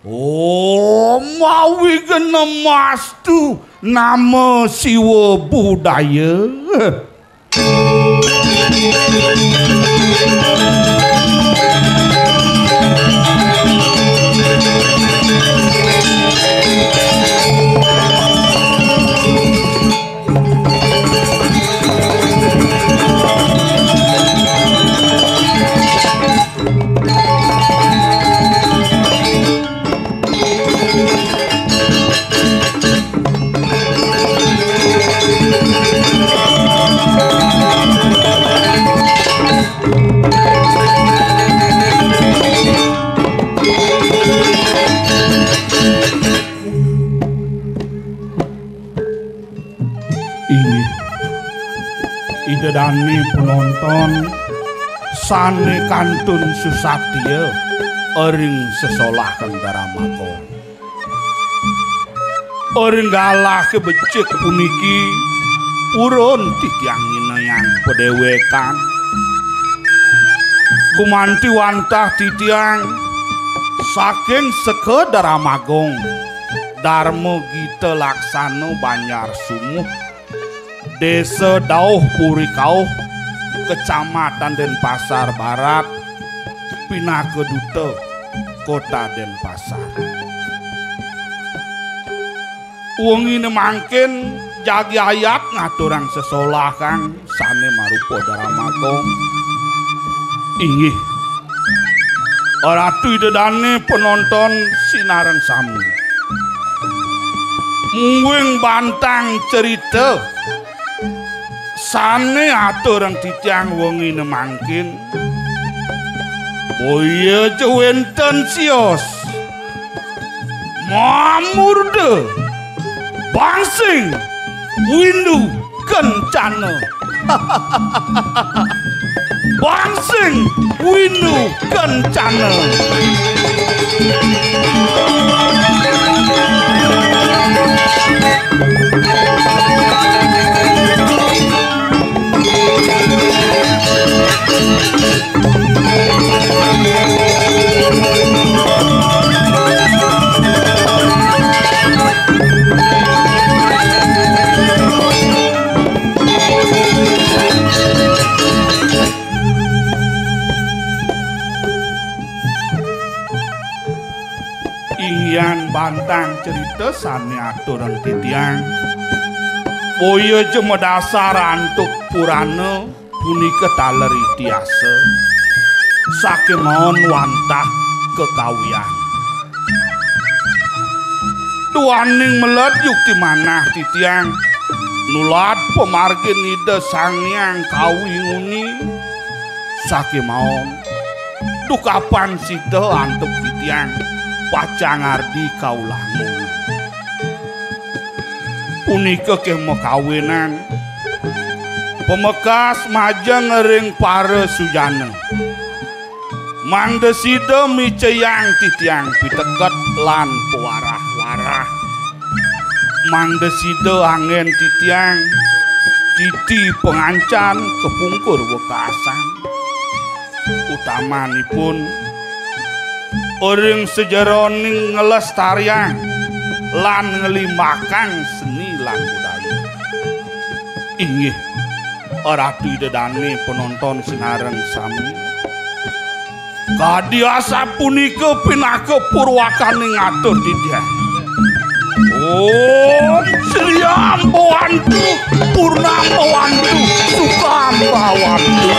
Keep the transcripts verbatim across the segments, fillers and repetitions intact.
Om Awignemastu Nama Siwa Budaya. Inggih. Ida dane penonton sane kantun susatya ring sesolah kang Daramagung. Ring galah kebecik puniki purun titiang nginayang padewekan. Gumanti wantah titiang saking Seka Daramagung, Darma Gita Laksana Banjar Sumuh, Desa Dauh Puri Kauh, Kecamatan Denpasar Barat, pinaka duta Kota Denpasar. Wengine mangkin jagi ayat ngaturang sesolah kang sane marupa Daramagung. Inggih. Ratu Ida dane penonton sinareng sami. Mungguing bantang cerita sane aturang titiang wengine mangkin, boya ja wenten sios, mamurda, bangsing, windu, kencana. Bangsing, windu, kencana. Inggihan bantang cerita sane aturang titiang, boya ja madasar antuk purana punika taler itihasa, sakemawon wantah kekawian. Duaning meled yukti manah titiang nulad pamargin Ida Sang Hyang Kawi nguni, sakemawon dukapan sida antuk titiang pacang ngardi kaulah nguni. Punika keh makawinan pamekas majeng ring para sujana. Mangda sida micayang titiang piteket lan pawarah-warah. Mangda sida anggen titiang titi pangancan kapungkur wekasan. Utamanipun ring sajeroning nglestariang lan nglimbakang seni lan budaya. Inggih, Ratu Ida dane penonton sinareng sami. Kadi asapunika pinaka purwakaning atur titiang. Om Sri Ambawantu, Purnambawantu, Sukambawantu.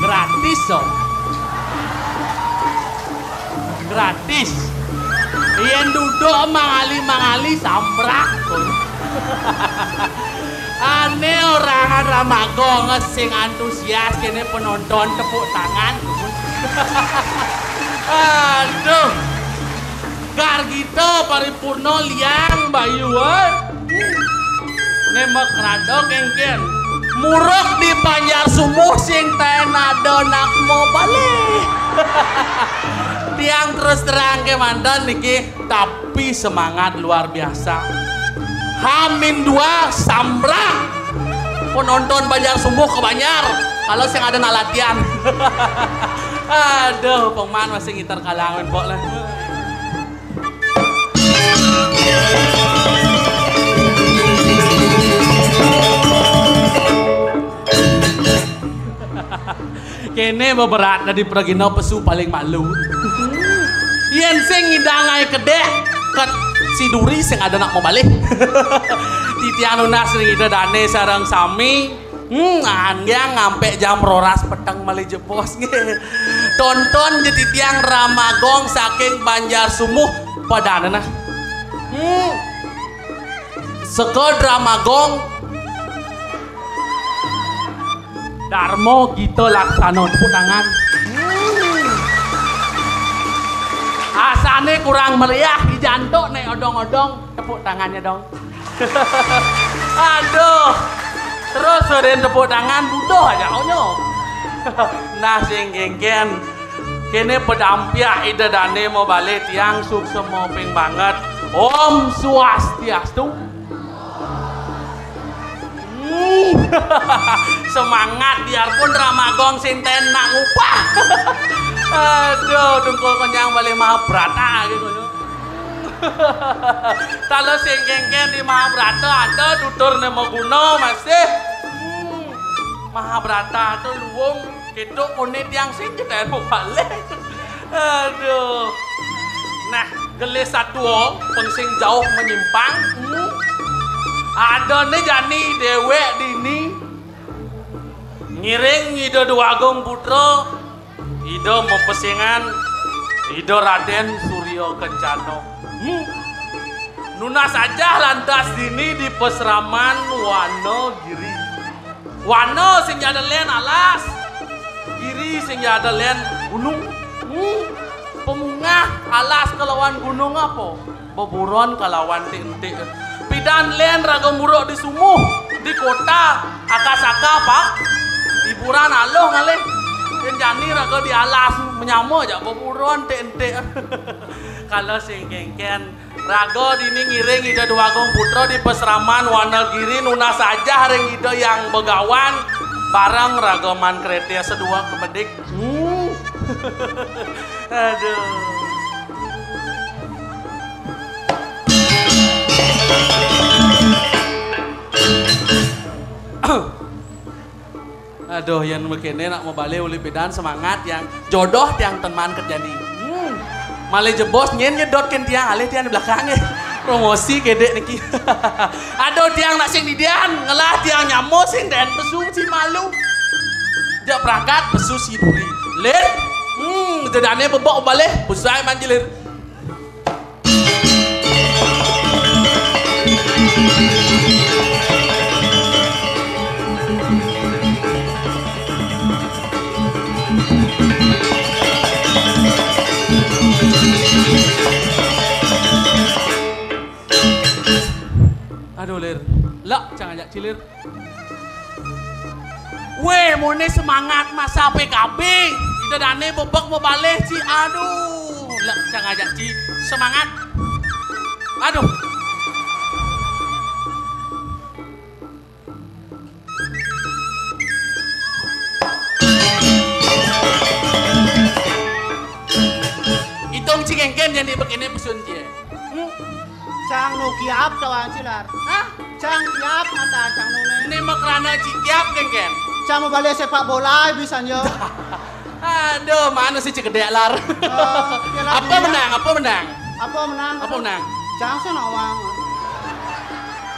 Gratis, Om. Gratis. Yén duduk mangali-mangali sambrang, Om. Ané orang Ramagong sing antusias kéné penonton tepuk tangan. Aduh. Gargita paripurna liang bayu, éh. Né makrada kéngkén. Muruk di Banjar Sumuh sing taén ada nak mabalih. Tiang terus terang kémanten niki, tapi semangat luar biasa. Hamin dua sambrang. Penonton Banjar Sumuh ke Banjar. Kalau sing ada nak latihan. Aduh, pengman masih ngiter kalangan kok lah. Kéné beberat dadi pragina pesu paling malu. Yén sing ngidang aé kedék, ket si duri sing ada nak mabalih. Titiang nunas ring Ida Dané sareng sami. Hmm, anggéang ngampé jam roras peteng malih jebos nggih. Tonton ja titiang Ramagong saking Banjar Sumuh padané nah. Hmm. Seked Ramagong Darma Gita Laksana, tepuk tangan. Hmm. Asané kurang meriah di jantuk né odong-odong, tepuk tangannya dong. Aduh. Terus sering tepuk tangan, butuh aja onyo. Nah, sing kéngkén. Kéné pedampiak Ida Dané mabalih tiang suksma ping banget. Om Swastiastu. Hmm. Semangat biarpun Ramagong sing taén nak ngupah. Aduh, dungkul kenyang balih Mahabharata gitu. Kalau sing kéngkén di Mahabharata ada tuturné maguna masih. Hmm. Mahabharata to luung, kéto koné tiang sing ketaén mabalih. Aduh. Nah, gelis satua pang sing jauh menyimpang. Hmm. Adané jani déwék dini ngiring Ida Déwa Agung Putra, Ida mapesengan Ida Radén Surya Kencana. Hmm. Nunas ajah lantas dini di pasraman Wana Giri. Wana sing ja ada lén alas, giri sing ja ada lén gunung. Hmm. Pamungah alas kalawan gunung apa? Beburon kalawan entik-entik. Pidan lén raga muruk di sumuh, di kota, aka-saka, Pak. Hiburan aluh ngalih. Yén jani raga di alas, manyama ja beburon entik-entik. Kalau sing kéngkén, raga dini ngiring Ida Déwa Agung Putra di pasraman Wana Giri, nunas ajah ring Ida Hyang Begawan, bareng raga Man Kretih sadua kemedik. Hmm. Aduh. Aduh, yén makéné nak mabalih uli pidan, semangat tiang, jodoh tiang ten maan ket jani. Hmm. Malih jebos nyén nyedot kén tiang, alih tiang di belakang, eh. Promosi kedék niki. Aduh, tiang nak sing didian, ngelah tiang nyama sing den pesu si malu. Jak pragat pesu si duri. Lir. Hmm, Ida Dané bebek mabalih, busai manjilir. Aduh, Lir. Lak, cang ajak ci, Lir. Wéh, moné semangat masa P K B. Ida Dané bebek mabalih, ci. Aduh, lak cang ajak ci. Semangat. Aduh. Itung ci kéngkén jani bekéné pesun ci. Hmm? Cang nu kiap tawang ci, Lar. Hah? Cang kiap mata cang nu né. Né makrana ci kiap kéngkén. Cang mabalih sepak bola bisa nyo. Aduh, mana sih cegedék, Lar? Eh, Piala Apa Dunia. Menang? Apa menang? Apa menang? Apa menang? Cang sih nawang.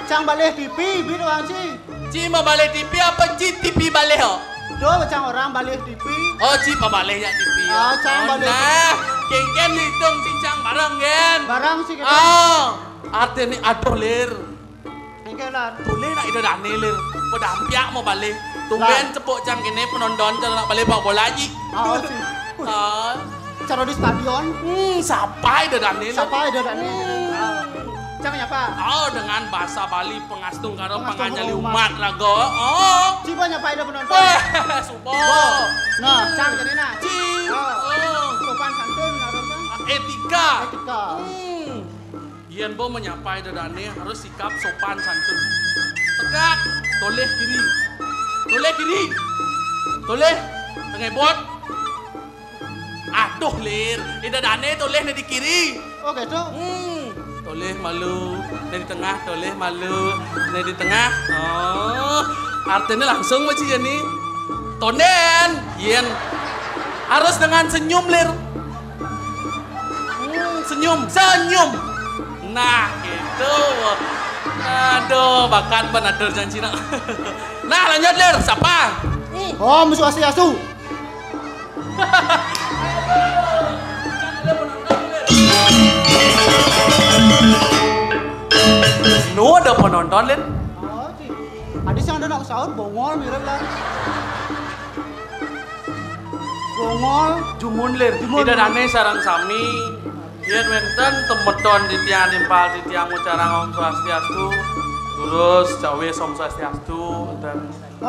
Cang balih T V, bi tawang ci. Ci mabalih T V apa ci T V balih, oh? Do, cang orang balih T V. Oh, ci pabalih ya T V ya. Ah, cang balih. Nah, kéngkén diitung cicing bareng, gén. Bareng sih kita. Oh, artiné aduh, Lir. Kéngkén, Lar. Tolih nak Ida Dané, Lir. Pada ampiak mau balih. Tumbén cepuk cang kéné penonton cara nak balih bal bola, Ji. Oh, sih. Ah. Cara di stadion. Hmm, sapa Ida Dané, Lir? Sapa Ida Dané? Hmm. Ah. Cang nyapa? Oh, dengan bahasa Bali, pangastungkara, pangastungkara, pangajali umat, umat raga. Oh. Coba nyapa Ida penonton. Wah, suba. Nah, cang jadi nah. Ci. Oh. Oh. Sopan santun harus, kan? Étika. Étika. Hmm. Yén ba manyapa Ida Dané harus sikap sopan santun. Tegak, tolih kiri. Tolih kiri. Tolih, tengébot. Aduh, Lir. Ida Dané tolih né di kiri. Oh, gitu. Hmm. Tolih malu, né di tengah, tolih malu, né di tengah. Oh, artinya langsung mah, Ci, ya, nih. Tondén, yén. Harus dengan senyum, Lir. Hmm, senyum, senyum. Nah, gitu. Aduh, bakat bener janji nak. Nah, lanjut, Lir. Sapa? Hmm. Om Swastiastu. Nu ada penonton, Lir. Oh, ci. Adi sing ada nak saut, bongol mirip lah. Bongol. Jumun, Lir. Jumun. Ida Dané sareng sami. Yén wénten temeton titiang nimpal titiang ngucarang Om Swastiastu, terus cawis Om Swastiastu, énten.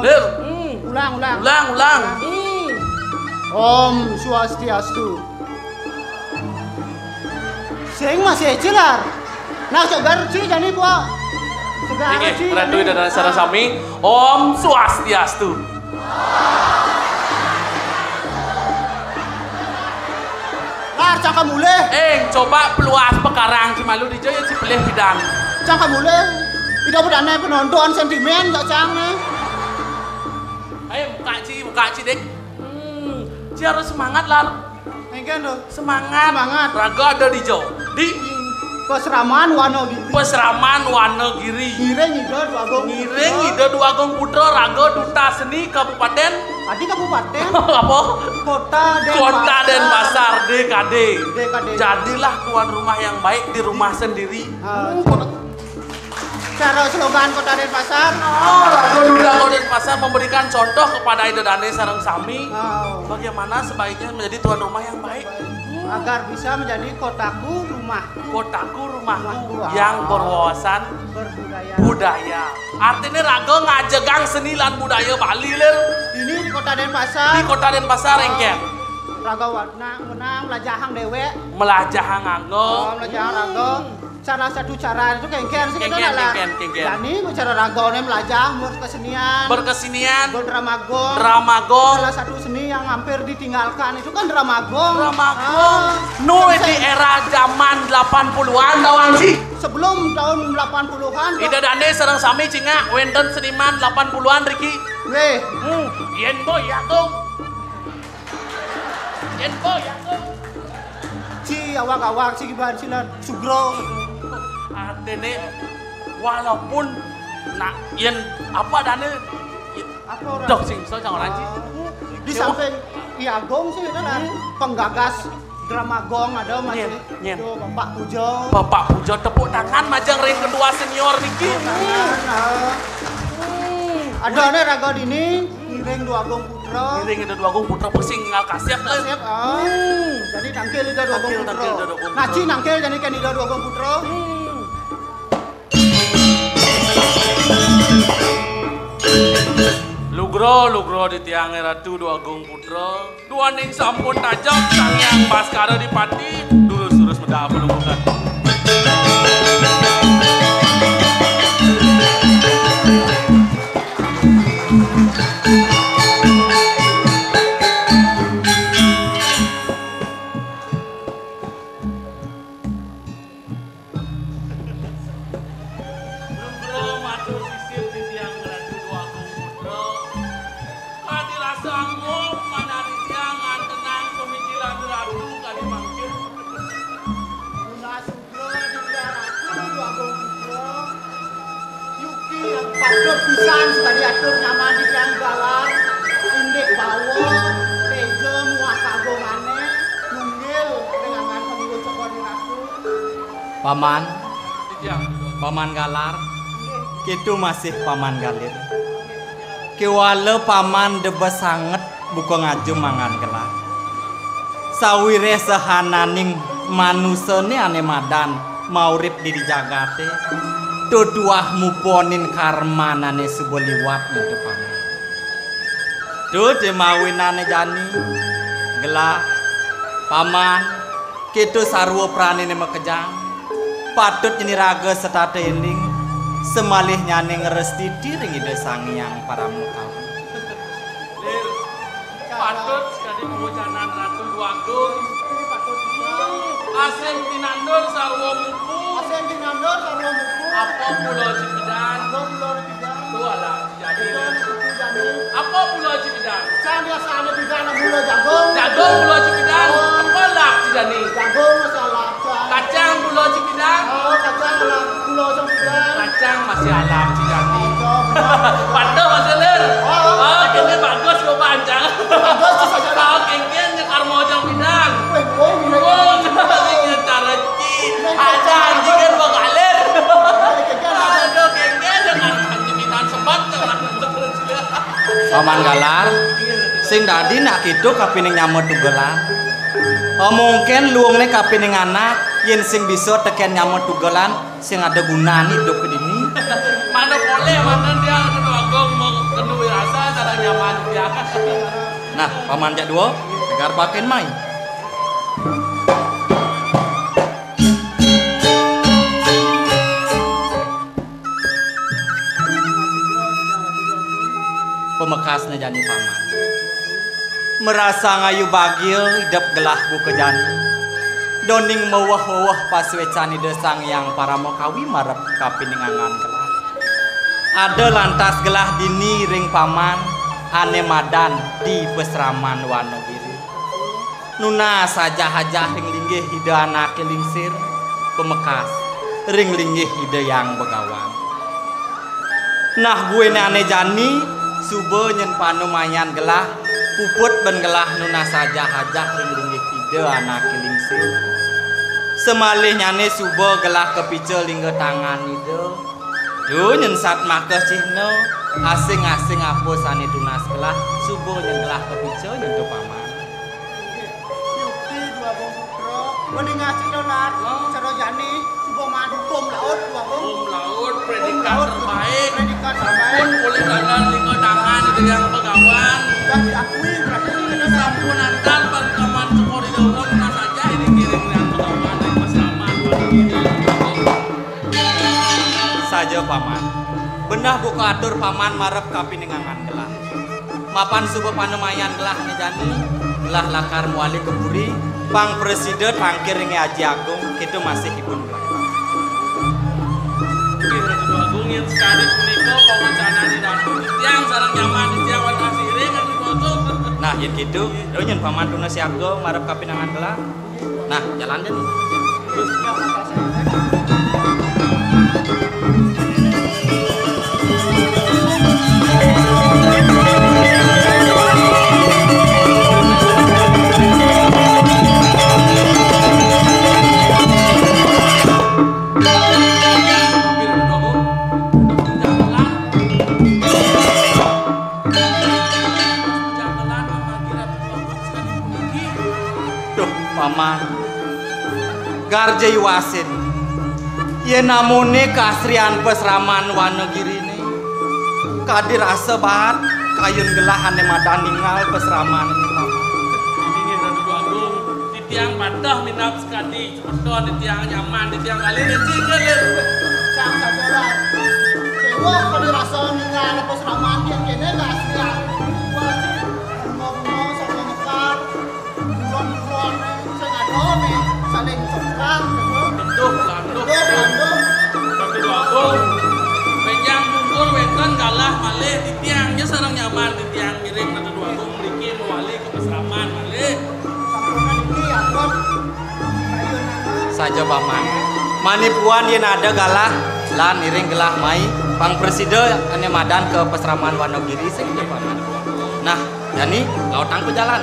Lir. Hmm. Ulang, ulang. Ulang, ulang. Hmm. Om Swastiastu. Sing masih écé, Lar. Nah, coba ruci jani, Pak. Coba ruci jani. Inggih, Ratu Ida Dané sareng sami. Om Swastiastu. Lar, cang ka mulih. Eh, coba peluas pekarang ci malu dija ya ci pelih pidan. Cang ka mulih. Ida Dané penonton sentimen, cak cang né. Ayo, buka ci, buka ci, Dik. Hmm, ci harus semangat, Lar. Engken tuh. Semangat. Semangat. Raga ada di Jawa. Di Pasraman Wanagiri. Pasraman Wanagiri. Ngiring Ida Dwagung Putra. Ngiring Ida Dwagung Putra, raga duta seni Kabupaten. Adi kabupaten. Apa? Kota Denpasar. Kota Denpasar, D K D. D K D. Jadilah tuan rumah yang baik di rumah sendiri. Ah, hmm. Cara slogan Kota Denpasar. Oh, raga duta Kota Denpasar memberikan contoh kepada Ida Dané sareng sami. Oh. Bagaimana sebaiknya menjadi tuan rumah yang baik. Agar bisa menjadi kotaku rumahku. Kotaku rumahku. Rumahku, yang berwawasan budaya. Budaya. Artinya raga ngajegang seni lan budaya Bali, Lir. Ini di Kota Denpasar. Di Kota Denpasar, oh, engken. Raga wana, wana melajahang déwék. Melajahang angga. Oh, melajahang raga. Hmm. Salah satu cara itu kéngkén sih, kéngkén, kéngkén, kéngkén. Jani cara ragané melajah berkesenian. Berkesenian. Berdrama gong. Drama gong. Salah satu seni yang hampir ditinggalkan itu kan drama gong. Drama gong. Ah. Nu di era zaman delapan puluhan, tawang sih. Sebelum tahun delapan puluhan, Pak. Ida Dané sareng sami cingak wénten seniman delapan puluhan riki. Wéh. Hmm, yén boy ya tuh. Yén boy ya tuh. Ci awak-awak ci kiban silat sugro. Artiné walaupun nak yén apa Dané. Apa orang? Doh, sing iso cang orang, Ci. Ah. Di samping I Agung sih, kan, hmm, penggagas drama gong ada masih. Nyén, nyén. Itu Bapak Pujo. Bapak Pujo, tepuk tangan majeng ring ketua senior niki. Tepuk tangan, ah. Hmm. Ada nih raga dini, ngiring Dwagung Putra. Ngiring Ida Dwagung Putra, pesing ngal kasép, kan? Kasép, ah. Hmm. Jadi nangkil Ida Dwagung Putra. Nangkil, nangkil Ida Dwagung Putra. Ngaci nangkil jadi kan Ida Dwagung Putra. Hmm. Lugra, lugra di tiangé Ratu Dwagung Putra. Duaning sampun tajak Sang Hyang Baskara Dipati. Durus-durus medal panungkulan. Lugra matur sisip titiang Ratu Dwagung Putra. Kadi rasa angkuh manah titiang ngantenang pamikiran Ratu kadi mangkin. Nunas sugra titiang Ratu Dwagung Putra. Yuki patut pisan sakadi atur nyaman titiang galar. Indik Paman, Paman Galar, kéto masih Paman Galir. Kéwala Paman debes sanget buka ngajum mangan gelah. Sawiréh sahananing manusané ané madan maurip di jagaté, tuah muponin karman ané suba liwat nyentuh Paman. Tuh, dé mawinané jani, gelah, Paman, kéto sarwa praniné makejang, patut nyén iraga setata éling, samalihnyané ngrastiti ring Ida Sang Hyang Paramakawi. Lir, patut sakadi pawecanan Ratu Déwa Agung. Asing tinandur sarwa mupu. Asing tinandur sarwa mupu. Apa mula cipidan? Apa mula cipidan? Tuh alah. Jani. Apa mula cipidan? Sang biasa ada pidan mula jagung. Jagung mula cipidan. Oh. Apa lap cidani? Jagung masih alap, Sang. Kacang mula cipidan. Oh, kacang alap mula sang pidan. Kacang masih alap cidani. Kacang, benar. Patut masih lir. Oh. Oh, kéné bagus kok pancang. Bagus tuh saja. Oh, kéngkén nyekar mau jang pidan. Wéh, oh, iya. Oh, cara ci. Aja anjingan bakalir. Aduh, kéngkén nyekar mau jang pidan sebat. Paman Galar, sing dadi nak kéto kapining nyama tugelan. Oh, mungkin luungné kapining anak, yén sing bisa tekén nyama tugelan, sing ada gunané idup ka dini. Mana boleh, mana dia ada bagus mau kenu rasa, cara nyaman dia. Nah, Paman jak dua, tegar pakin mai. Pamekasné jani Paman. Marasa ngayu bagia idep gelah buka jani. Doning maweh-weh pasuécan Ida Sang Hyang Paramakawi marep kapining angan gelah. Ada lantas gelah dini ring Paman ané madan di pasraman Wanagiri. Nunas ajah-ajah ring linggih Ida Anaké Lingsir, pamekas ring linggih Ida Hyang Begawan. Nah, buin ané jani, suba nyén panumayan gelah, puput ban gelah nunas ajah-ajah ring linggih Ida Anaké Lingsir. Samalihnyané suba gelah kapica lingga tangan Ida. Duh, nyén satmaka cihna, asing-asing apa sané tunas gelah, suba nyén gelah kapica nyentuh Paman. Yukti Déwa Agung Putra, mendingan sida nak, oh, cara jani, suba madu hukum laut, Déwa Agung. Hukum laut, predikat terbaik. Hukum laut, predikat terbaik. Pun boleh dalam lima tangan dengan Begawan. Sudah diakui, berarti sudah sampun antar pangkaman syukur di dalam, nah saja ini kirim dengan Begawan yang bersama Tuan ini. Saja, Paman. Benah buka atur Paman marep kapining angan gelah. Mapan suba panumayan gelah né jani, gelah lakar mawali ka puri, pang prasida tangkil ring Aji Agung, kéto masih ipun gelah. Inggih, Ratu Agung, yén sakadi punika pawecanan Ratu, titiang sareng nyaman titiang wantah siring, Ratu Agung. Nah, yén kéto, nyén Paman tuna siaga marep kapining angan gelah. Nah, jalan deh nih. Duh, Paman. Garja iwasin. Yén amoné kaasrian pasraman Wanagiriné, kadi rasa baat kayun gelah ané madan ningal pasraman, Paman. Inggih, Ratu Agung, titiang pateh minab sakadi. Betul, titiang nyaman, titiang kali, titiang kali. Sang sajalan. Déwa pada rasa ningal pasraman yén kéné kaasrian. Wah, sih. Bunga-bunga saling nyekar. Bulan-bulan, sing ada né, saling cengkang, gitu. Betul, landuh. Betul, landuh. Ratu Déwa Agung. Wénten bungkul, wénten galah malih, titiang, ya, sareng nyaman, titiang ngiring Ratu Déwa Agung mriki mawali ka pasraman malih. Saja, Paman. Mani puan yén ada galah, lan iring gelah mai, pang prasida ané madan ka pasraman Wanagiri, sing, Paman. Nah, jani, lautang ku jalan.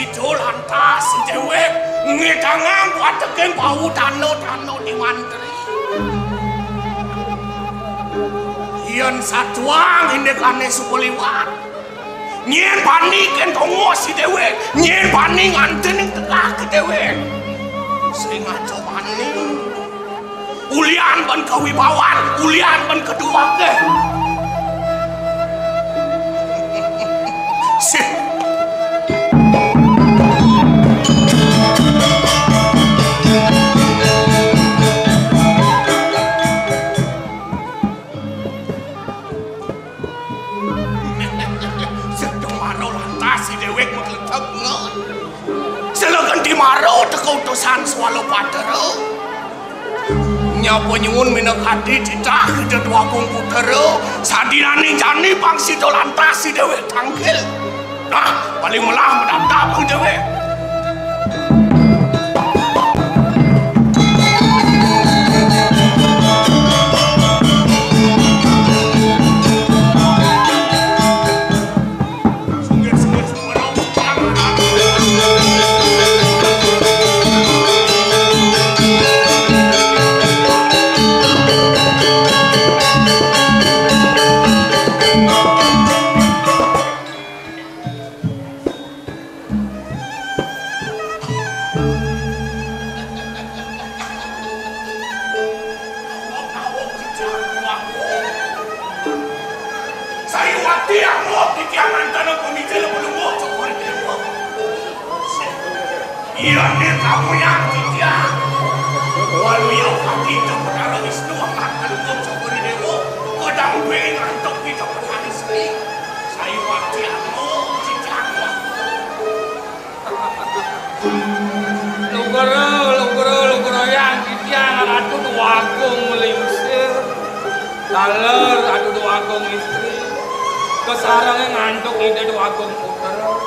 Ijo lantas déwék ngédangang wateking pawutana-tana ning mantri. Yén satuang indikané suka liwat, nyén bani kén tongos si déwék, nyén bani ngantening tekah ke déwék. Sing aja bani. Ulian ban kawibawan, ulian ban kaduwagé. Sih. Sedeng mara lantas si déwék makletep ngon. Selegan di mara teka utusan Swalabadara. Nyapa nyuwun minakadi titah Ida Dwagung Putra, sadinaning jani pang sida lantas si déwék tangkil. Nah, paling melah menatap déwék. Sayuwakti amuk titiang mantana pamicil pelungguh Cokor Déwa. Iya nih kamu yang titiang. Walu ya pati Cokor Wisnu akan pelungguh Cokor Déwa. Kodang pengen ngantuk di Cokor Wisnu. Sayuwakti amuk titiang. Lugra, lugra, lugra yang titiang Ratu Dwagung Lingsir. Taler Ratu Dwagung Istri. Kasarengé ngantuk Ida Dwagung Putra.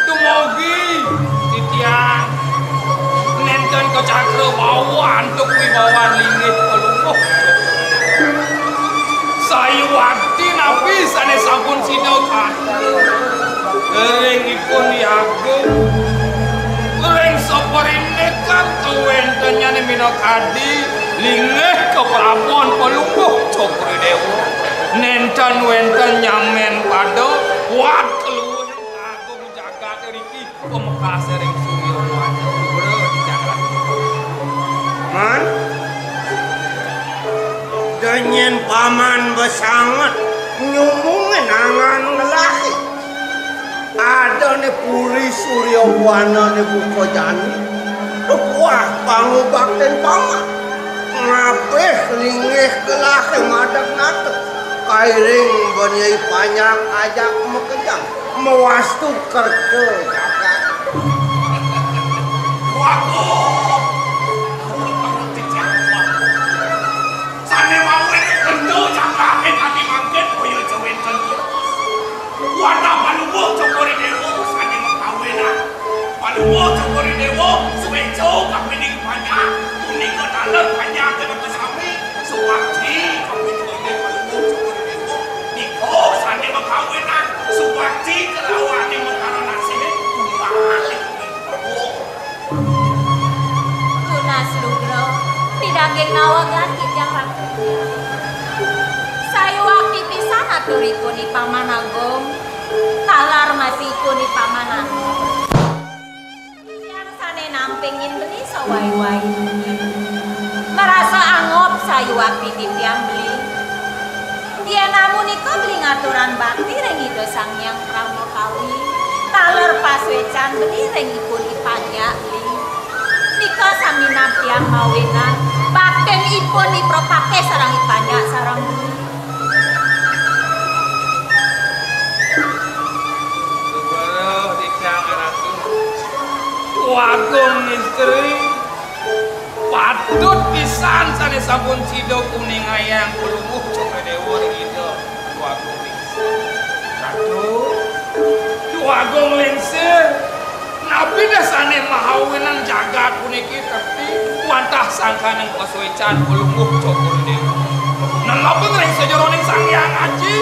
Dumogi titiang nénten kacakra wau antuk wibawan linggih Palungguh. Sayuwakti napi sané sampun sida katur ring ipun Agung, ring saparindikan kawéntenanné minakadi linggih kaprabon Palungguh Cokor Déwa. Nénten wénten nyamén pada wad kaluhing agung jagaté riki. Pamekas ring Surya Wana, Lugra titiang Ratu. Man, da nyén paman besanget nyumbungin angan ngelahi. Adané puri Surya Wanané buka jani. Wah, pangubaktin paman. Ngabih linggih gelahé madeg nata. Kairing banyai panjak ajak makejang. Mawastu kerta jagat. Waduh. Sané mawon kerta jagaté kami mangkin kaya jawénten. Wantah Palungguh Cokor Déwa sané makawinan. Palungguh Cokor Déwa suwéja kapining panjak, punika taler panjaké makasami. Suwakti kapining Palungguh Cokor Déwa nika sané makawinan. Suwakti kalawaning makaranasiné tunggal. Tunas Lugra, pidaging naweg lan titiang Ratu. Sayuwakti pisan aturipun I Paman Agung, taler masihipun I Paman Agung. Titiang sané nampingin beli sawai-wai. Marasa angob sayuwakti titiang beli. Yén amunika beli ngaturang bakti ring Ida Sang Hyang Parama Kawi, taler pasuécan beli ring ipun I Panjak beli. Nika sami nampinang mawinan baktin ipun I Prapatih sareng I Panjak sareng beli. Lugra titiang Ratu. Wagung Istri. Patut pisan sané sampun sida kuningayang Palungguh Cokor Déwa ring Ida Dwagung Lingsir. Ratu, Dwagung Lingsir, napi dah sané mahawinan jagat puniki tekti wantah sangkaning pasuécan Palungguh Cokor Déwa. Nelebang ring sajeroning Sang Hyang Aji.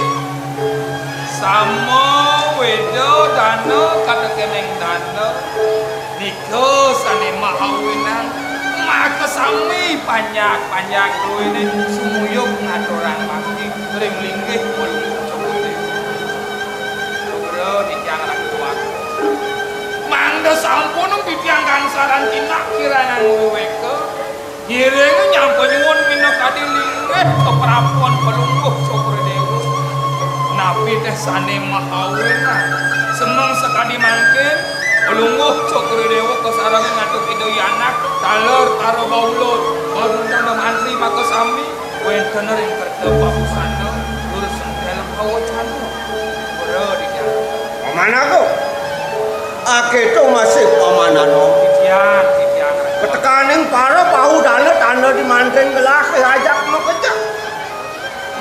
Sama Weda dana katekening dana, nika sane mahawinan, maka sami panjak-panjak druene sumuyub ngaturang bakti ring linggih Palungguh Cokor Dewa. Sugra titiang ratu waku. Mangda sampun titiang gangsaran tindak kirang wiweka. Ngiring nyampa nyuwun minakadi linggih kaprapuan Palungguh Cokor Dewa. Napi teh sane mahawinan? Semeng sakadi mangkin, Palungguh Cokor Dewa kasarengin antuk Ida Hyang Anak, taler, tara baula, baruntung mantri makasami, wenten ring kerta pabusana, lurus sentel pawacana. Ora dijawab. Paman Agung. Aketo masih paman Anom. Titiang, titiang. Petekaning para pahudana tanda di mantring gelah ajak makejang.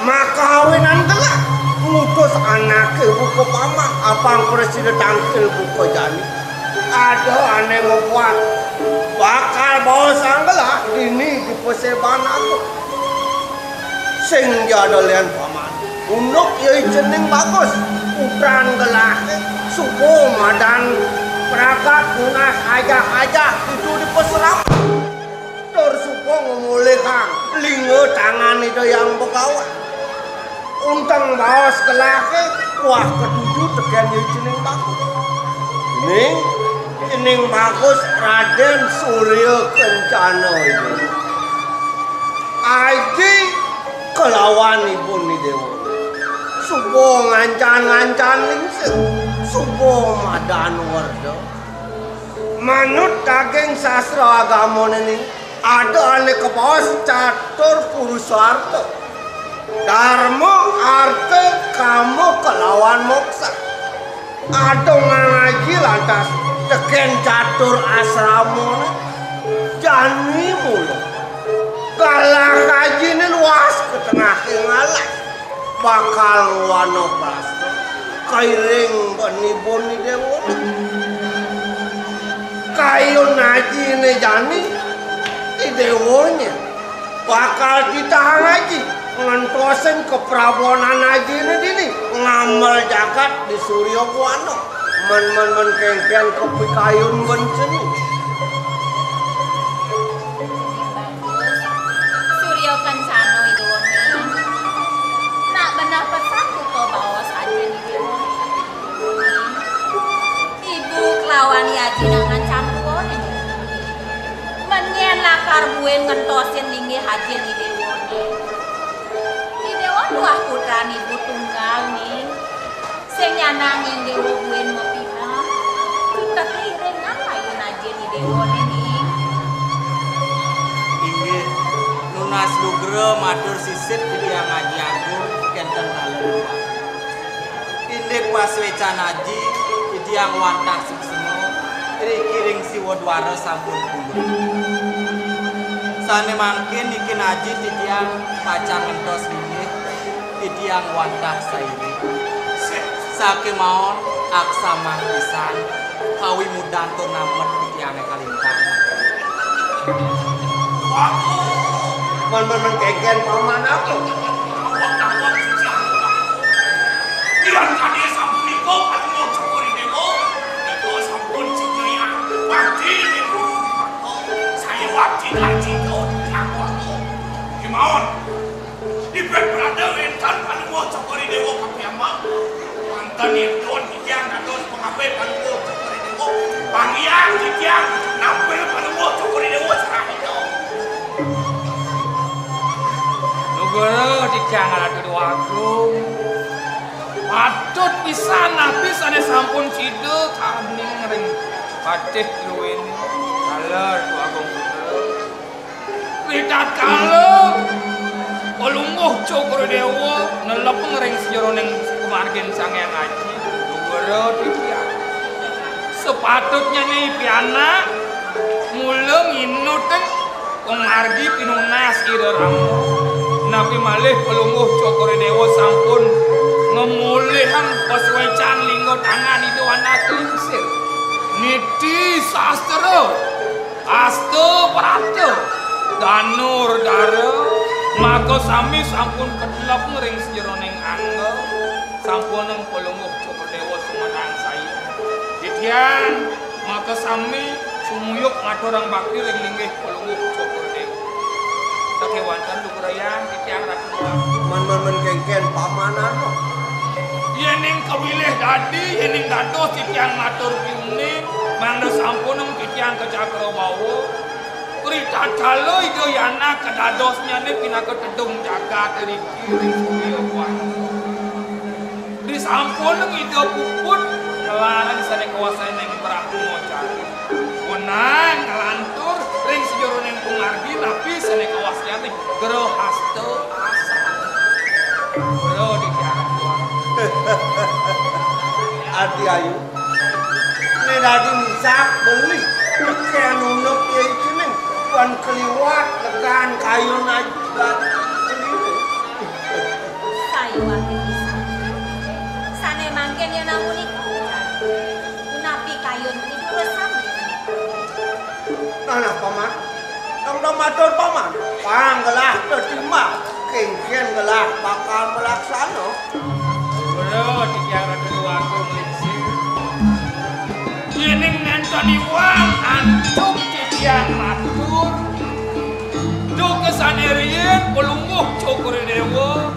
Makawinan gelah ngutus anake buka paman apang prasida tangkil buka jani. Ada ane mabuat bakal baosang gelah dini di paseban aku. Sing jada lian paman. Unduk ya cening bagus. Putran gelahe suba madan pragat nunas ajah-ajah itu di paserapan. Tur suba ngemulihang linga tangan Ida Hyang Begawan. Unteng baos gelahe wah ketuju teken ya cening bagus. Ning, cening bagus Raden Surya Kencana ini. Aji kelawan ibun ni dewa. Suba ngancan-ngancan lingsir. Suba madan werda. Manut daging sastra agamane ni, ada ane kabaos catur purusarta. Dharma, arta, kama, kelawan moksa. Ada ngaji lantas teken catur asramane. Jani mula. Galah kajine luas ke tengah ke ngalas. Bakal ngwana prasta. Kairing bani boni dewa. Kayun ajine jani, i dewanya. Bakal titahang aji, ngentosin keprabonan ajine dini, ngamel jagat di Surya Buana. Men, men, men kengken kepikayun benceni. Surya Kencana Iduwone. Nak benah pesan buka baos ajin Iduwone. Ibu kelawan i ajin angan campuran. Men nyen lakar buin ngentosin linggih ajin Iduwone. Idewa tuah putran ibu tunggal ning. Sing nyanang ing dewa buin mapineh, kita ring apa yen ajin i dewane ning. Inggih, nunas lugra matur sisit titiang Aji Agung kenten taler luas. Indik pasuecan aji, titiang wantah suksma, riki ring siwa dwara sampun pulung. Sane mangkin niki aji titiang pacang ngentos inggih. Titiang wantah sairip. Sakemawon aksamang pisan kawimudan tur namet titiange kalintang. Waduh, men-men kengken paman aku. Awak-awak titiang. Biar kade sapunika paduka Cokor I Dewa, nika sampun sinjaya bakti ring Guru Dewata. Saya bakti ngaji kau titiang waduh. Kemawon. Dipet berada wénten panuwun Cokor I Déwa kapiambak. Wénten ipun titiang dados pangabih panuwun Cokor I Déwa. Panggihan titiang nampil panuwun Cokor I Déwa sareng ida. Nugara titiang Ratu Déwa Agung. Patut pisan napi sané sampun sida kaning ring patih druéné. Taler Déwa Agung Putra. Ritatkala Palungguh Cokor I Déwa nelepeng ring sajeroning pamargin Sang Hyang Aji, dugra titiang. Sapatutnyané pianak mula nginutin pamargi pinunas Ida Rama. Napi malih Palungguh Cokor I Déwa sampun ngemulihang pasuécan lingga tangan Ida Anak Lingsir. Niti sastra. Asta prapta danur dara, maka sami sampun kedelep ring sajeroning angga, sampunang Palungguh Cokor I Déwa suman Yan, makasami sumuyuk ngaturang bakti ring linggih Palungguh Cokor Déwa. Sakéwanten lugrayang titiang Ratu Déwa. Man, man, man kénkén pamanan, no. Yéning kawilih dadi, yéning dados titiang matur piuning, mangda sampunang titiang ka Cakrabawa. Ritatkala Ida Yana kadadosnyané pinaka tedung jagat riki ring Surya Buana. Disampun Ida puput nglarang sané kawasaning Brahma Cari. Wenang nglantur ring sajeroning pamargi napi sané kawasaning Grahasta Asana. Adi Ayu. Né dadi misak beli tekén unduk ya ikining wan keliwat legan kayun aja beli. Sayuwakti pisan. Sané mangkin ya namunika. Punapi kayun tidur sami. Nah, nah, Paman. Tong matur, Paman. Pang gelah tetimbang. Kénkén gelah bakal melaksana. Ora titiang Ratu Agung Lingsir. Yéning nénten iwang antuk titiang matur. Duka sané riin Palungguh Cokor Déwa.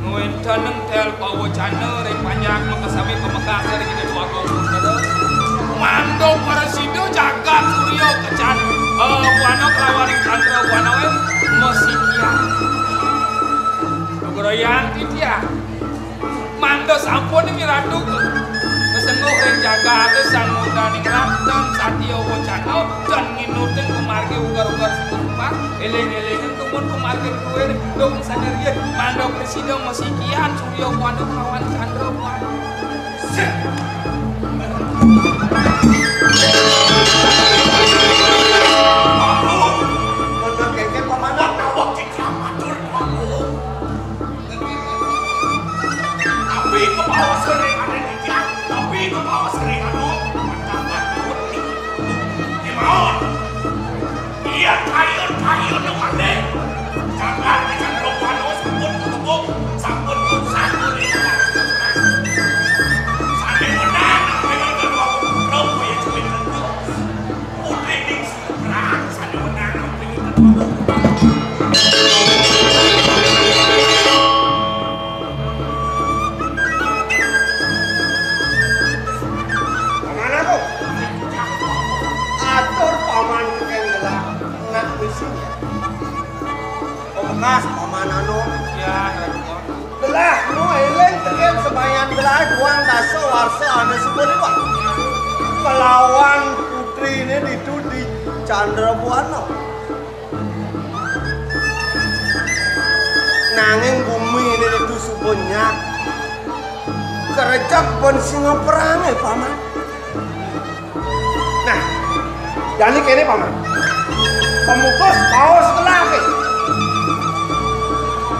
Ngwéntenang tel pawecana ring panjak makasami pamekas ring Ida Déwa Agung Putra. Mangda prasida jagat Surya Kecan, eh, Buana kelawan Candra Buana wé masikian. Lugrayang titiang. Mangda sampun ing Ratu kasenguh ring jagaté sang mudaning ratan satya wacana tan nginutin pamargi uger-uger sing rupa, éling-élingang dumun pamargi kuwir dong sané riin mangda prasida masikian Surya Buana kelawan Candra Buana. Sip. Mangda kénkén pamanah. Awak cekak matur, Prabu. Tapi kebawa sering ada di dia, tapi kebawa sering anu, matamat putih. Di maut. Iya, kayun-kayun nu ada. Jangan, jangan lupa, nu sampun ketemu, sampun sampun. Sampai menang, apa yang kedua, robo ya, cuy, tentu. Putri ning seberang, sané menang, apa yang kedua. Paman aku. Atur paman tekén gelah nak misiné. Pamekas paman anu. Ya, Ratu. Gelah nu éling tekén sabayan gelah duang dasa warsa ané suba liwat. Kelawan putriné ditu di Candra Buana. Nanging guminé ditu suba nyak. Kerejep ban singa perangé, Paman. Nah, jani kéné, Paman. Pamutus baos gelah ké.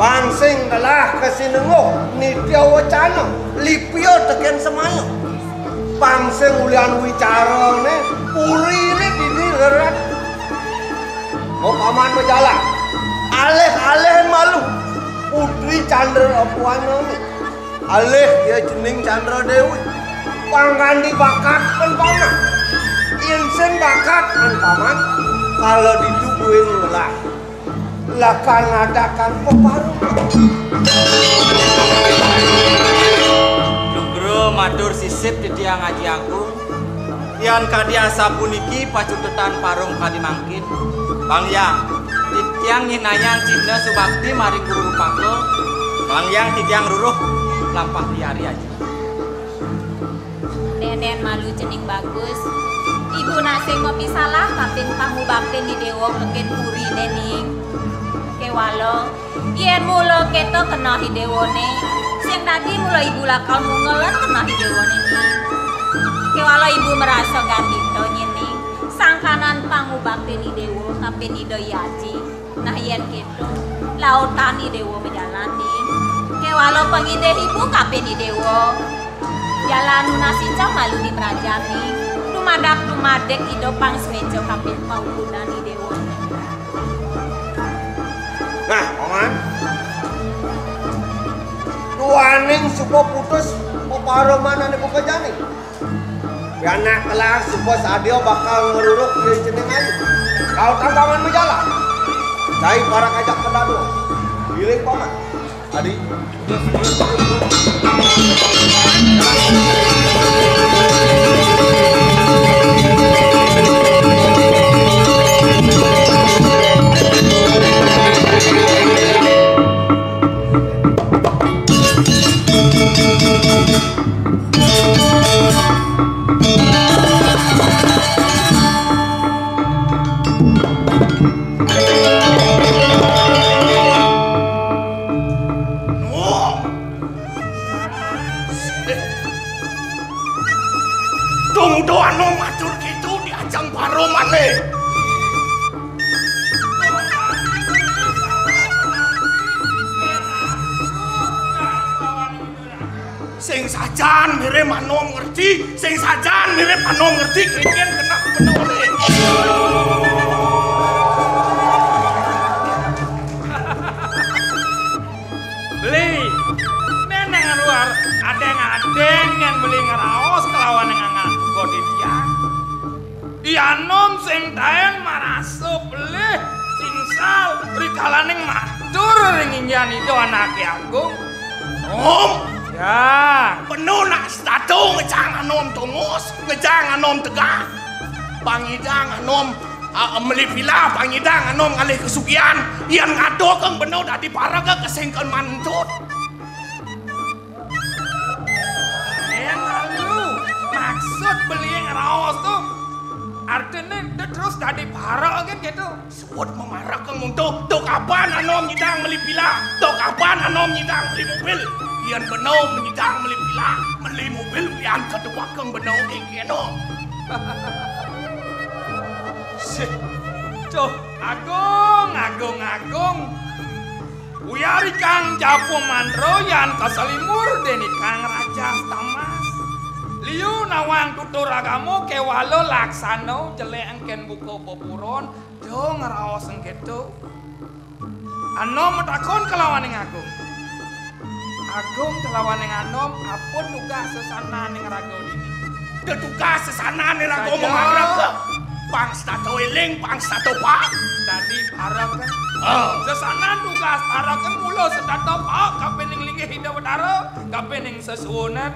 Pang sing gelah kasinengguh nitya wacana, lipia tekén semaya. Pang sing ulian wicarané, puriné dini rerat. Mau Paman majalan. Alih-alih malu. Putri Candra Buana né. Alih ya cening Candra Déwi. Pangganti bakat kan Paman. Insin bakat kan Paman. Kalau ditubuhin ngelah. Lakar ngadakan peparuman. Lugra matur sisip titiang Aji Agung. Yan kadi asapuniki pacutetan parung kadi mangkin. Bang Hyang, titiang nginayang cihna subakti maring Guru Rupaka. Bang Hyang titiang ruruh lampah liari aja. Nénén malu cening bagus. Ibu nak sing mapisalah kapin pangubaktin i déwa tekén puriné ning. Kéwala, yén mula kéto keneh i déwané, sing dadi mula ibu lakar mungel keneh i déwané ning. Kéwala ibu marasa gandita nyining, sangkanan pangubaktin i déwa kapin Ida Hyang Aji. Nah, yén kéto, lautang i déwa majalan, Ning. Kéwala pangidih ibu kapin i déwa. Jalan nunas ica malu di prajan, Ning. Dumadak dumadik ida pang suéca kapin paukunan i déwa. Nah, Paman. Duaning suba putus peparuman ané buka jani. Ganak kelas, suba sadia bakal ngeruruk di cening ayu. Kal tambangan majalan. Cai parak ajak pedado. Giling paman. Adi. Tung doano matur gitu di ajeng paromane. Sing sajan mirip anom ngerti, sing sajan mirip anom ngerti, kengken kena benore. Beli, neneng luar, adeng-adeng yang beli ngeraos kelawan yang nganggok di tiang. Ianom sing taén marasa pelih, cingsal, rikalaning matur ring inggihan Ida Anaké Agung. Om. Ya. Penuh nak setata ngejang anom tongos, ngejang anom tegah. Pangidang anom, ah, meli pila, pangidang anom ngalih kesugihan. Yan ngado kang bena dadi paraga kesengken mantut. Én lalu, maksud beli ngraos to, artine ento terus dadi parek kan gitu. Suud mamarek kang muntuh, to kapan anom nyidang meli pila, to kapan anom nyidang meli mobil. Yan bena nyidang meli pila, meli mobil, yan kedua kang bena kengkeno. Sih, Cok Agung, Agung, Agung. Uyarikang japu mantra yan kasalimur denikang raja tamas. Liu nawang tutur agama kewala laksana jelek engken buka beburon, dong raos engketo. Anom matakon kalawaning Agung. Agung kalawaning Anom, apa tugas sesananing raga dini? Tetugas sesananing raga. Saja. Mamarek. Pang setata eling, pang setata pak. Tadi parek kan? Ah. Sesanan tugas parek kan mula setata pak, kapining linggih Ida Betara, kapining sesuunan.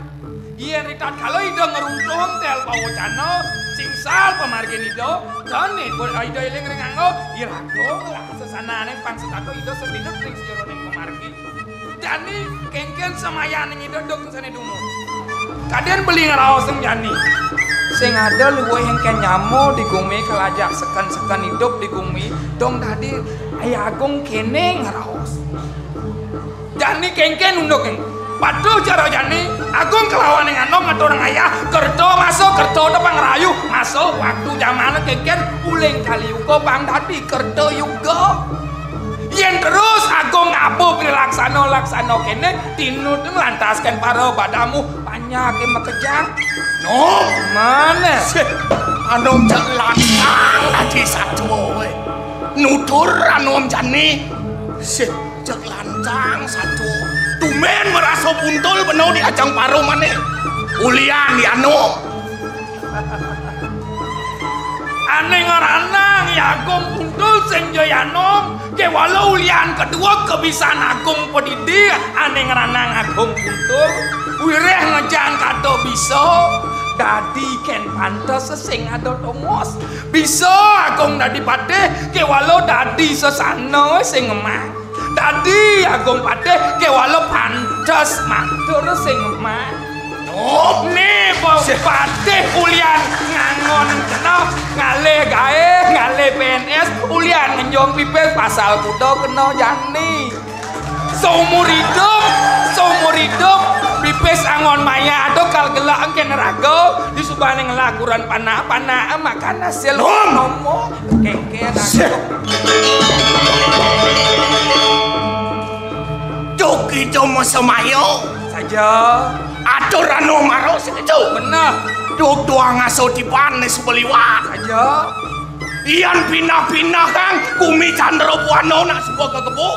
Yen ritatkala Ida ngruntuhang tel pawacana, cingsal pamargin Ida, jani Ida eling ring angga, iraga lah sesananing pang setata Ida sepinut ring sajeroning pamargi. Jani kengken samayaning Ida duk sane dumun. Kadén beli ngraosang jani. Sing ada luwih engken nyama di gumi kalajak seken-seken idup di gumi, dong dadi Ayi Agung kene ngraos. Jani kengken unduk. Patuh cara jani, Agung kelawaning Anom ngaturang ayah, kerta masa, kerta tepang rayu, masa waktu jamane kengken uling kali yuga pang dadi kerta yuga. Yen terus Agung ngaba pilaksana-laksana kene, tinut nglantasken para badamu panyake makejang. No. Mana? Sih, Anom jak lantang dadi satua, we. Nutur Anom jani. Sih, jak lantang satua. Tumen merasa buntul bena di ajeng paromane. Ulian di Anom. Ane ngranang Agung Buntul sing jaya Anom, kewala ulian kedua kebisan Agung Padidi, ane ngranang Agung Buntul, wiréh ngejang kato bisa, dadi ken pantes sing ada tongos. Bisa Agung dadi patih, kewala dadi sesana sing ngemang. Dadi Agung Patih kewala pantes matur sing mat. Duh. Né, Bang Sih. Patih ulian ngangon kena ngalih gaé, ngalih P N S, ulian ngenjong pipis pasal kuda kena jani. Seumur hidup, seumur hidup, pipis angon maya ada kal gelak engken raga, disubane ngelah kuran panak-panak makan hasil Nom. Nomo. Kengken Sih. Aku. Duh, kita mau semaya. Saja. Atur anu maro segitu. Benar. Duh, doang aso tiban ni sebeliwat. Saja. Ian pindah-pindah kan, kumi Chandra Buana nak sebuah ke kebo.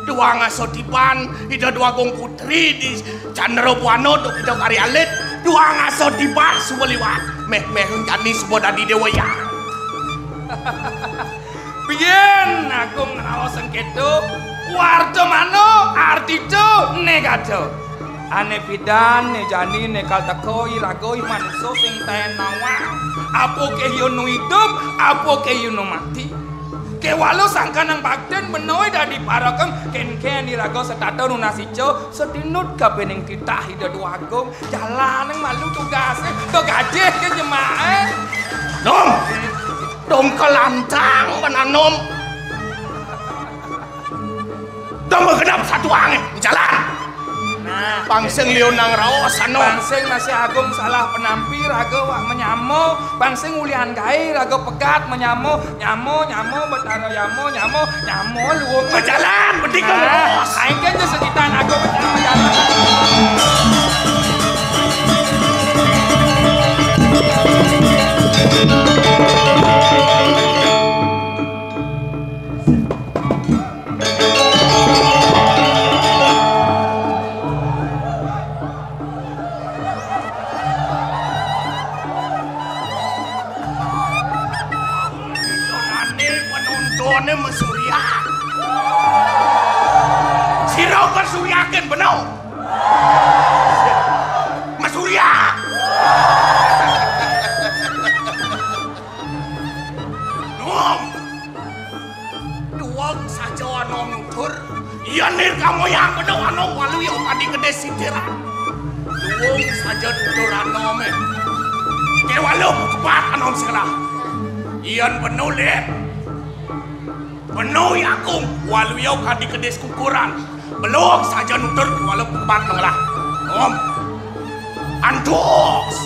Doang aso tiban, ida dua gong putri di Chandra Buana tu kita kari alit. Duang asa tiban suba liwat. Méh-méh jani suba dadi déwa hyang. Biyen Agung ngraos sengkéto, Wardamana, Ardita, Negata. Ané pidan, né jani, né kal teka iraga i manusa sing taén nawang. Apa ké ia nu idup, apa ké ia nu mati. Kéwala sangkaning baktin bena i dadi parekeng, kénkén iraga setata nunas ica, satinut kapining titah Ida Déwa Agung. Jalaning malu tugasé, to gajih ké jemaé. Nom. Dong kalantang bana nom. Dong genep satuangé, jalan. Nah, pang sing liunang raos anu. Pang sing masih Agung salah penampi raga wak manyama, pang sing ulian gaé raga pegat manyama, nyama, nyama, Betara Yama, nyama, nyama, luung. Bejalan, bedik. Nah, terus. Aing kan je sekitan Agung nyama jalan. Ane penontoné mesurya. Sira mesuryaken beno. Mesurya. Nom. Duweg saja anom nutur. Yén nirkamayang beno anom waluya kadi gedé sitiran. Duweg saja nutur anomé. Kéwala kebat anom sekelah. Yén beno lé. Beno yakung waluya kadi gedé kukuran. Belog saja nutur kéwala kebat mengelah. Nom. Antos.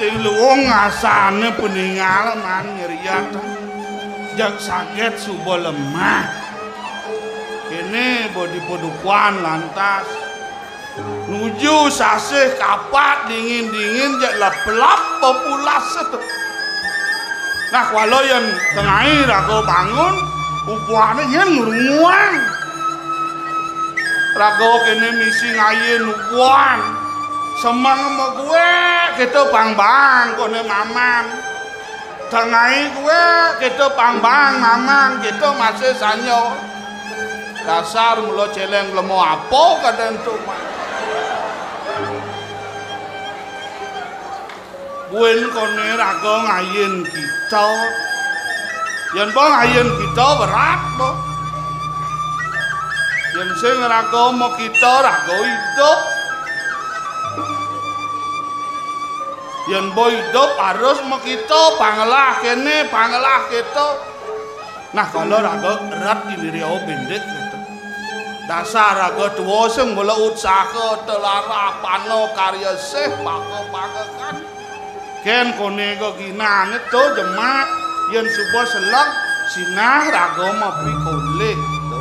Sing luung asané paningal man ngriat. Jag saget suba lemah. Kéné bodi padukuhan lantas. Nuju sasih kapat dingin-dingin jak lap-lap bepulas. Nah, kuala yén tengai raga bangun, ubuané yén ngrunguang. Raga kéné misi ngayin ubuan. Semeng megué kita pang bang koné maman. Tengai kué, kita pang bang mamang, kita masih sanyo. Dasar mula céléng lemo apa kadén tu, Mak. Buin koné raga ngayin kita. Yén ba ngayin kita berat, ba. Yén sing raga ma kita, raga idup. Yén ba idup harus ma kita, pangelah kéné, pangelah kéto. Nah, kala raga eret indria bindik kéto. Dasar raga tua sing mula utsaha, telarah, pana, karya sih, paka-pakakan. Kén koné geginané to jemak, yén suba seleg, sinah raga mapikolih to.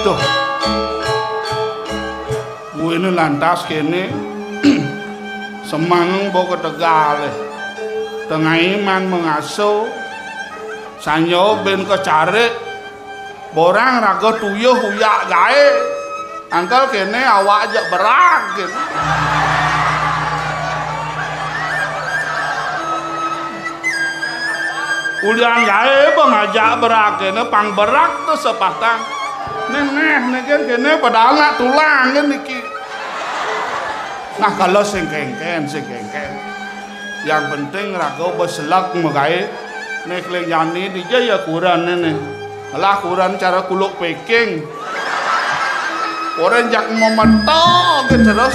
Tuh. Kuwiné lantas kéné semeng ba ketegalé. Tengai man mangaso, sanyo ben kecarik, borang raga tuyuh uyak gaé. Angkel kéné awak ajak berag kéné. Ulian gaé ba ngajak berag kéné, pang berag to sepatang. Néh, néh, néh, kén kéné padahal nak tulang kén niki. Nah, kala sing kénkén, sing kénkén. Yang penting raga ba seleg magaé. Néh, keling jani dija ya kurené néh. Alah, kurenan cara kuluk packing. Ora jak memetok terus.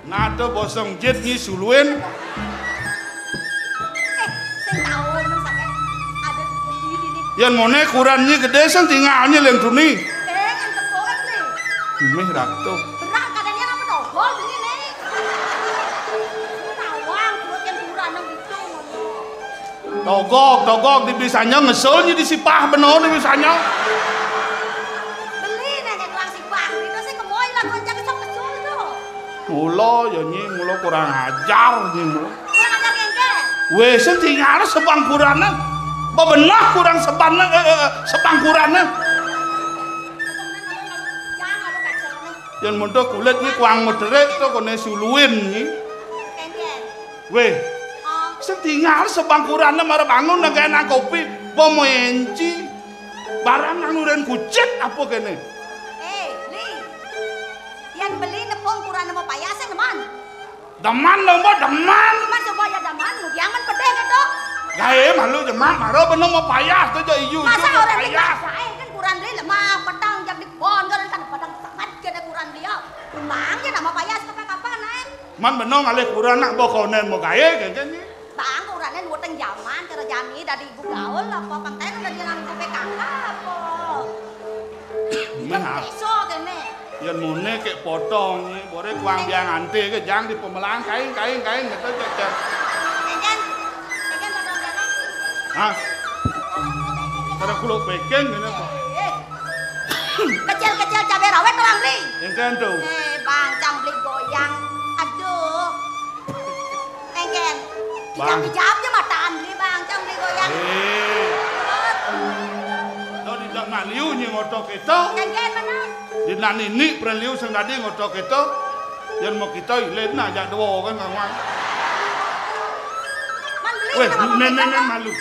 Ngado bosong jit nyi suluin. Eh, sing tahu nang sampai ada diri nih. Yan mone kurenan nyi gedé, sing tingal nyi lén duni. Eh, kan kepokan nih. Mih ratu. Berang katanya apa togol ini nih? Tawang perut yang kurang nang gitu. Togog, togog di bisanya ngesul nyi di sipah beno di bisanya. Beli nanya tukang sipah, itu sih kemoy lah, gua jadi sok kesul tuh. Mula ya nyi, mula kurang ajar nyi mula. Kurang ajar kengke. Wis sing tingal sebang kurenan. Bebenah kurang sebang, eh, eh, sebang kurenan. Jangan lu kacau nih. Yan monto kulit nyi kuang mederik to kone suluin nyi. Kengke. Wéh, sing tingal sebang kurenan mara bangun nang kena kopi, pemenci. Barang nang nuren kucit apa kene? Eh, Li. Yan beli nepung kurenan mau payah sih, teman. Demen lho, Mbok, demen. Mas coba ya demen, ngudiang men pedih gitu. Gaé malu jemak, mara benung mau payah to, jo iyu, masa iyu, orang payah. Sae kan kurenan Li lemah, petang jam di bon, kan padang sangat kena kurenan dia. Memang ya nama payah sampai kapan, eh? Man benung alih kurenan nak bokonen mau gaé, kan, kan, ni? Bang, kurenan weteng jaman, cara jani dadi ibu gaul, apa pangkain udah jalan ke P K K, apa? Nah. Iso kene. Yan mone kek potong, ni, bore kuang biang ante ke jang di pemelang, kain, kain, kain, gitu, cek, cek. Keken, keken potong jalan. Hah? Kada kulo peken, gini, apa? Eh. Kecil-kecil cabai rawit orang beli. Yang kan tuh. Eh, Bang, cang beli goyang. Aduh. Engken. Bang. Dijam-dijam aja mataan beli, Bang, cang beli goyang. Eh. Terus. Lo di dak maliu nyi ngotok itu. Engken mana? Di nani ni pren liu sing dadi ngotok itu. Yan mau kita ilin aja dua kan kawan. Man beli. Weh, kenapa men, men, men malu.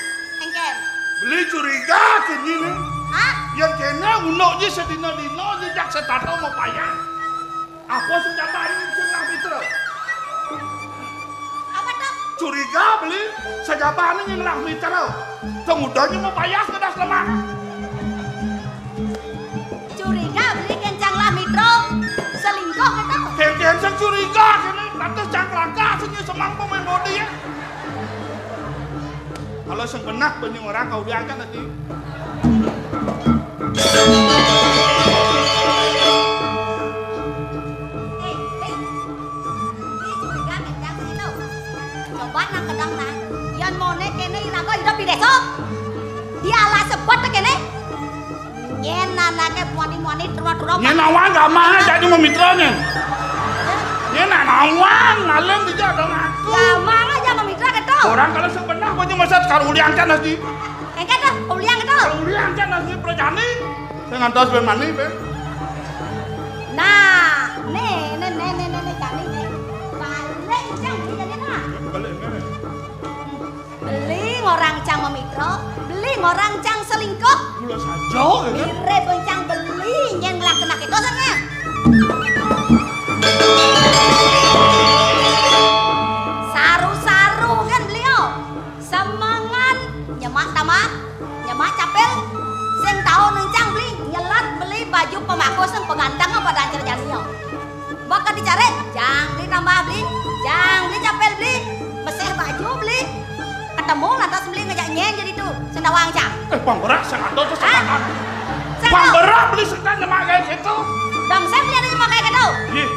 Engken. Beli curiga ke nyi ni. Hah? Yan kene unuk ji sedina-dina ji jak setato mau payah. Apa sing jabane sing ngelah mitra? Apa tuh? Curiga beli sing jabane sing ngelah mitra. Kemudian mau payah ke das lemak. Curiga beli kencang lah mitra. Selingkuh gitu. Kencang sing curiga kene. Lantas cang kelaka sing semang pemain bodi ya. Kalau sing benah banyak orang kau diangkat nanti. Eh, eh. Ini curiga kencang sih tuh. Coba nang kedang nang. Yan mone kene iraga hidup di desa. Dia alah sebut kene. Nyén anake muani-muani truna-truna. Nyén awang gamang aja cuma mitrane. Nyén nak nawang ngalem bisa dong aku. Gamang aja sama mitra keto. Orang kalau sebenah kok cuma sat karo uliangkan lagi. Engke dah, uliang keto. Karo uliangkan lagi perjani. Saya ngantos ben mani ben. Nah, nih, nih, nih, nih, nih, nih, jani nih. Balik jang, jani nah. Balik nih. Beli ngorang cang memitra, beli ngorang cang selingkuh. Kula saja, ya, kan? Mirip cang beli nyén nglaksanake dosa, kan? Saru-saru kan beliau. Semangan nyemak tamak, nyemak capil. Sing tau nang cang beli nyelat beli baju pemaku sing peganteng apa dan cerjaninya. Bakal dicari, jang beli tambah beli, jang beli capel beli, meseh baju beli. Ketemu lantas beli ngejak nyén jadi tu, sendawang cang. Eh, panggerak sing ada tu. Hah? Sing ada. Sing ada. Panggerak beli sing kan nyemak kayak gitu. Dong saya beli ada nyemak kayak gitu. Ih.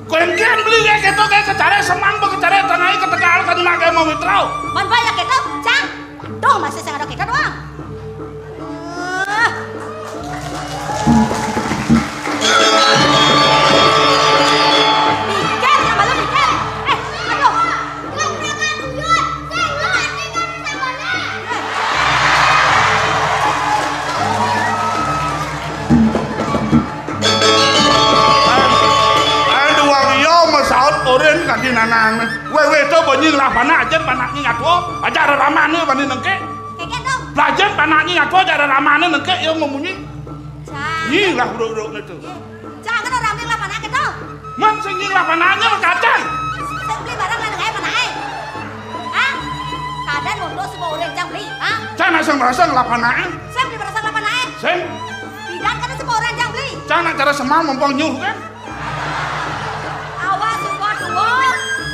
Kowe engken beli kayak gitu, kayak kecare semang, kecare tengah ke tegal kan nyemak kayak mau mitro. Man banyak gitu, cang. Dong masih sing ada kita doang. Eh. Pikir, ya, malu pikir. Eh, aduh. Aduh, wong iya mesaut Rin kaki nanang. Wéh, wéh, to ba nying lah panak, ajén panak nying atua, ajak reramané bani nengkek. Kékén dong. Belajen panak nying atua, ajak reramané nengkek, ya memunyi. Cang. Nying lah uruk-uruk né to. Cang, kéné orang nying lah panak kéto. Man sing nying lah panaknya kacang. Sing beli barang lah nengkek panaké. Hah? Kadén untuk semua orang cang beli, hah? Cang nak sing merasa lah panaké. Sing beli barang lah panaké. Sing. Bidan kadén semua orang cang beli. Cang nak cara semar mumpung nyuh kan. Awas suba tua,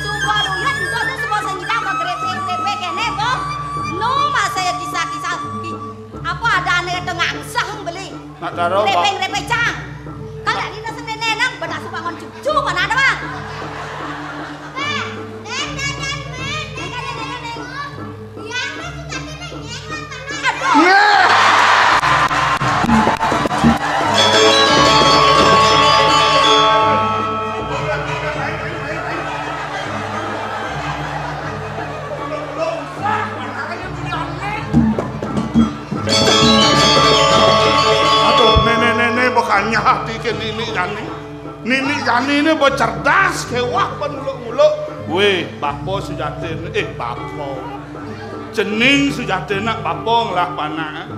suba ruyut, ento tu suba sing nyidang ba grepeng-grepeng kéné, boh. No masa ya kisah-kisah, ki-, apa adané tengah usah beli. Nak taro, Pak. Grepeng-grepeng cang. Kalau ini nasi nenek nang, bedak suba ngon cucu, mana ada, Bang? Bang, Neng, Neng, Neng, Neng. Neng, Neng, Neng, Neng. Aduh, nenek-nenek bukannya hati ke nini jani. Nini jani ini ba cerdas, kéweh ba nguluk-nguluk. Wéh, bapa sujatiné, eh, bapa. Cening sujatiné bapa ngelah panak.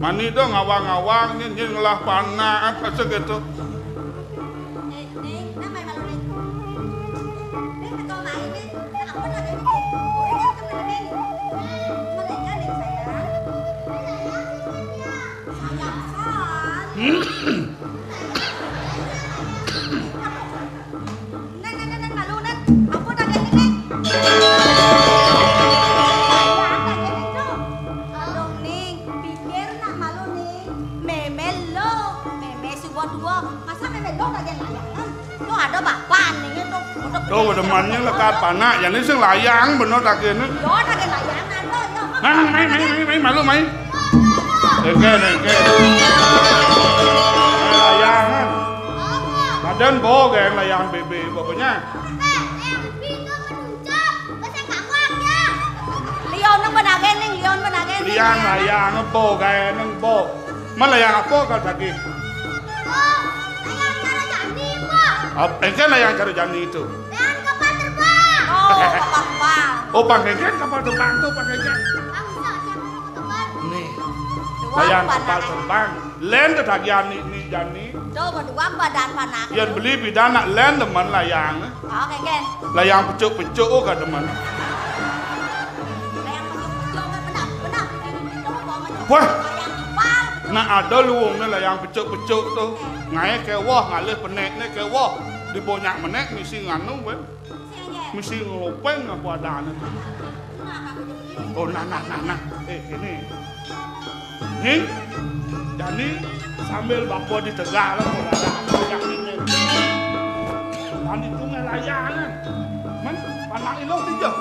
Mani dong ngawang-ngawang nyén, nyén ngelah panak, apa sih gitu. Eh, Ning, nah, mai malu, Ning. Ning, teko mai, Ning. Nah, apa dah, Ning? Boleh kan, temen, Ning? Mereka, Ning, sayang. Sayang, sayang. Nan, nan, nan, nan, malu, nan. Apa dah, Ning, Ning? Sayang, dah, Ning, tu. Aduh, Ning, pikir nak malu, Ning. Mémé lo, mémé suba tua. Masa mémé lo dah, Ning, layangan? Tuh ada bapak nih tuh. Tuh, demennya lekat panak, ya ini sing layang bener takéné. Yo, také layang ada, yo. Nah, mai, mai, mai, mai, malu, mai. Engké, engké. Nah, layangan. Badan bo, geng layang bébé, pokoknya. Lion nang benagé ning, lion benagé ning. Liang layang bo, gaé nang bo. Mana layang apa kal tadi? Oh, layang cara jani, Pak. Ap-, engké layang cara jani itu. Layang kapal terbang. Oh, kapal terbang. Oh, pangkéngkén kapal terbang tuh, pangkéngkén. Bang, bisa aja kapal terbang. Nih. Dua layang kapal terbang. Lén tetagihan ni, ni jani. Tuh, berdua badan panak. Yén beli bidan nak lén demen layang. Oh, kéngkén. Layang pecuk-pecuk, oh, gak demen. Layang pecuk-pecuk, kan benar, benar. Wah. Layang kepal. Nak ada luungné layang pecuk-pecuk tuh. Ngaé kéweh, ngalih penékné kéweh. Di bonyak menék misi nganu, wéh. Misi ngelopeng apa adané. Oh, nah, nah, nah, nah. Eh, ini. Ning, jani sambil bapa di tegal, kalau ada yang ini. Tadi tunggal layangan. Men, panak iluh dia.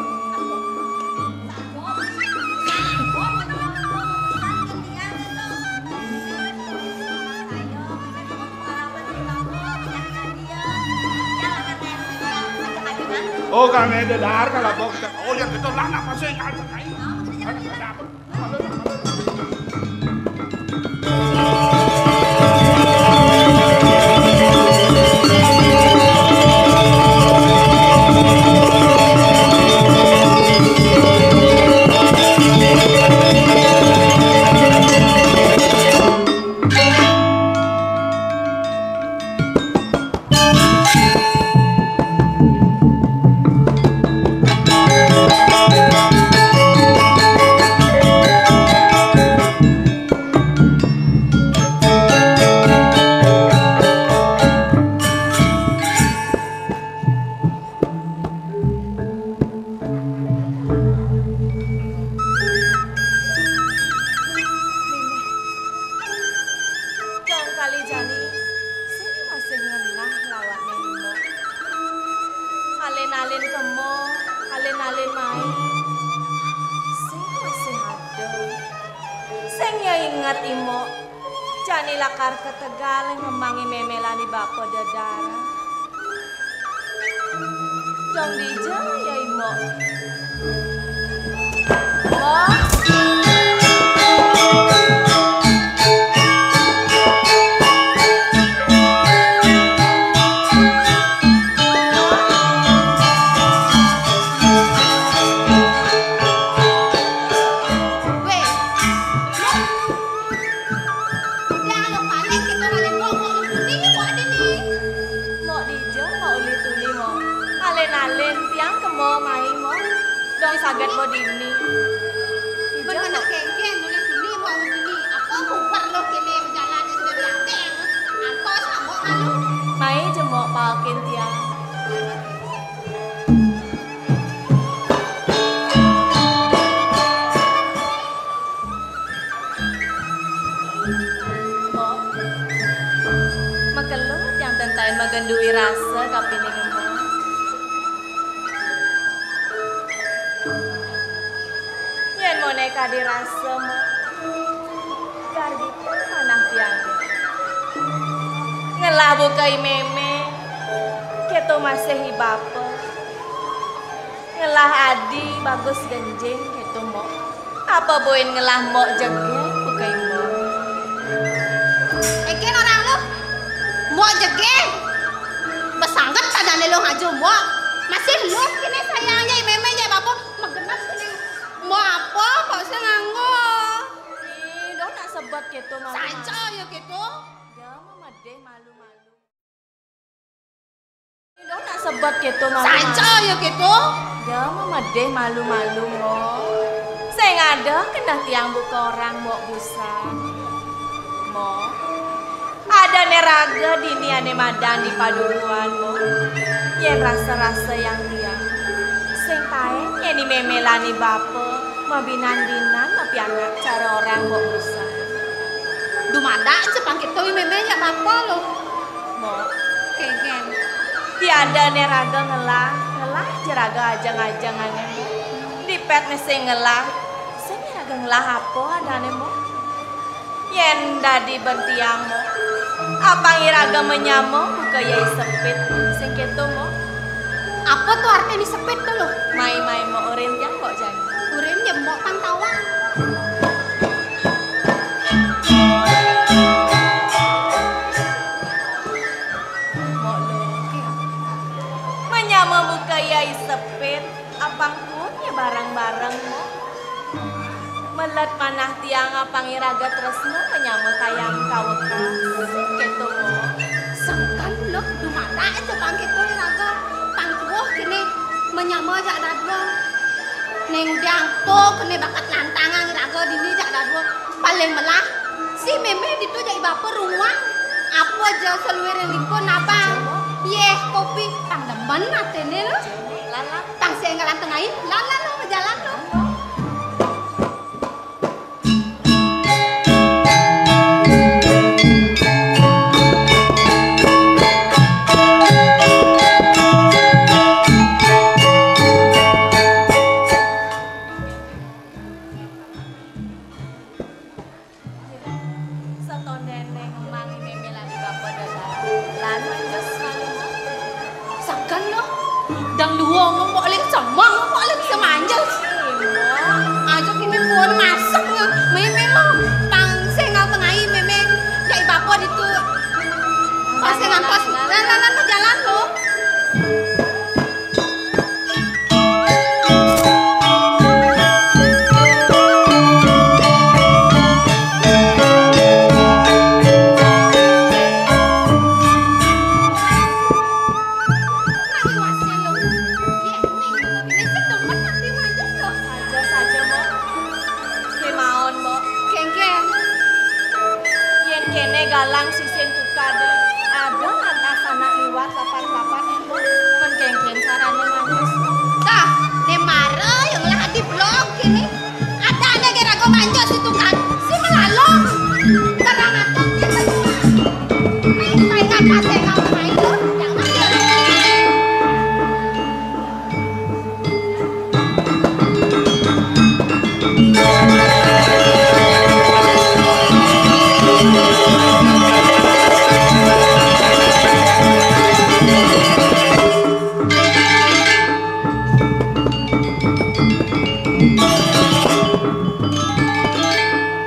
Oh, kami ada dahar kalau bok. Oh, yang itu lah, nak masuk yang ada kain. Ada, ada apa? Dong kali jani, sing masih ngenah lawakné Imo. Alin-alin kemo, alin-alin mai, sing masih ada. Sing ya inget Imo, jani lakar ka tegal ngembangin mémé lan i bapa dedara. Dong dija ya, Imo? Imo? Nalin tiang kemo mai mo. Dong saget mo dini. Men ija, meneh Mbok. Kengken nulis dini mo dini. Apa kuper lo kene bejalan sudah diateng. Antos Mbok malu. Mai jemok pakin tiang. Mbok, makelo tiang tentaen magendui rasa kapining Mbok. Yen moneh kadi rasa, Mbok, gargita manah tiang. Ngelah buka i meme, keto masih i bapa. Ngelah adi bagus genjing keto, Mbok. Apa buin ngelah Mbok jegeg buka i Mbok? Eken orang lu, Mbok jegeg. Besangget sadane lu ngajo Mbok. Masih lu kene sayang jai meme jai bapa. Megenep kene. Mbok apa kok sing nganggo? Ih, dong nak sebet keto malu-malu. Saja ya keto. Ya, memedih malu-malu. Dong nak sebet keto malu-malu. Saja ya keto. Ya, memedih malu-malu, Mbok. Sing ada kendah tiang buka orang Mbok busan. Mbok, adane raga dini ane madan di padukuhan, Mbok. Yen rasa-rasa yang tiang. Sing taen yen i meme lan i bapa mabinan-binan mapianak cara orang Mbok busan. Dumadak cepang keto i meme jak bapa lo. Mbok. Kegen. Tiada ne raga ngelah, ngelah ja raga ajeng-ajeng ane, Mbok. Dipet ne sing ngelah, sing ne raga ngelah apa adane, Mbok? Yen dadi bentiang, Mbok. Apang i raga menyama buka yai sepit, sing keto, Mbok. Apa tu artine sepit tu, lo? Mai-mai, Mbok, urin jang, Mbok, jani. Urin jang, Mbok, pang tawang. Mbok lo. Menyama buka yai sepit, apang pun ya bareng-bareng, Mbok. Melet manah tiang apang iraga tresna menyama kayang kawekas. Keto, Mbok. Sengkan lo, dumadak aja pang keto iraga. Pang tuwuh kene menyama jak dadua. Ning udiang to kene bakat lantangan iraga dini jak dadua. Paling melah, si meme ditu jak i bapa runguang. Apa ja saluiring liku nabang. Yeh, kopi, pang demen atene lo. Lan, lan. Pang senggalan tengai, lan, lan lo, bejalan lo. Setondene ngemang i meme lan i bapa dalan. Lan manjus malu. Saken lo. Dang dua ngomong ling semang, ngomong ling semanjus. Aja kini pun masuk nge-, meme lo. Pang senggal tengai meme. Jai bapa ditu. Pas ngantos. Lan, lan, lan, jalan lo. Saja, saja, Mbok. Kemaon, Mbok. Kengken. Yen kene galang sisin tukade, ada lantas anak liwat lapat-lapat, Mbok. Men kengken sarane manjus. Tah, ne mara yang lah di blok kene. Ada ane ge rago manjus di tukad. Si melalong. Terang atok dia semua. Main, main apa, saya nggak main tuh. Jangan dia.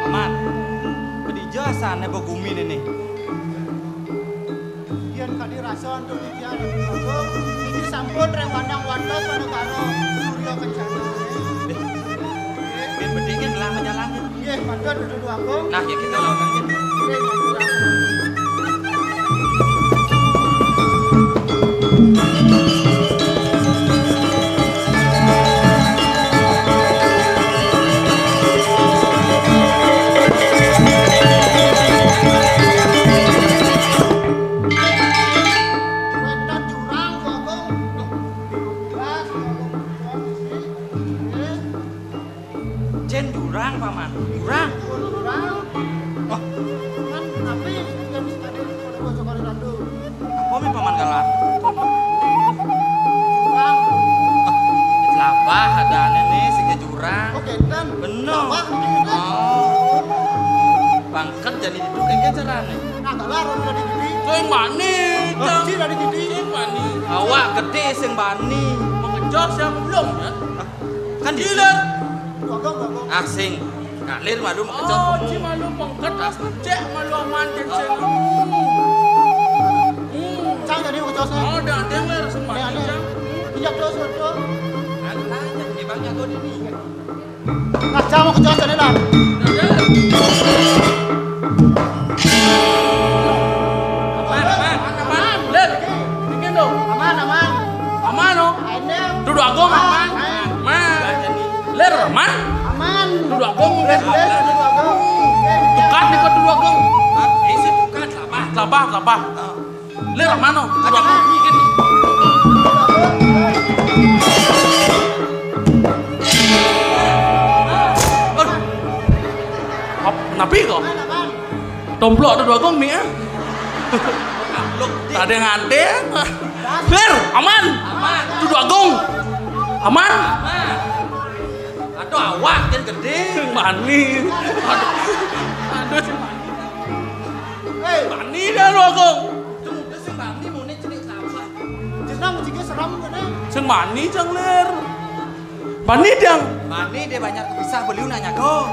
Paman, kedija asane begumi nene. Yen kadi rasa antuk titiang Ratu Agung, niki sampun ring pandang wanda sanegara Surya Kencana. Nggih. Nggih. Nggih, bedik nggih, ngelah majalan. Nggih, mantun Ratu Agung. Nah, ya kita lawan nggih. Nggih, mantun. Jani itu kan carane. Nah, gak laro dari gede. Sing bani, Hah? Cang. Cik dari gede. Sing bani. Awak gede sing bani. Mengejos yang belum ya? Kan di Gila. Dua gong, dua gong. Ah, sing. Kalir malu mengejos. Oh, ci malu pengketas, cek malu aman, cek sing. Hmm. Cang jadi mengejos, eh. Oh, dah ada yang ler sing bani, Cang. Iya, terus, terus. Aku tanya, di bang jago di ni. Nah, cang mau kejos tadi lah. Aman, aman, aman. Ler. Bikin dong. Aman, aman. Aman, oh. Ayo, Neng. Duduk agung, aman. Aman. Aman. Ler, aman. Aman. Duduk agung, Ler, Ler, duduk agung. Tukat nih kok duduk agung. Isi tukat, lapah. Lapah, lapah. Lir, mano? Ada apa? Ini. Aduh. Ap-, napi kok? Tomplok tu dua gong mi, eh? Tak ada yang ada. Lir, aman? Aman. Tu dua gong. Aman? Aman. Aduh, awak jan gede. Mani. Aduh. Aduh. Hei. Bani dah lu aku. Cung, udah sing bani mau ni cenik kelapa. Jenang juga seram kan, eh? Sing bani, Cang, Lir. Bani, Dang. Bani dia banyak kepisah, beliau nanya kau.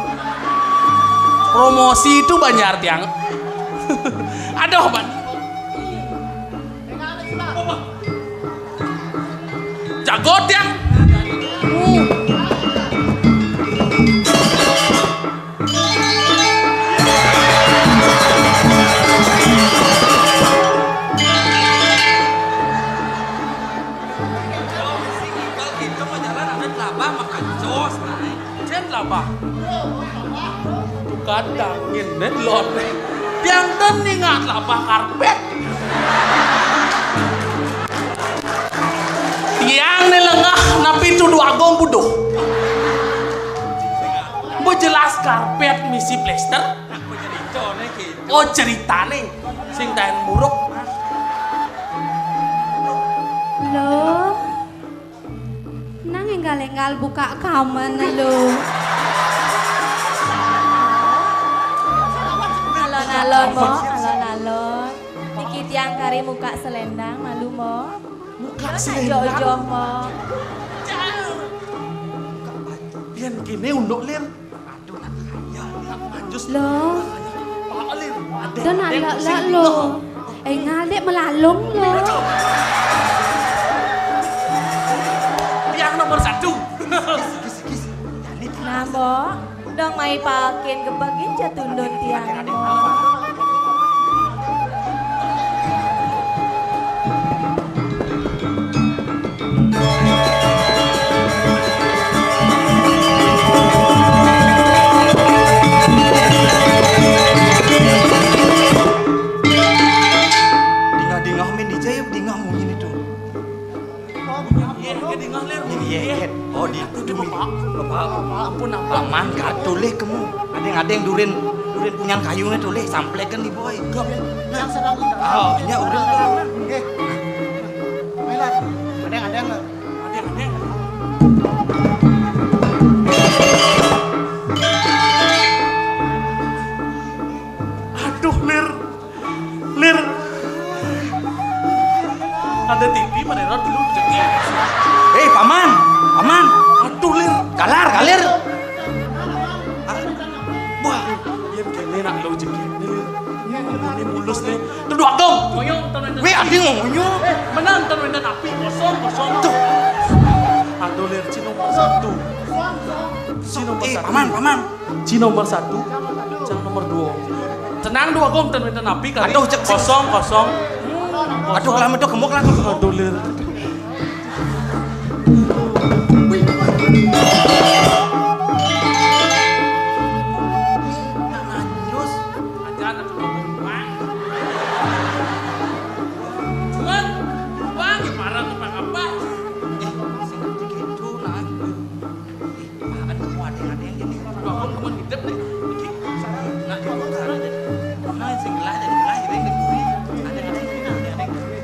Promosi itu banyak, Tiang. Aduh, bani. Jago, Tiang. Jen labah. Tukar dangin, nen lot. Tiang ten ingat labah karpet. Tiang ni lengah, napi tu dua gong buduh. Bu jelas karpet misi plester. Oh, cerita ni. Sing tahan buruk. Loh. Nang enggal-enggal buka kamen lo. Alon-alon, Mo, alon-alon. Niki tiang kari muka selendang, malu, Mo. Muka selendang? Joh-joh, Mo. Pian kene unduk, Lir. Aduh, nak kaya, nak manjus. Loh. Pak Lir, ada. Dah nak lak-lak lo. Eh, ngalek melalung lo. Yang nomor satu. Kis, kis, kis. Nah, Mbok. Dong mai pakin gebegin jatundun tiang. Dingah-dingah min dijayuk, dingah munyin itu. Iya, iya, dingah, Lir. Iya, iya. Oh, di itu, Bapak. Bapak. Ampun, ampun. Paman, gak tulih kemu. Ada yang, ada yang durin, durin punyan kayu ni tulih, samplekan ni, boy. Gak. Yang sedang kita. Oh, iya, udah. Oke. Ayolah. Ada yang, ada yang. Ada yang, ada yang. Aduh, Lir. Lir. Ada T V mana dulu jeki. Hei, paman, paman. Aduh, Lir. Galar, galir. Wah, yang kene nak lo jeki ni, Lir. Ini mulus ni. Duduk agam. Weh, ada ngomongnya. Eh, menang, tanu ini napi kosong, kosong. Tuh. Aduh, Lir, ci nomor satu. Ci nomor satu. Eh, paman, paman. Ci nomor satu, Cang nomor dua. Tenang dua gong, ten wenten api kali. Aduh, cek, cek. Kosong, kosong. Aduh, kelama tuh gemuk lah. Aduh, Lir. Cuman, bang, parah tuh, Pak, apa? Eh, sing gitu, nah. Bahkan kamu ada-ada yang jadi. Wah, kamu, kamu hidup deh. Iki, nak kamu sekarang jadi. Nah, sing gelah jadi gelah, ini yang duri. Ada-ada yang duri, ada-ada yang duri.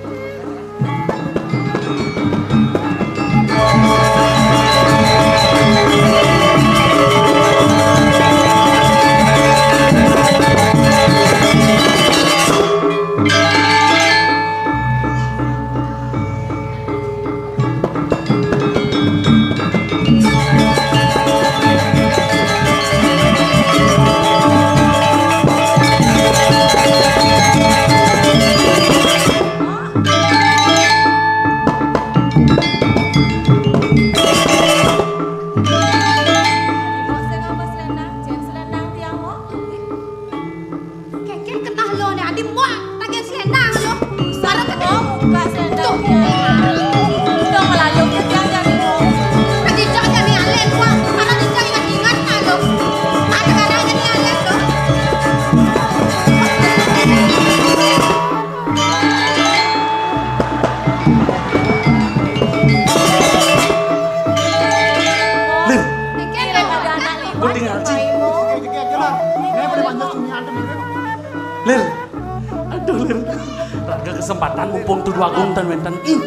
Kesempatan mumpung Tudu Agung ten wénten. Hmm.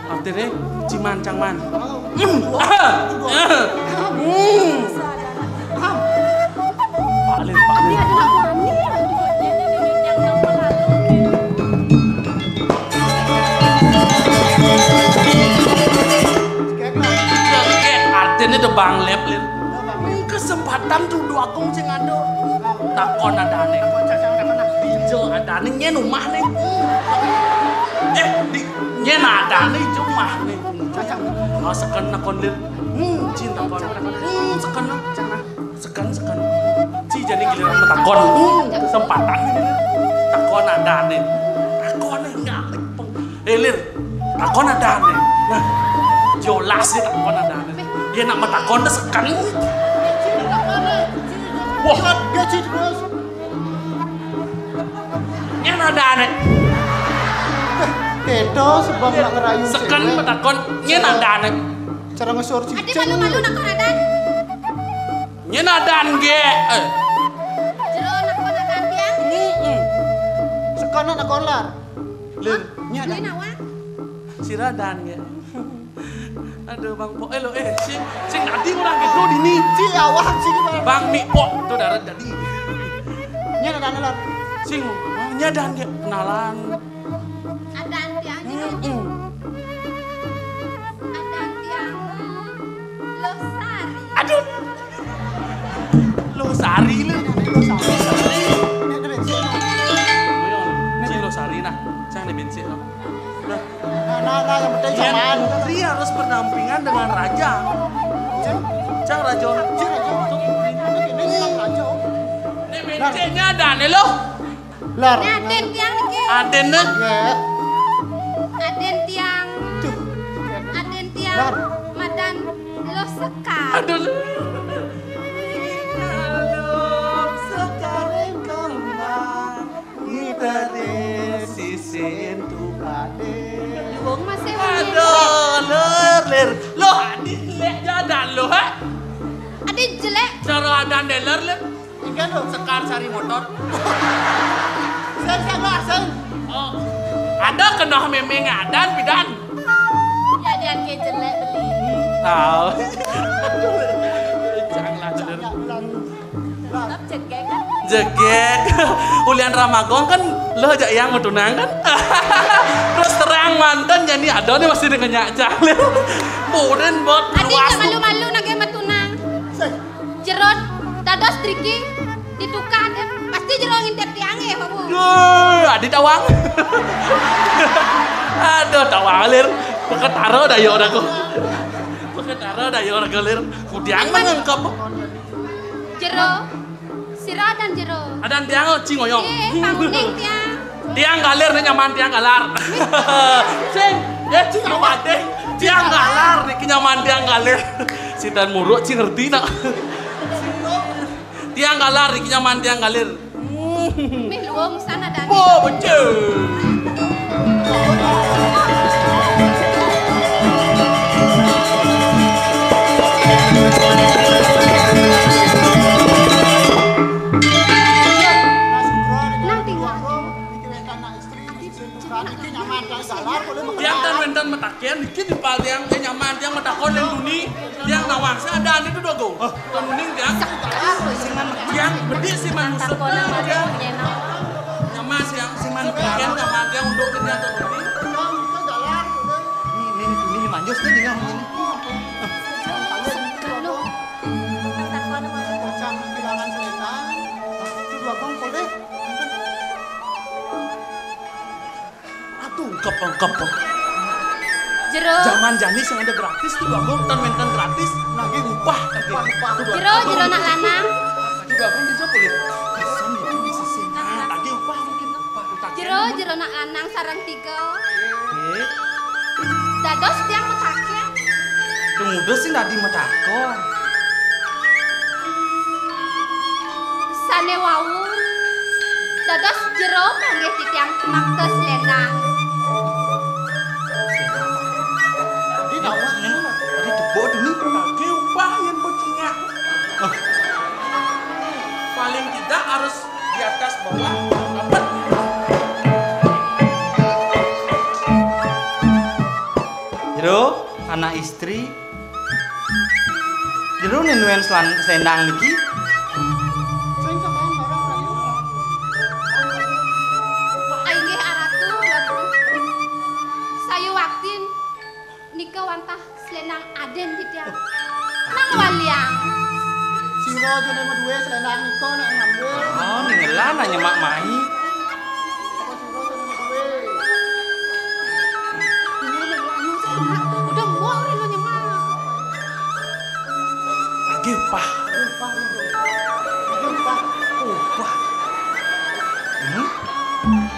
Artiné ciman cangman. Hmm. Pak Lin, Pak Lin. Artiné da Bang Lép, Lin. Kesempatan Tudu Agung sing ada. Takon adané. Dija adané nyén umahné. Eh, di, nyén adané dija umahné. Oh, seken nakon, Lin. Hmm, cing takon. Hmm, seken. Seken, seken. Ci jani giliran matakon. Hmm, kesempatan ini, Lin. Takon adané. Takoné ngalih peng. Eh, Lin, takon adané. Nah, jelas ya takon adané. Ya nak matakon téh seken. Wah, dia ci terus. Nyén adané. Kéto sebab nak ngerayu seken céwék. Matakon, nyén adané. Cara ngesor cicing. Adi malu-malu nakon adan. Nyén adan gé. Eh. Jero nakon adan tiang. Heeh. Seken nakon lar. Lin, nyén adan. Lin awak. Sira adan gé. Aduh, Bang Pok. Eh, lo, eh, sing, sing dadi urang gitu dini. Ci awak, ci gimana? Bang Mik Pok, tuh darat dadi. Nyén adan lar. Sing, nyén adan gé kenalan. Adan tiang. Heeh. Adan tiang Losari. Aduh. Losari, Lin. Losari. Cing Losari, nah. Cang di bensin, no. Nah, nah, nah, yang penting zaman. Putri harus berdampingan dengan raja. Cang, cang raja. Cang raja. Ini raja. Ini bensinnya ada nih, loh. Lar. Ini aden tiang niki. Aden, nah. Nggih. Aden tiang. Duh. Aden tiang. Lar. Madan Luh Sekar. Aduh. Luh Sekar kembang ngiteri sisin tukade. Luwung masih wengi. Aduh, ler, ler. Loh, adi jelek jadan lo, ha? Adi jelek. Cara adan dealer, ler. Inggih lho, Sekar Sari Motor. Sing, sing, Mas, sing. Oh. Ada kena mémé ngadan, pidan. Ya, dia ke jelek beli. Tahu. Aduh. Janganlah, bener. Tetap jegek kan? Jegek. Ulian ramagong kan lo aja yang mau tunang kan? Terus terang mantan jadi ada nih masih dengan nyak Cahlir. Burin bot. Adi luas. Malu-malu nage matunang. Sing. Jero dados driki ditukar, pasti jero ngintip tiangé, Babu. Duh, adi tawang. Aduh, tawang, Lir. Peketara dah ya ora kok. Peketara dah ya ora, Lir. Kudiang mah ngengkep. Jero, sira adan jero. Adan tiang, oh, cing oyong. Eh, panguning tiang. Tiang galir nih nyaman tiang galar. Sing, ya cing apa deh? Tiang galar nih nyaman tiang galir. Sinten muruk cing ngerti nak. Tiang galar niki nyaman tiang galir. Mih luwung sana dan. Oh, becik. Nang tinggal. Niki wénten, wénten metaken, niki di paliang, eh, nyaman, tiang metakon yang duni, tiang nawang. Saya ada anu itu dogo. Hah? Tuan uning, tiang. Tiang, bedik sih man ngusut. Tiang. Nyaman, tiang, sih man metaken, nyaman, tiang, untuk tiang, tuan uning. Ini, ini, ini, ini manjus nih, dengan ini. Pocang kehilangan selendang. Itu dua bang, poleh. Aduh, engkep, engkep. Jero. Zaman jani sing ada gratis tuh, Bagong, tan mentan gratis. Lagi upah, lagi upah. Jero, jero nak lanang. Tuh, Bagong, dijawab boleh. Kesan itu di sisi. Lagi upah mungkin, upah. Jero, jero nak lanang sareng tiga. Eh. Dados tiang metaken. Tumuduh sing dadi metakon. Sané wau dados jero panggih titiang makta selendang. Ini tepuk dulu. Lagi upah yang bercingak. Paling tidak harus di atas bawah, dapat. Jero, anak istri. Jero, né nuén selan-, selendang niki. Inggih, Aratu, Ratu. Sayuwakti nika wantah selendang adin titiang. Nang waliang. Sira jane madué selendang nika nek ngambil. Oh, ningelan nyemak mai. Apa sira jane madué? Ini lho, ayo, cek, Mak. Udah, mbok, udah, lu nyemak. Lagi upah. Upah, lu. Lagi upah. Upah. Hmm?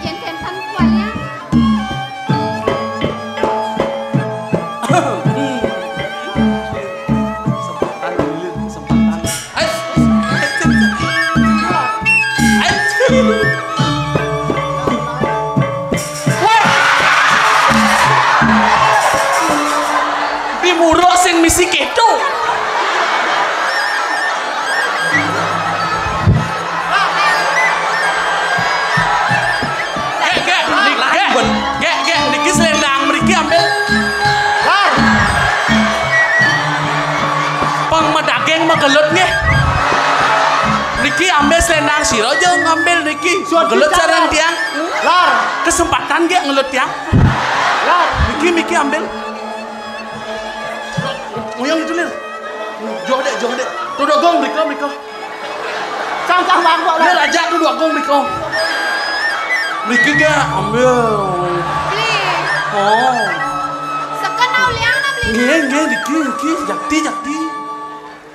Yén kénten kualian. Kesempatan dulu, kesempatan. Ais, ais, ais, ais. Wah! Di muruk sing misi kéto. Gék, gék, ni-, gék, gék, gék, niki selendang mriki ambil. Lar. Pang madaging magelut nggih. Niki ambil selendang sira aja ngambil niki. Suwun sareng tiang. Lar. Kesempatan gék ngelut tiang. Lar. Niki, niki ambil. Uyang itu, Lil. Jauh, Dék, jauh, Dék. Tuh, dogong, mriko, mriko. Cang, cang, bang, bang. Lil, ajak tuh, dogong, mriko. Mriki, Kak, ambil. Beli. Oh. Seken, nah, uliang, nah, beli. Nggih, nggih, niki, niki, jakti, jakti.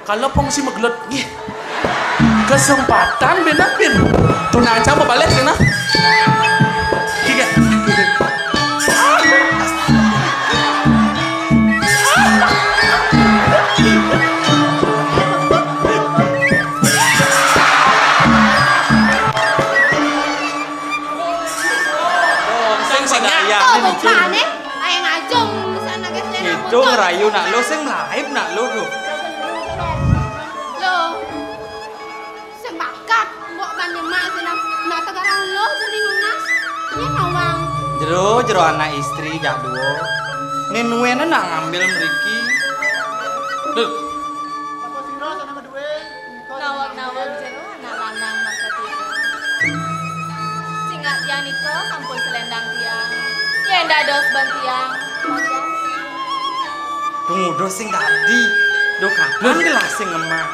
Kalau pong si magelut, nggih. Kesempatan bina pin. Tuna aja mau balik sini. Tiga. Sing sadaya. Tuh, bapakne, ayo ngajung sana, guys, Lena. Itu ngerayu nak lo, sing melaib nak lo tuh. Lo. Sing bakat, mbok ban nyemak sing nang, nak tegarang lo jadi nunas. Iya, nawang. Jero, jero anak istri jak duo. Né nuén nak ngambil mriki. Duh. Nawag-nawag jero anak lanang mangkat tiang. Singak tiang nika sampun selendang tiang. Yén dados ban tiang. Tunggu do sing dadi. Do kapan gelah sing ngemak?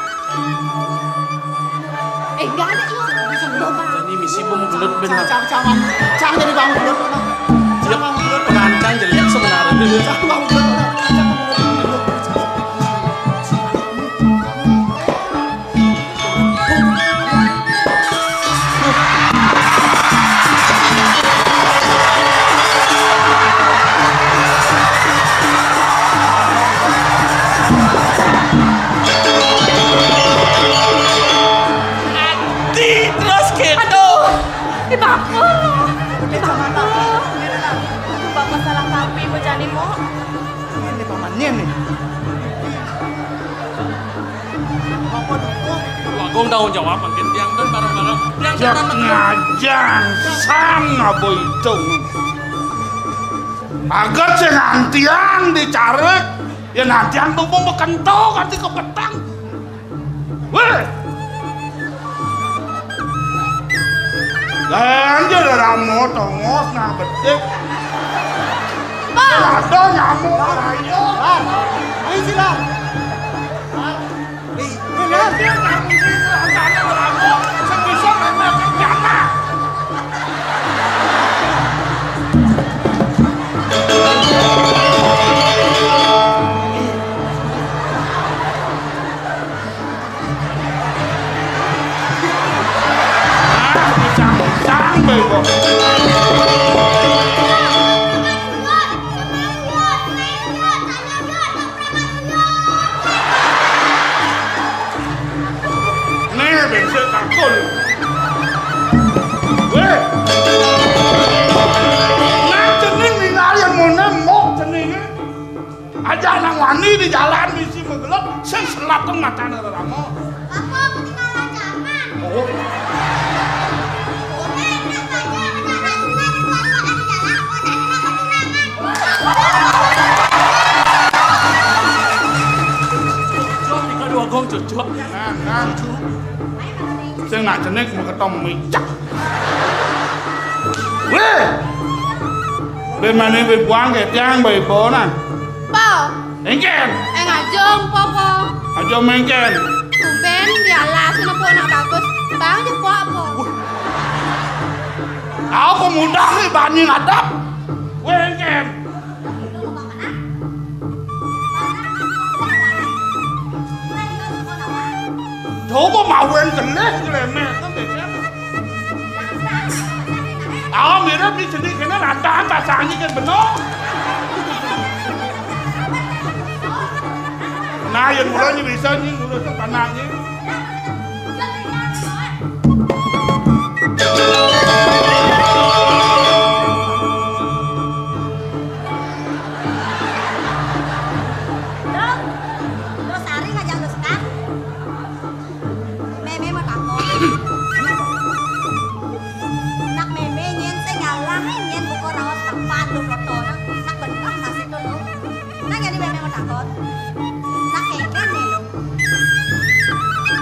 Eh, enggak ada, iya. Bisa belum, Pak? Ini misi pun gelut benar. Cang, cang, cang, cang, jadi bangun gelut, Pak. Siap, pengancang jelek sebenarnya. Cang, bangun gelut, Pak. Cang, bangun gelut. Ati terus gitu. Aduh, di bapa. Di bapa. Aduh, bapa salah kaprah bocah ni, Mok. Ini pamannya nih. Agung tanggung jawab mangkin tiang ten bareng-bareng. Tiang ten ngajang sang abo itu. Agar sing nantiang dicarik, ya nantiang tumpung bekento kanti kepetang. Wéh. Ganjel ramo tongos nah bedik. Pak. Ada nyamuk rayo. Ayo sih, Pak. Nih, béngsik kakul. Wéh. Nah, cening ningali yang mau nembok ceningé. Aja nang wani di jalan misi magelut, sing selateng matane rerama. Apa ketinggalan zaman? Oh. Urip nak belajar, nak sunat, buat-buat ada jalan, buat ada nak bertunangan. Nak cenik maketong micak. Wéh. Bé mani bé buang ké tiang bé ibu nah. Po. Éngkén. Eh, ngajeng po, po. Aja méngkén. Tumbén dialas nopo nak bagus. Bang jepok po. Aku mudah nih bani ngadap. Wéh, éngkén. Coba mawen kelih, kelemek, kan beda. Ah, mirip di sini kena rata, pasangi kan bener. Nah, yang mulanya bisa nih, ngurus tanahnya. Dong, Dosari ngajak Doskar. Mémé mau takon. Nak mémé nyén sing ngalah nyén buka raos kapan lu foto nak. Nak bener masih tuh lu. Nak jadi mémé mau takon. Nak kéngkén nih lu.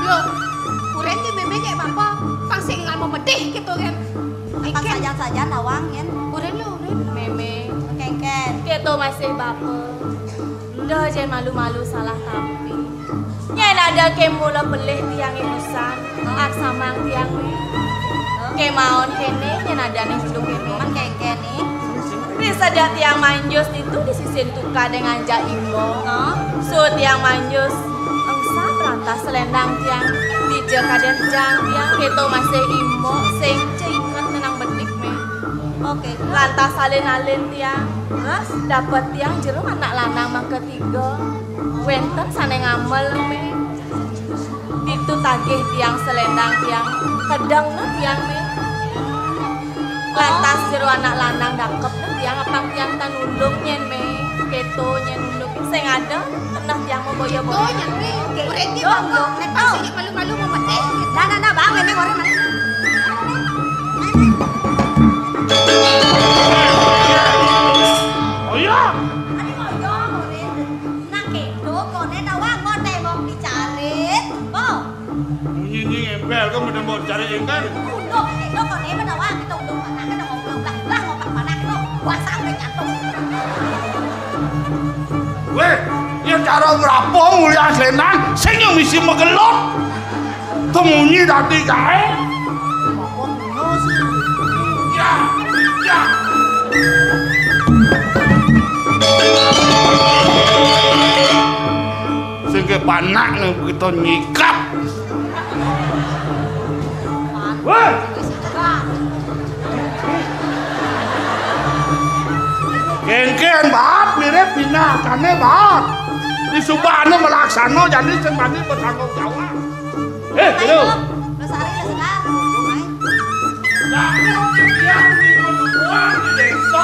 Loh, uren ki mémé kayak apa? Pang sing ngalmo medih gitu kan. Pang sajan-sajan nawang nyén. Uren lo, uren. Mémé. Kéngkén. Kéto masih bapa. Enda jén malu-malu salah tampi. Nyén ada ké mula pelih tiang ibusan, ak samang tiang né. Kémaon kéné nyén ada né unduk kéné. Man kéngkén né. Di sedak tiang manjus ditu di sisin tukadé nganjak imba. Suud tiang manjus engsap lantas selendang tiang. Dija kadén jang tiang kéto masih imba sing ceinget nenang bedik mé. Oké. Lantas alin-alin tiang. Terus? Dapet tiang jero anak lanang makatiga. Wénten sané ngamel mé. Ditu tagih tiang selendang tiang. Kedeng né tiang mé. Lantas jero anak lanang dakep né tiang apang tiang tan unduk nyén mé. Kéto nyén unduk sing ada keneh tiang mau boya-boya. Tuh, nyén mé. Berhenti, Bang. Nek pas ini malu-malu mau mati. Nah, nah, nah, Bang, ini orang mana? Oh iya. Adi mau yo, mau deh. Nak kéto, koné tawang, koné mau dicarit. Oh. Munyi nying embel kok mesti mau cari engkén. Unduk, unduk, koné mau tawang, kita unduk mana, kita mau pulang, lah, lah, mau ke mana, kita puasa udah jatuh. Wéh, yén cara ngrapuh mulian selendang, sing yo misi magelut. Temunyi dadi gaé. Ya, ya. Sing ké panak né begitu nyikap. Wéh. Kéngkén baat mirip pinakané baat. Di subané malaksana jani sing bani bertanggung jawab. Eh, Jero. Lestari, Lestari. Nah, yang di desa.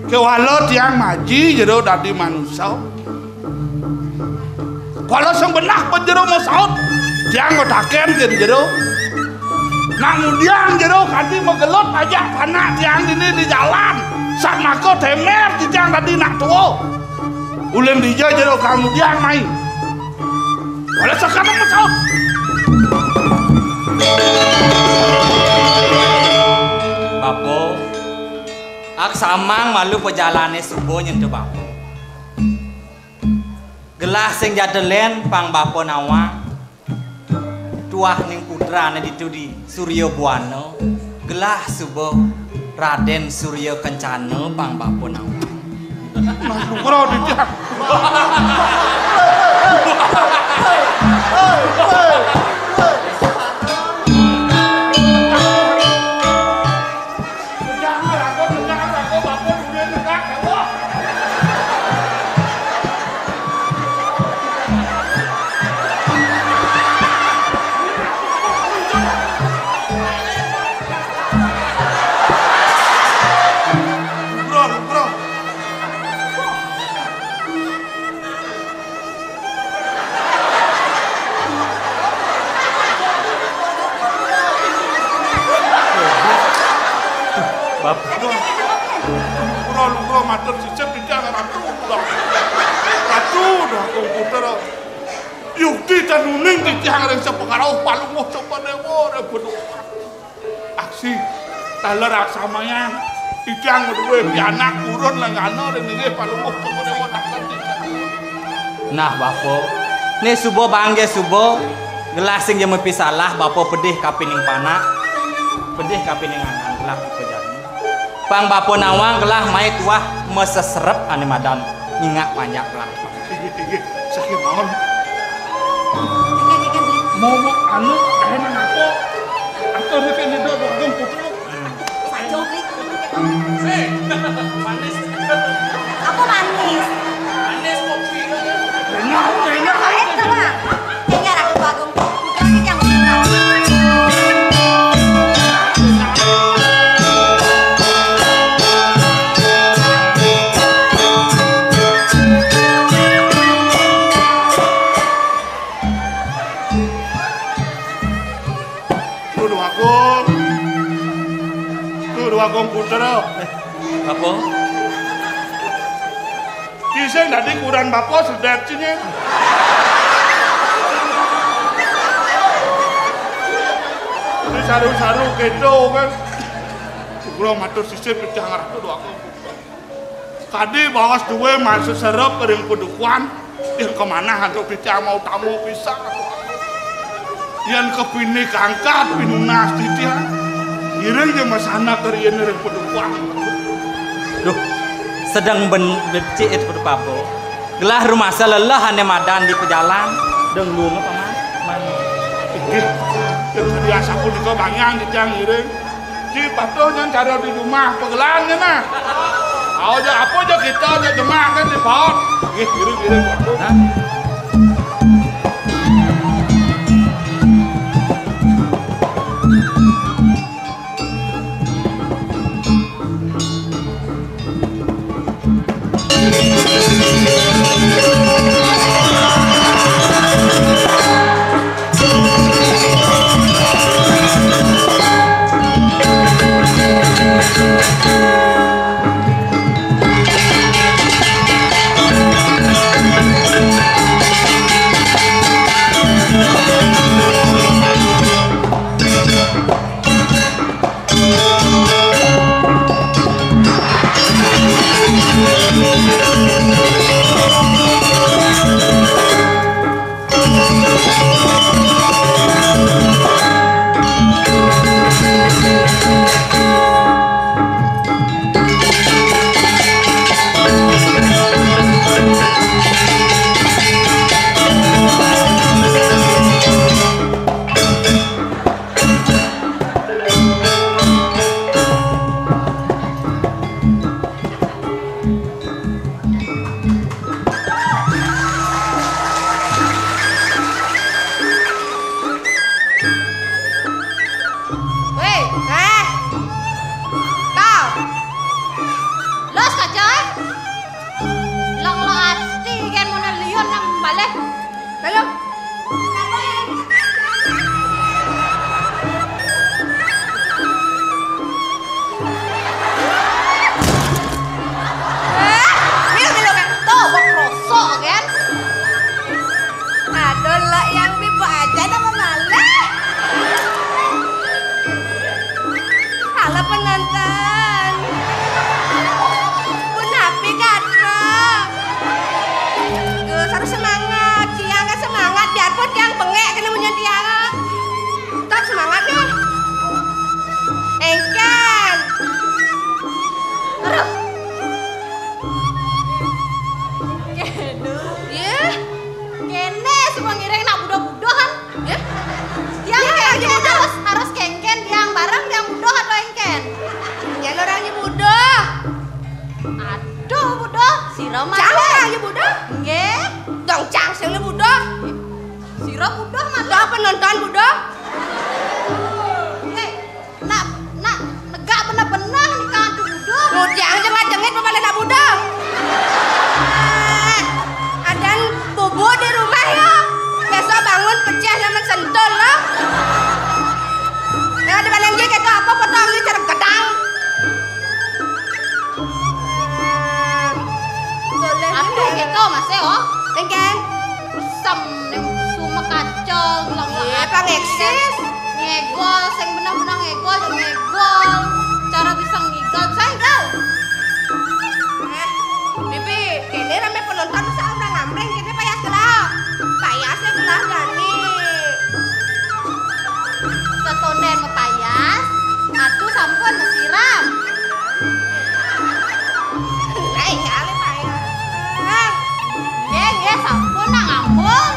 Kéwala tiang maji Jero dadi manusa. Kala sing benah pun Jero masaut, tiang mataken kén Jero. Nak ngudiang Jero kanti magelut ajak panak tiang dini di jalan. Satmaka temer titiang dadi nak tua. Ulin dija Jero kangudiang mai. Kala sakana masaut. Bapa, ak samang malu pajalané suba nyentuh bapa. Gelah sing jatelén pang bapa nawang. Tuah ning putrané ditu di Surya Buana. Gelah suba Radén Surya Kencana pang bapa nawang. Nah, syukur di dia. Bab. Lungkura, lungkura, matur sisip, tidak ratu, udah. Ratu, udah, komputer. Yukti tan uning titiang ring sapangrauh Palungguh Supadéwa ring Bedukan. Aksi, taler aksamayang, titiang madué pianak purun lenggana ring inggih Palungguh Supadéwa taler titiang. Nah, Bapa, né suba bangga suba, gelah sing ja mapisalah, Bapa pedih kapining panak, pedih kapining anak, gelah bapa jani. Pang Bapa nawang gelah mai tuah maseserep ané madan ngingak panjak gelah. Inggih, inggih. Saking mawon. Mau, mau, anu, kahanan apa? Atur niki nida Agung Putra. Saja, Bli. Hei, manis. Apa manis? Manis kopi. Enak, enak. Eh, coba. Kayaknya Ratu Agung Putra ini yang Tuh, Dwagung. Tuh, Dwagung Putra. Apa? Ci sing dadi kuburan bapa sedek ci nyén. Ini saru-saru kéto kan. Kula matur sisip pecah ngratu Dwagung. Kadi baos duwé maseserep ring Padukuhan, yén kamanah antuk titiang mautama pisan. Yén kapinih kangkat pinunas titiang, ngiring ja masanget riin ring Padukuhan. Duh, sedeng ben-, becik itu Padukuhan. Gelah rumasa lelah ané madan di pajalan, deng lunga paman. Inggih, yén kadi asapunika bangyang titiang ngiring. Ci patuh nyén cara di rumah pagelan nyén nah. Aja apa ja kita ja jemak kan di paut. Nggih, ngiring-ngiring patuh. Nah. Wéh, éh. Kau. Los kaca, éh. Lok-lok ati kén muna liun nang balik. Lalu. Eh, mil, mil, kan? Tuh, bok rosok, kan? Aduh, lah, yang di baca nama malah. Halo, penonton. Pun happy, Kak Dro. Gus, harus semangat. Tiang kan semangat, biarpun tiang bengek kena munyian tiang. Tetap semangat, ya. Engken. Aduh. Aduh. Ya. Kéné suba ngiring nak buduh-buduhan. Ya. Tiang ya, kénkén ya, harus, harus kénkén tiang bareng tiang buduh atau engken? Ya, orang nyubuduh. Aduh, buduh, sira mah. Cang orang nyubuduh? Nggih. Dong cang sing nyubuduh. Sira buduh mah. Lah penonton buduh. Eh, nak, nak negak bener-bener nih kan buduh. Mujang jengit-jengit pepala nak buduh. Adan bubuk di rumah ya. Besok bangun pecah zaman sentul lah. Ya, di mana nggih kita apa potong nggih cara gedang. Boleh. Aduh, gitu masih, oh. Engken. Sem. Sis, ngegol, sing benah-benah ngegol, ngegol. Cara bisa ngigol, bisa ngigol. Eh, Bibi, kene rame penonton, masa udah ngamreng, kene payas gelah. Payasnya gelah jani. Setonden mepayas, atu sampun mesiram. Nah, iya, ale payas. Nggih, nggih, sampun, nak ngampung.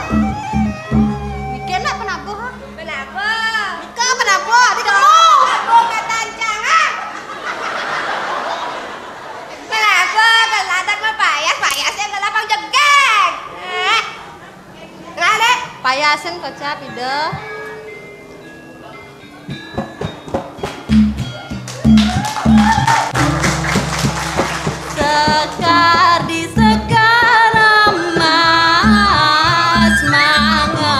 Bikin nak penabuh. Penabuh. Ika penabuh, di kamu. Penabuh katancang, ah. Penabuh, geladak mah payas, payasnya gelah pang jegeg. Eh. Ngalih. Payasin kocap, Ida. Sekar di sekar emas mangaronceng.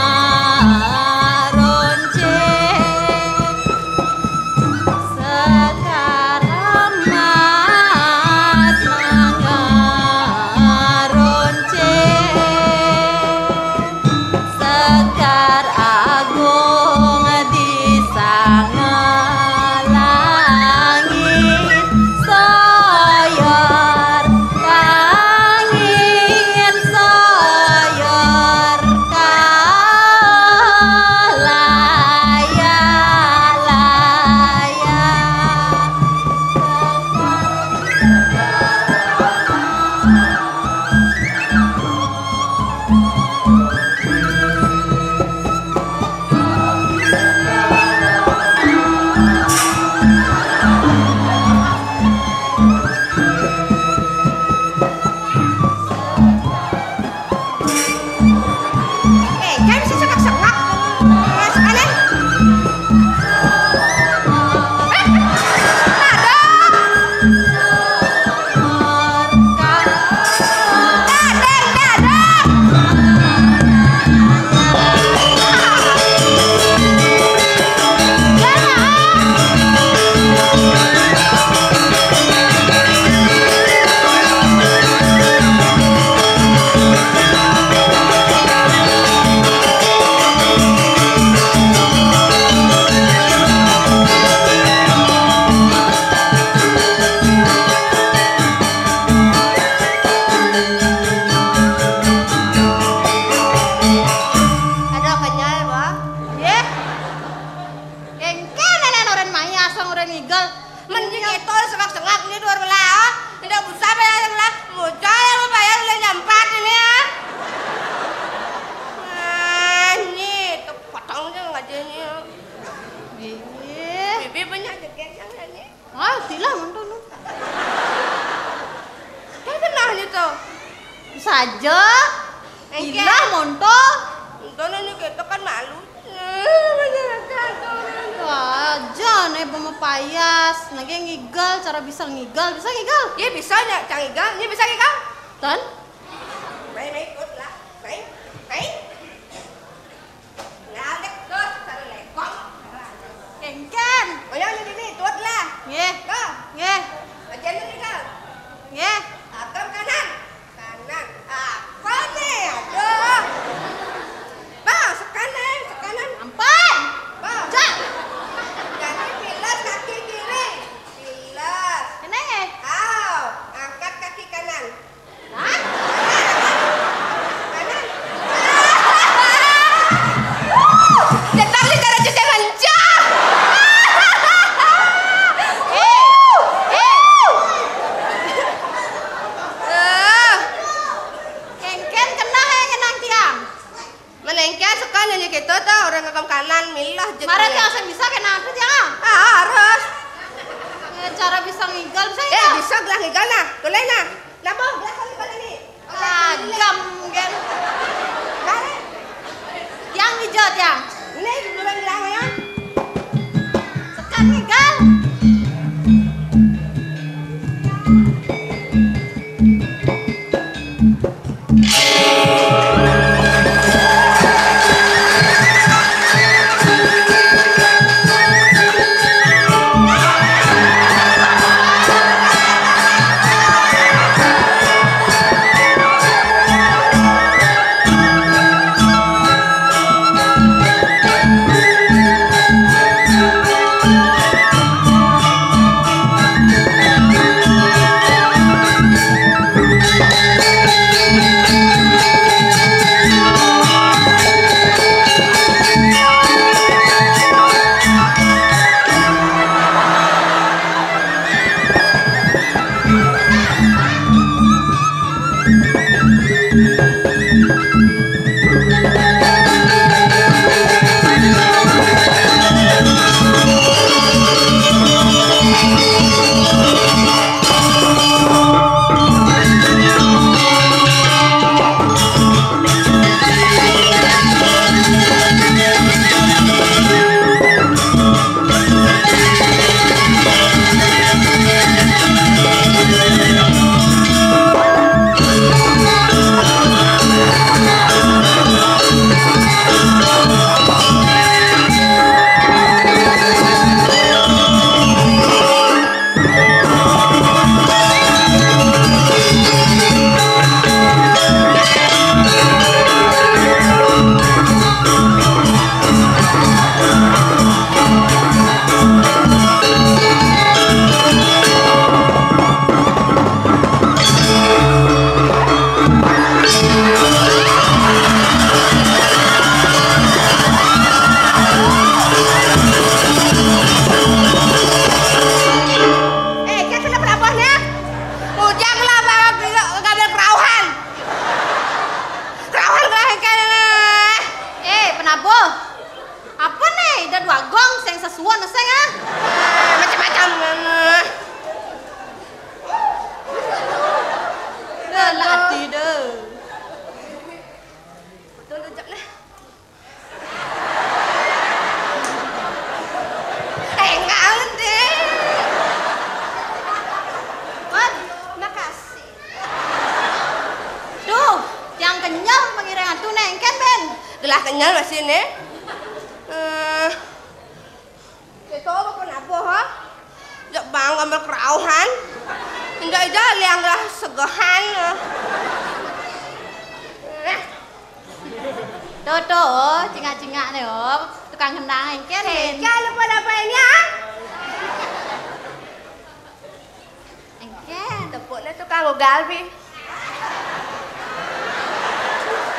Sekar emas mangaronceng. Sekar agung di sanga langit, soyor kangin, soyor kalaya-laya. Sekar Eh, jangan bisa sengak-sengak. Eh, sekarang. Eh, dadeng, dadeng. Ada kenyal, Bang. Nggih. Engke nenek orang maya asal orang ngigel. Mending itu sengak-sengak ini dua belah. Tidak usah bayar sebelah. Mudah ya mau bayar udah nyampat ini ya. Ah, ini tuh potong aja ngajanya. Iya. Bibi banyak jegek yang ini. Ah, silah monto nu. Kayak kenal gitu. Saja. Engke. Ilah monto. Monto nu gitu kan malu. Aja nih bama payas, nage ngigel, cara bisa ngigel, bisa ngigel. Iya bisa nya, cang ngigel, ini bisa ngigel. Tan? Main, main, ikut lah, main, main. Ngalek terus, cara lekong. Kengken. Oh ya, ini, ini, ikut lah. Nggih. Go. Nggih. Bagian ini, go. Nggih. Agam kanan. Kanan. Apa nih? Aduh. Bang, sekanan, sekanan. Ampun. Bang. Cak. Kaki pilas, kaki kiri. Pilas. Kene ya? Aw, angkat kaki kanan. Hah? Kanan, kanan. Kanan. Cetak di cara cuci lenca. Eh, eh. Eh. Kengken kena he ngenang tiang. Menengken sekan nyanyi gitu tuh, orang ngekam kanan, milah jek. Mara tiang sing bisa kena apa tiang? Ah, harus. Ya, cara bisa ngigel, bisa eh, ngigel? Bisa gelah ngigel nah. Boleh nah. Napa? Gelah kali kali nih. Agam gen. Mari. Tiang ngigel tiang. Ini duluan gelah ya. Sekan ngigel. Eh, kene penabuh ne? Bujang lah, bawa gila, ngambil kerauhan. Kerauhan, kerauhan, kene. Eh, penabuh. Apa ne? Ida dua gong, sing sesuon, sing, ah. Macam-macam. Dah, lah, ati dah. Betul, jap, nah. Eh, enggak, deh. Wan, makasih. Duh, tiang kenyel mengiring atu nengken, Ben. Gelah kenyel masih, nih. Eh, itu apa pun apa, ha? Jak bang gambar kerauhan. Indah ija liang lah segehan. Eh. Tuh, tuh, cingak-cingak nih, oh. Tukang kendang engken. Eh, jangan lupa apa ini, ah? Engken. Tepuknya tukang ugal, Bi.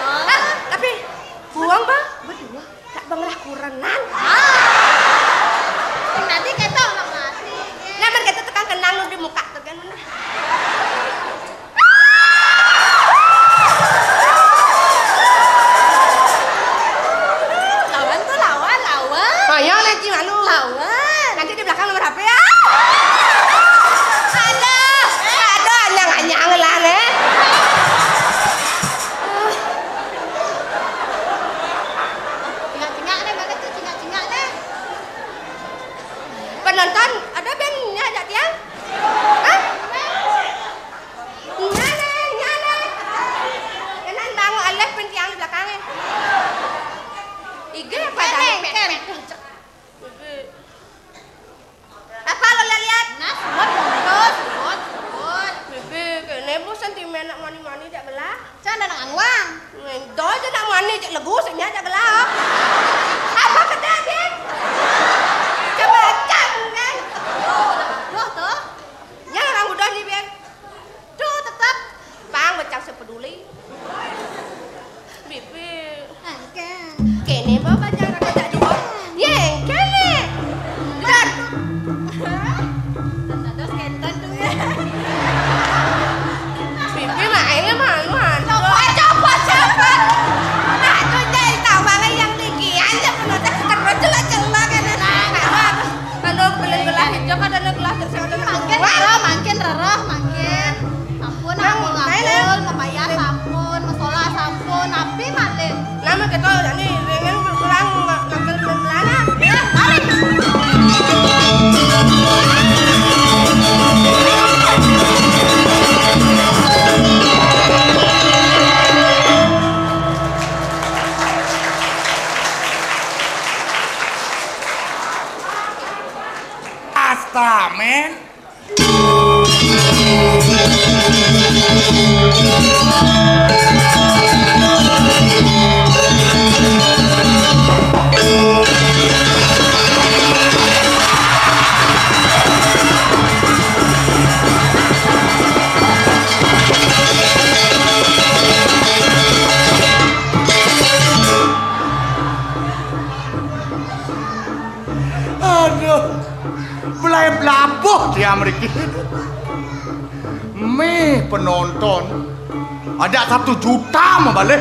Oh. Ah, tapi buang, Bang. Berdua. Tak bang lah kurenan. Ah. Nanti kita orang mati. Nah, men kita tukang kenang nu di muka tuh kan. Lawan tuh, lawan, lawan. Ayo, nanti malu. Lawan. Nanti di belakang nomor H P ya. Ada, ada anyang-anyang lah, nih. Cingak-cingak nih, mana tuh cingak-cingak nih? Penonton, ada band nya ajak tiang? Hah? Nyane, nyane. Kenan bangun alih pun tiang di belakangnya. Iga apa dah? Apa lo lihat? Nah, suwon, suwon, suwon, suwon. Bibi, kene bu sentimen nak mani-mani jak gelah. Cang ada nang angwang. Ngendol je nak mani jak legu senya jak gelah. Apa kata, Bin? Coba cang, kan? Duh, tuh. Nya orang udah ni, Bin. Duh, tetap. Pang, macam sepeduli. Bibi. Engken. Kene ba bajang raga jak dua. Ye, kene. Dar. Dados kenten tuh ya. Bibi main malu. Coba, coba, coba. Nah, tuh jadi tambah yang tinggian ya penonton. Terus juga celak kan. Nah, nah, nah. Anu, belen gelah hijau, kada ada gelah terus. Mangkin rereh, mangkin rereh, mangkin. Ampun, Bang, ampun, main, ampun, eh. Membayar sampun, mesola sampun, napi malih? Nama kita ini ringan pulang ngambil belanja. Ya, mari. Astamen. Aduh, belai belabuh dia mriki. Mih penonton, ada satu juta mabalih.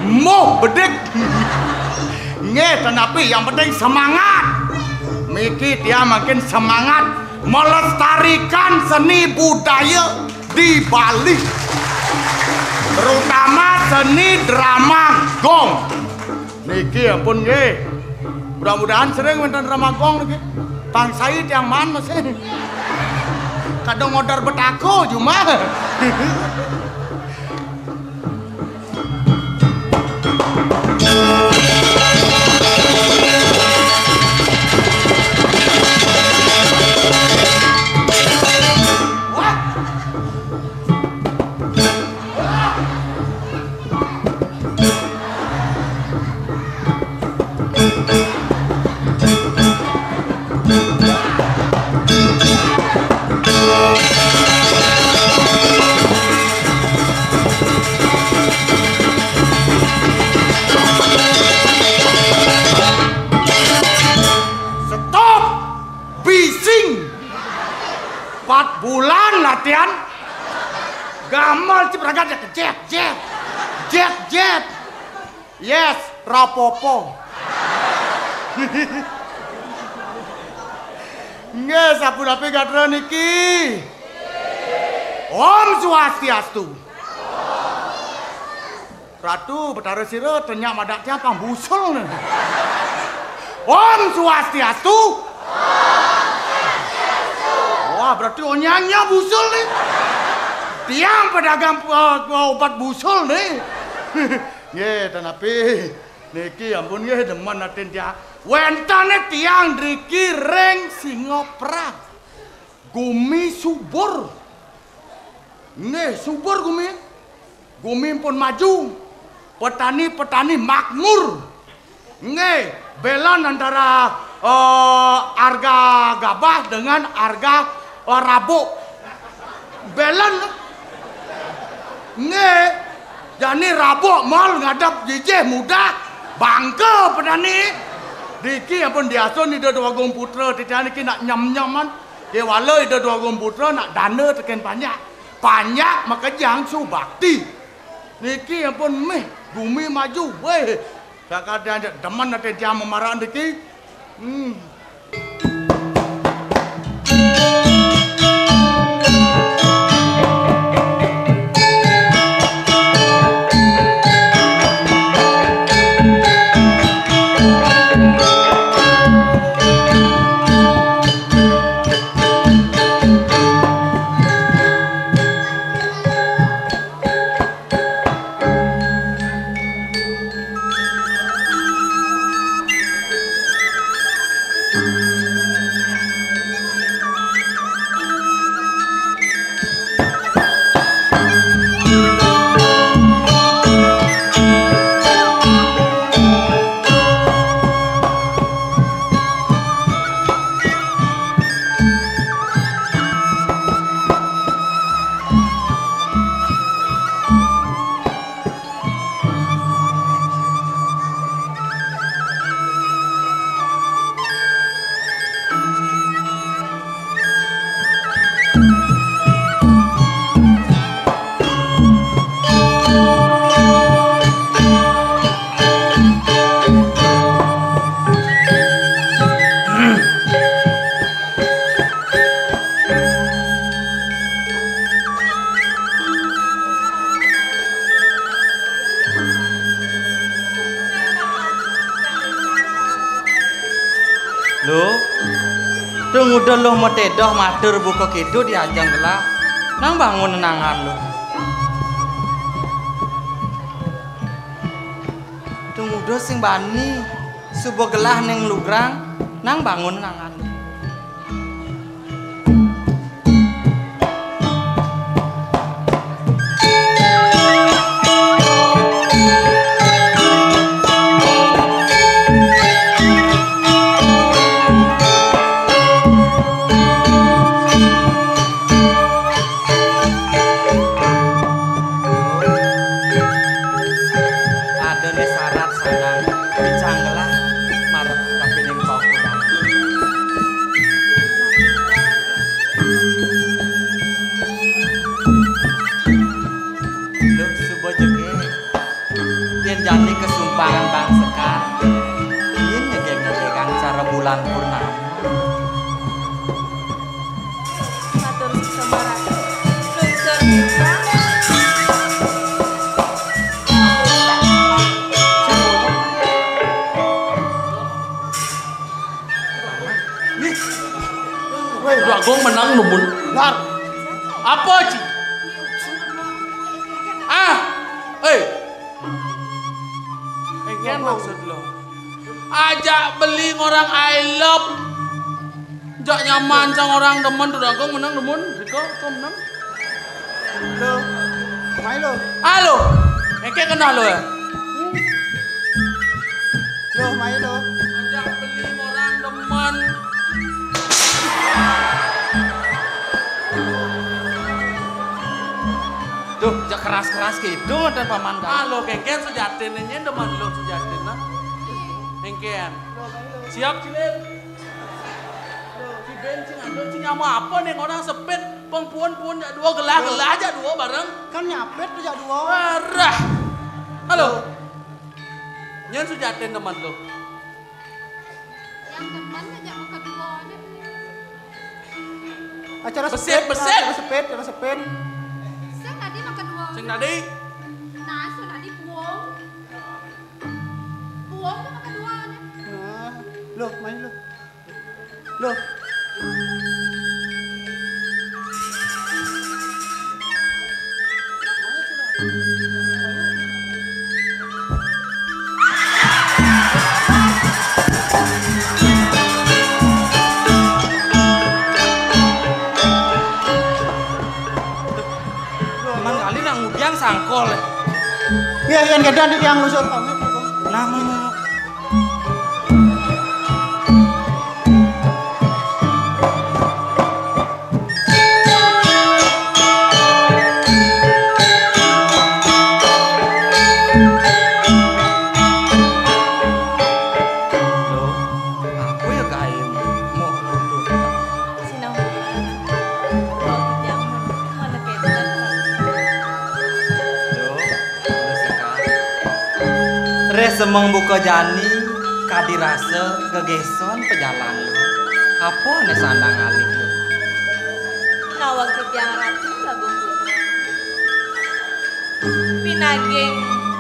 Moh bedik. Nggih, tetapi yang penting semangat. Miki dia makin semangat. Melestarikan seni budaya di Bali, terutama seni drama gong. Niki ampun nggih. Mudah-mudahan sering wénten drama gong niki. Tang sai tiang man masih. Kadang ngodar betako cuma. Stop! Bising! Empat bulan latihan. Gamal cip ragat ya, jet, jet. Jet, jet. Yes, rapopo. Nggih, sapunapi gatra niki? Om Swastiastu. Ratu Betara Sira, tenyak madak tiang pang busul ne. Om Swastiastu. Wah, berarti onyangnya busul nih. Tiang pedagang, eh, obat busul nih. Nggih, tanapi niki ampun nggih demen atin tiang. Wéntene tiang driki ring Singapura. Gumi subur. Nggih, subur gumi. Gumi pun maju. Petani-petani makmur. Nggih, belon antara, eh, harga gabah dengan harga, eh, rabuk. Belon. Nggih. Jani rabuk mol ngadep jijih mudah. Bangka petani. Driki ampun diasun Ida Dwagung Putra titiang niki nak nyem-nyeman. Kéwala Ida Dwagung Putra nak dana tekén panjak. Panjak makejang subakti. Niki ampun méh gumi maju. Wéh, sakadang demen ati tiang mamaran niki. Hmm. Lu, tung udah lu metedoh matur buka kidu di ajang gelah. Nang bangun nenangan lu. Tung udah sing bani, suba gelah ning lugrang, nang bangun nenangan lu. Ada ni syarat sanang, dicanggelah marep kapining pakudan. Lungsur pisan. Nih. Woi, Agung menang numun. Lar. Apa, Ci? Ah, eh. Engken maksud lo. Ajak beli ngorang I love. Jak nyaman sang orang demen tuh Agung menang numun. Riko, kau menang. Lo, mai lo. Halo. Engke kenal lo ya? Lo, mai lo. Ajak beli orang demen. Duh, jak keras-keras gitu mantan paman kan. Halo, kengken sejatin ini demen lo sejatin nah. Kengken. Siap, Cilin. Loh, si Ben, si Nando, si nyamu apa nih orang sepit, pengpuan-puan jak dua gelah-gelah jak dua bareng. Kan nyapit tuh jak dua. Parah. Halo. Nyen sujatin teman tuh. Yang teman aja mau kedua aja. Acara besit, sepit, besit. Acara sepit, acara sepit. Sing tadi mau kedua. Sing tadi. Nah, sing tadi puang. Puang tuh mau kedua aja. Nah, loh, main loh. Loh. Mang kali nang ngudiang sangkol. Iya, iya, kedan di tiang lusur pamit. Nah, mau, mau. Loh, apa ya gawe mau tutup? Sinau. Kalau jangan, mana kedan. Loh, Reh semeng buka jani, kadi rasa gegeson pejalan lu. Apa ne sandang alih lu? Nawang titiang ratu Agung Putra. Pinaging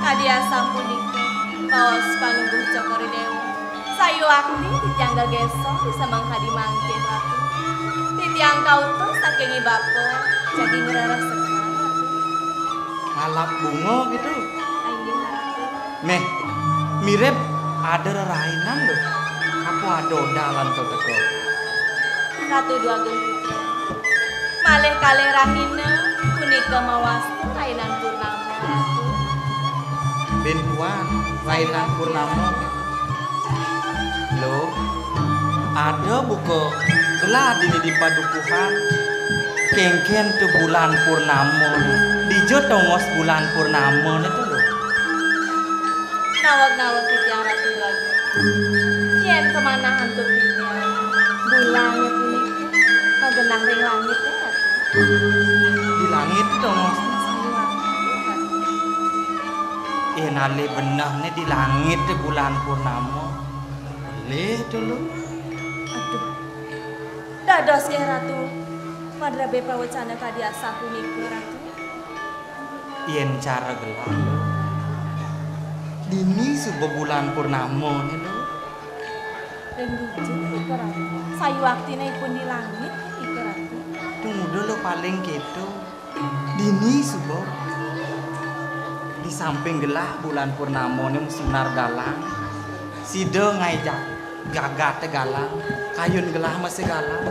kadi asapunika, baos Palungguh Cokor I Dewa. Sayuwakti titiang gegeson di semeng kadi mangkin, Ratu. Titiang kautus saking i bapa, jagi ngreresek. Ngalap bunga gitu. Inggih, Ratu. Méh, mirib ada rerainan lho. Apa ada dalan to teka? Ratu Déwagung Putra. Malih kalih rahina punika mawasta rainan purnama, Ratu. Bin puan, rainan purnama. Lho, ada buka gelah dini di padukuhan. Kéngkén to bulan purnama. Dija tongos bulan purnama né to, lho? Naweg-naweg titiang Ratu Déwagung. Yén kamanah antuk titiang, bulan punika magenah ring langit, ya, Ratu. Di langit to, Mas? Sami langit, Ratu. Yén alih benehné di langit bulan purnama. Alih to, lho. Aduh. Dados nggih, Ratu. Madrebé pawecana kadi asapunika, Ratu. Yén cara gelah, lho. Dini suba bulan purnama, lho. Ring dija nika, Ratu? Sayuwaktiné ipun di langit nika, Ratu. Tumuda lho paling kéto. Dini suba. Di samping gelah bulan purnamané masinar galang. Sida ngaé ja-, gagaté galang, kayun gelah masih galang.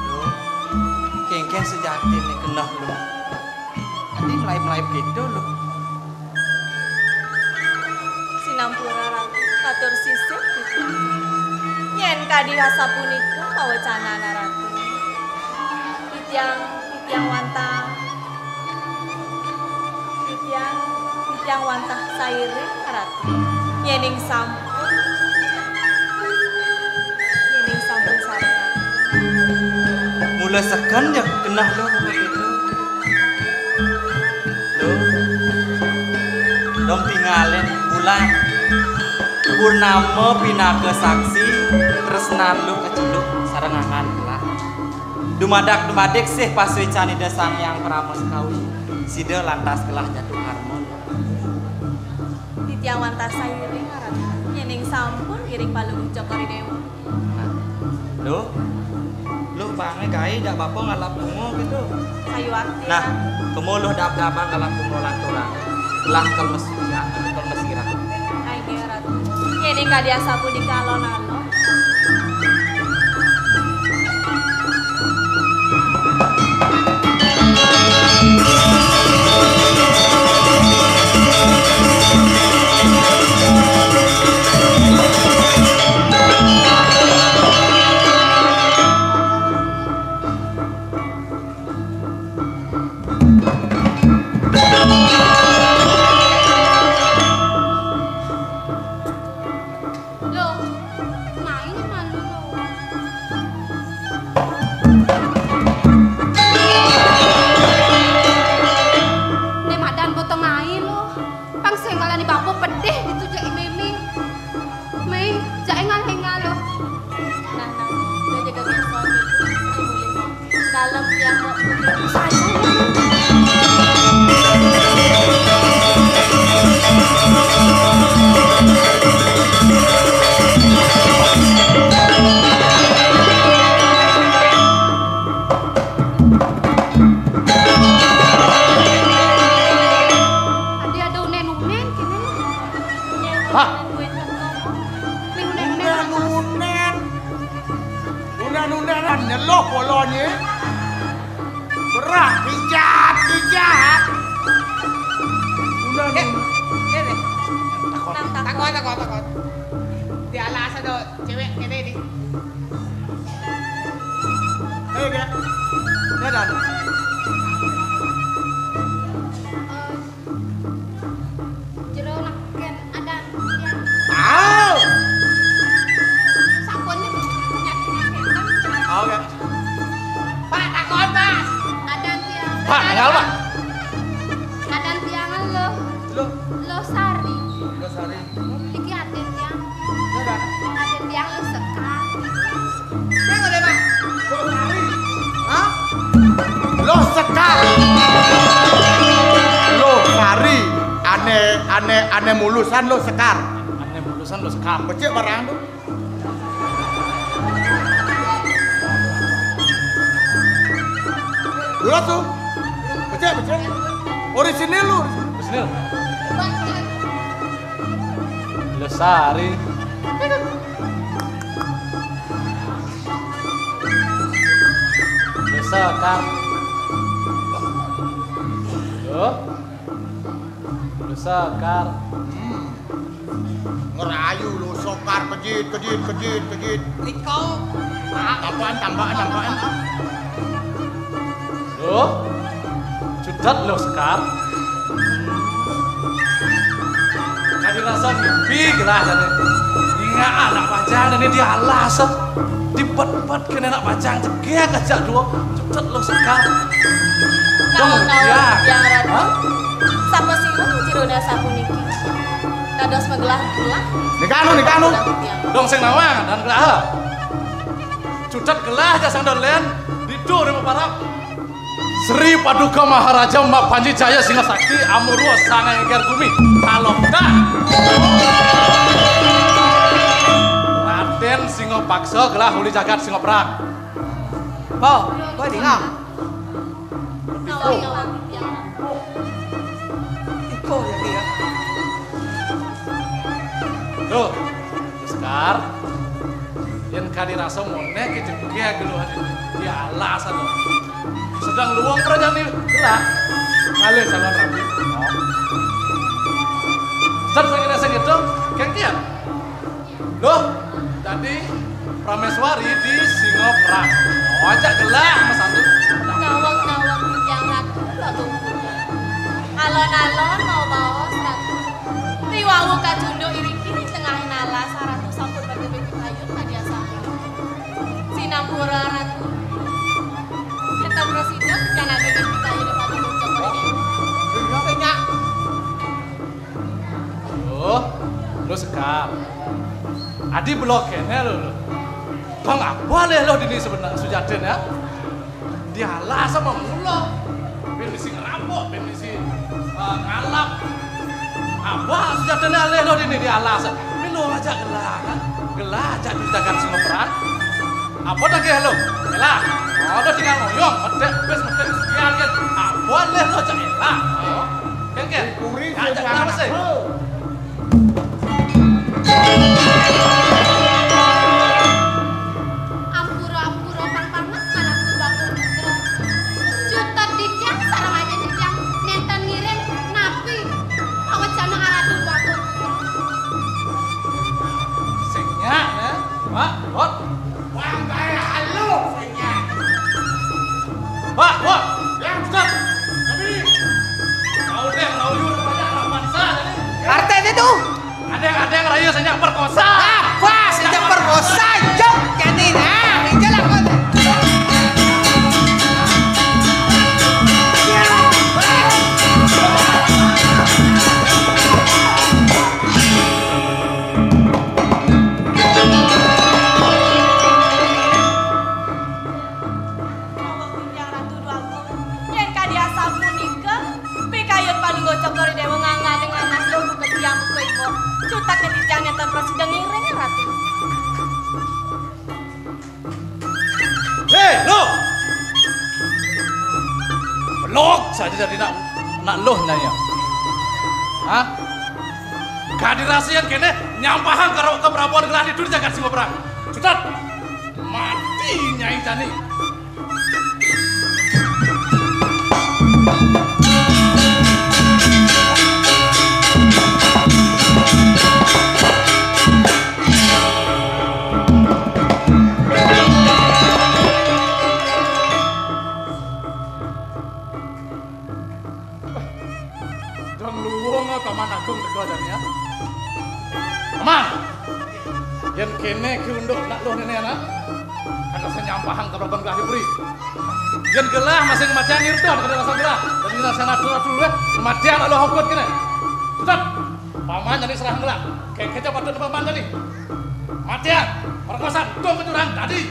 Lho, kéngkén sejatiné keneh, lho. Adi melaib-melaib kéto, lho. Sinampura, Ratu, katur sisip titiang. Yén kadi asapunika pawecanana, Ratu. Titiang, titiang wantah Wantah sairing, Ratu. Yéning sampun, yéning sampun sareng Ratu. Mula seken ya keneh Luh begitu. Luh, dong tingalin bulan purnama pinaka saksi tresnan Luh kaceluk sareng angan gelah. Dumadak-dumadik sih pasuécan Ida Sang Hyang Parama Sekawi, sida lantas gelah jatuh harmon. Titiang wantah sairing, Ratu. Yéning sampun ngiring Palungguh Cokor I Déwa. Nah, Luh, Luh pangé gaé jak bapa ngalap bunga gitu. Sayuwakti, nah, Ratu. Kema Luh dab-daban ngalap bunga lanturang. Lah kelmes, ya, kelmes sirah. Ai, nggih, Ratu. Yéning kadi asapunika alon-alon. Loh, main malu loh. Né madan potong air loh. Pang sing ngalani bapa pedih ditu jak I Mémé. Mémé, jak engal-engal loh. Nah, nah, udah jaga biasa gitu. Ayo mulih. Dalem tiang kok. Sayang. Adi ada unen-unen kene. Hah? Ini unen-unen. Unen-unen. Unen-unenan nyeloh polonye. Berak, pijat, pijat. Unen. Eh, eh, eh. Takon, takon, takon, takon. Di alas ada cewek kene di. Hei, Kak. Dadan. Jero neken adan tiang. Au! Sampun nih, penyakitnya kenten. Au, Kak. Pak, takon, Pak. Adan tiang. Pak, kenal, Pak? Adan tiang lo. Lo. Lo Sari. Lo Sari. Iki aden tiang. Lo dah. Aden tiang lo Sekar. Saya nggak ada, Pak. Lo Sari. Hah? Lo Sekar. Lo Sari. Ane, ane, ane mulusan lo Sekar. Ane mulusan lo Sekar. Becik barang tu. Lurus tu. Becik, becik. Orisinil lu. Orisinil. Lestari. Lestari. Yo. Sekar. Hmm. Ngerayu lo Sekar, kejit, kejit, kejit, kejit. Riko. Tambahan, tambahan, tambahan. Lo, cutet lo Sekar. Kadi rasa mimpi gelah tadi. Ingat anak panjang dan dia alas. Dibet-bet kena anak panjang, jegeg aja dua. Cutet lo Sekar. Dong, ya. Yang Ratu. Hah? Sapa sira jerone sapuniki? Dados magelah-gelah. Nikanu, nikanu. Dong sing nawang dan gelah. Cutet gelah aja sang dolen. Ditu rima parap. Sri Paduka Maharaja Mak Panji Jaya Singa Sakti Amurwa Sanga Engker Gumi. Kalok dah. Raden Singa Paksa gelah uli jagat Singa Perang. Po, po dinga. Iko. Iko ya dia. Tuh, Sekar. Yen kadi rasa monek kecil ke geluhan ini. Dia alas anu. Sedang luwung prajani gelah. Ngalih calon rabi. Sedang sing rasa gitu, kengkian. Loh, dadi prameswari di Singa Perang. Oh, ajak gelah, Mas Andi. Nawang-nawang Bujang Ratu, Pak Gunggung. Alon-alon mau baos Ratu. Adi belok kéné lo. Bang, apa alih lo dini sebenar sujatiné ya? Dialah sama mula. Bén misi ngerampok, bén misi, eh, ngalap. Apa sujatiné alih lo dini dialah sa-, milo aja gelah, kan? Gelah aja di jagat Singapura. Apa dah ke lo? Elah. Oh, lo tinggal ngoyong, medek, bes medek sekian kan. Apa alih lo aja elah. Oh. Kan, kan? Dikuri. Ya, aja kenapa sih? Ampura-ampura pang pamat manah Ratu Bagong Putra. Cutet titiang sareng aja titiang nénten ngiring napi pawecana Ratu Bagong Putra. Sing nyak, ya. Mak, Bot. Wah, kayak halus, sing nyak. Wah, wah, yang stop. Kami. Kau deh, kau yur, banyak lawan saya tadi. Artinya tuh. Ada yang, ada yang rayu sejak perkosa. Ah, wah, sejak perkosa, jok, jadi nah, ini lah kau. Mawon titiang Ratu Déwa Agung, yén kadi asapunika, pikayun Palungguh Cokor I Déwa ngangganing manah Ratu ka titiang buka iwa. Cutet titiang nénten prasida ngiring, Ratu. Hé, lo! Belog saja dadi nak, nak luh nyai. Hah? Kadi rasa yén kéné nyampahang karo keprabuan gelah di jagat Singapura. Cutet! Mati nyai jani. Dong luwung Paman Agung teka jani ya. Paman, yén kéné ki unduk nak luh néné anak, kada sanyampahan ka babang gelah diberi. Yén gelah masing matiang irda kada rasa gelah, dan gelah sana atur atur wéh, matiang nak luh hokut kéné. Tetep, Paman jani serah gelah, kéngkén ja patut Paman jani. Matiang, perkosan, tung kecurang tadi.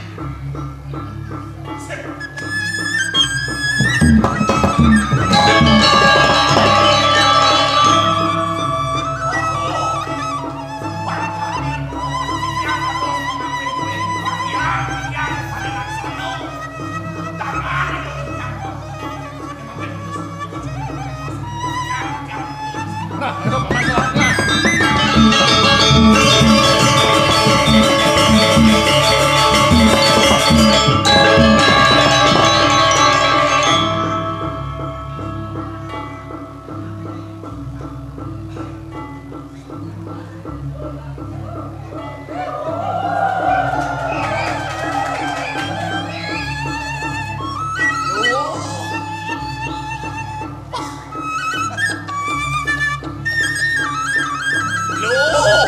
Loh.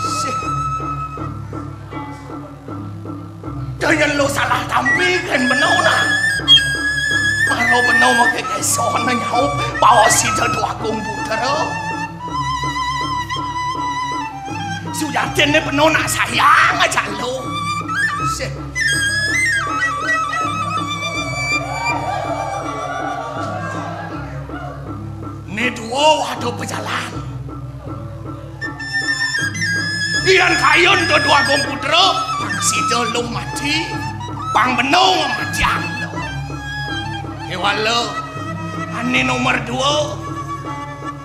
Sih. Daya lo salah tampi kén beno nah. Maro beno maké kesona nyaup baos Ida Déwa Agung Putra. Sujatiné beno nak sayang aja lo. Sih. Né dua waduh pejalan. Yén kayun Ida Déwa Agung Putra, pang sida luh mati, pang beno ngamatiang lo. Kéwala, ané nomor dua,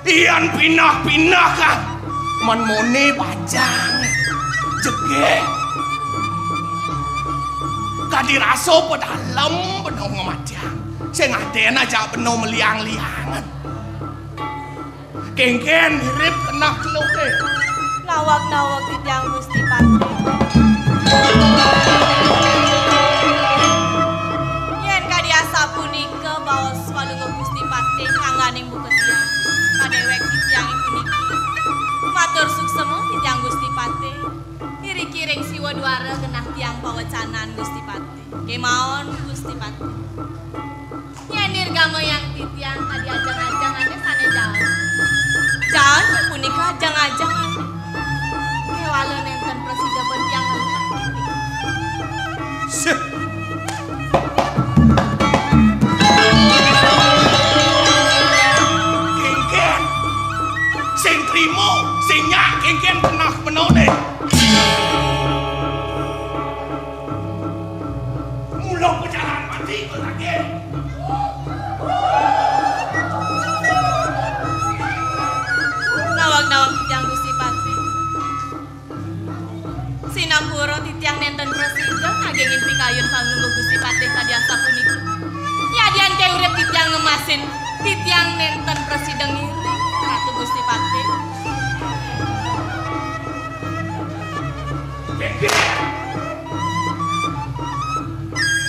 yén pinah-pinah kan, men moné bajang, jegég. Kadi rasa pedalem beno ngamatiang, sing adén aja beno meliang-liangan. Kéngkén mirip kenah keluké. Nawag-nawag titiang Gusti Patih. Yén kadi asapunika baos Palungguh Gusti Patih ngangganing buka tiang, padéwék titiang puniki. Matur suksema titiang Gusti Patih. Iriki ring siwa duara genah tiang pawecanan Gusti Patih. Kémaon Gusti Patih. Yén nirgamayang titiang kadi ajeng-ajengané sané jaen. Jaen punika ajeng-ajengané. Titiang nénten prasida ngiring, Ratu Gusti Patih.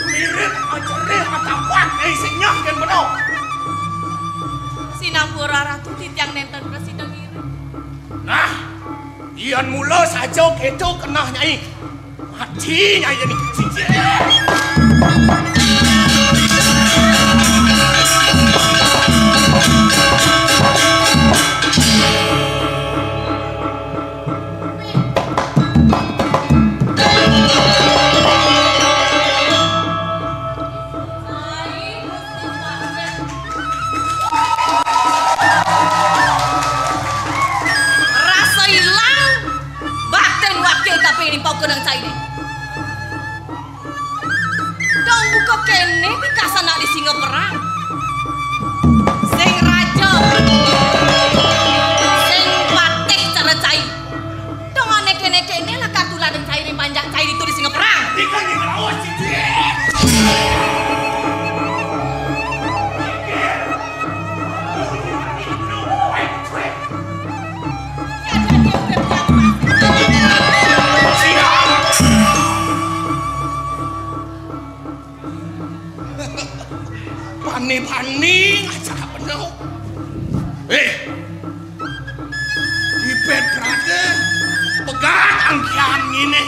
Mirip ajerih atapak, eh, sing nyah yén beno. Sinampura Ratu, titiang nénten prasida ngiring. Nah, yén mula saja kéto keneh, Nyai. Mati, Nyai, né. Siji. Rasa ilang batin wakil tapi ini pau kenang cai ini. Dong buka kéné pikasana di singa perang. Sing raja, sing patih cara cai. Dong ané kéné-kéné lakar tuladan cai ring panjak cai ditu di singa perang. Ikan di laut, Cici. Bani-bani ngajak bener. Eh, Ibet Brade, pegat angkihan ngene.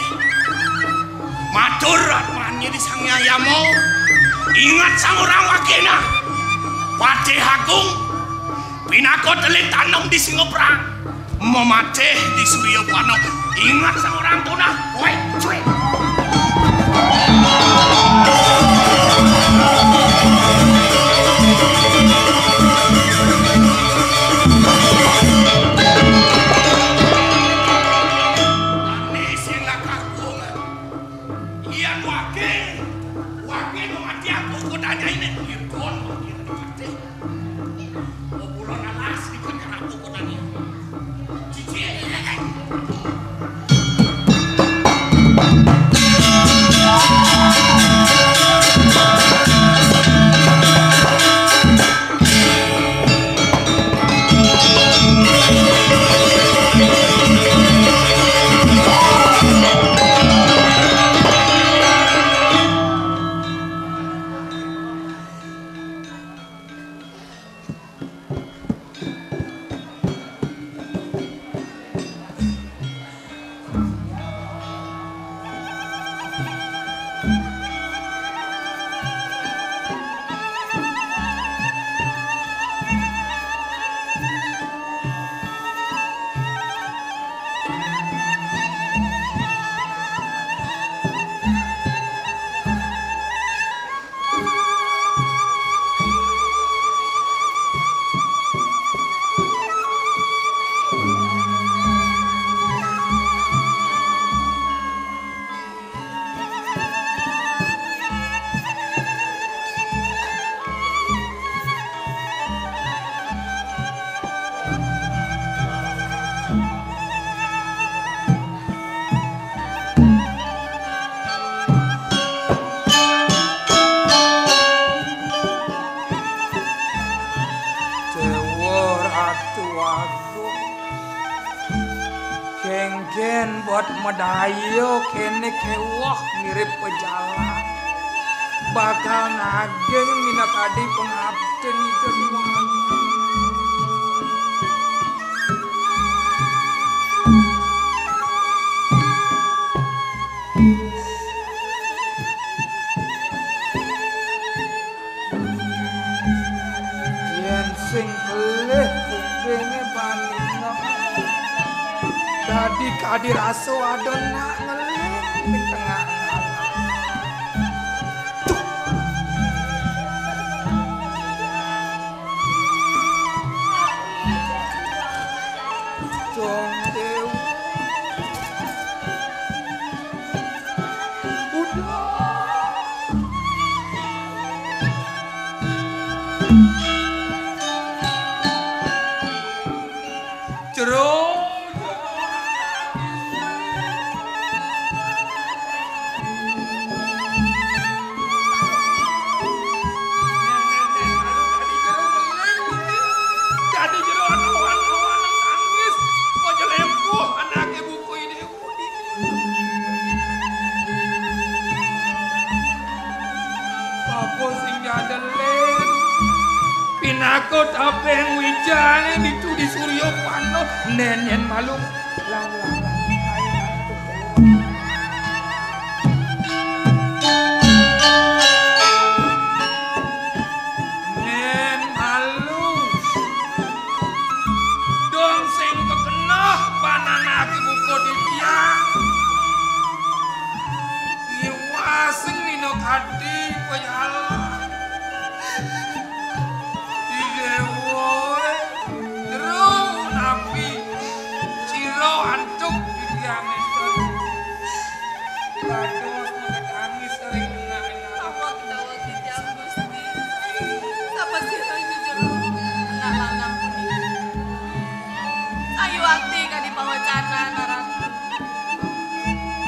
Matur atmane di Sang Hyang Yama. Ingat sang orang wakena. Patih Agung, pinaka telik tanem di singa perang. Mematih di Surya Panah. Ingat sang orang tunah. Woi, cuy. Ane sing lakar kuwungan. Iya, wakil. Wakil mati aku kudanya ini. Ipun wakil mati. Populon alas di kanyang aku kudanya. Cici. Dewa Ratu Agung, kengken buat medaya kene kewah mirip pejalan. Bakal ngageng minakadi pengabden Ida Hyang Widi. Yen sing kelih kupinge bani nok, dadi kadi rasa ada nak ngeling ning tengah alam. Duh. Dong Dewa. Udah. Jero. Aku taping wijane ditu di Surya Pano, nenen malu. Nen malu. Dong sing kekenah pananake buka titiang. Ngiwasing nino kadi pejalan. Idewa, jero napi cira antuk titiang enten. Dados mengetangis ring enah-enah. Awak daweg titiang, Gusti. Sapa sira jujur anak lanang puniki? Ayu ati kadi pawecanan, Ratu.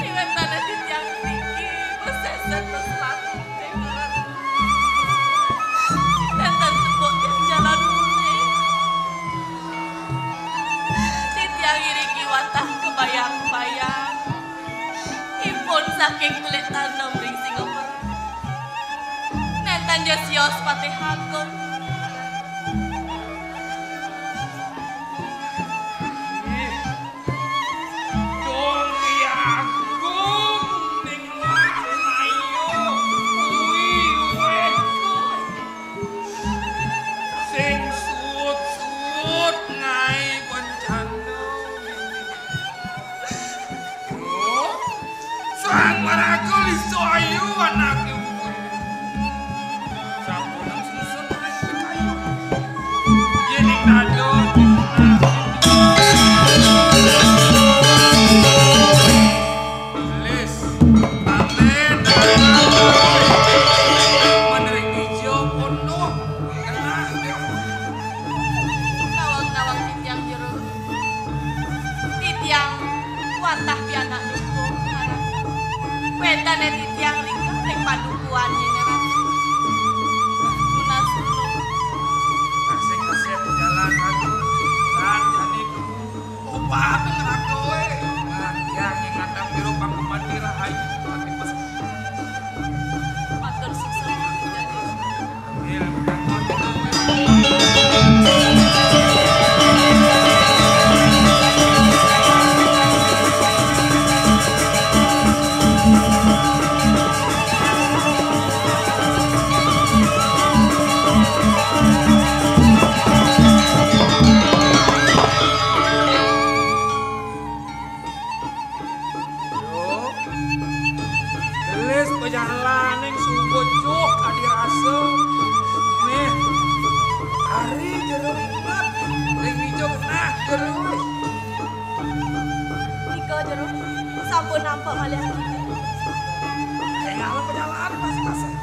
Wiwitane titiang niki, beseset beselat. Nenten tepuk tiang jalan mulih. Titiang iriki wantah kabayang-bayang. Impun saking telik tanem ring Singapura. Nenten ja sios Patih Agung. Dong Hyang Agung ning wah ayu. Ui, weh. Sing suut-suut ngae bencana. Oh, Sang Maraga Lisa Ayu anake. Sampun susun kayu. Yening nado. Lis, amben. Menering ijo pondok. Nawang-nawang titiang jero. Titiang wantah pianak dukuh, Ratu. Wénten titiang ring, ring padukuhan nyerat. Tunas tulung. Tasih kasih jalan, Ratu. Lan jani obah neraka, wé. Lan tiang ingatang jero pangumati rahayu. Matur suksma. Yo. Gelis pejalaning subuh cuh kadi rasa. Nih. Ari jero ribet. Ring ijo genah jero. Ika jero. Sampun nampak malih. Kayak apa pejalan masing-masing.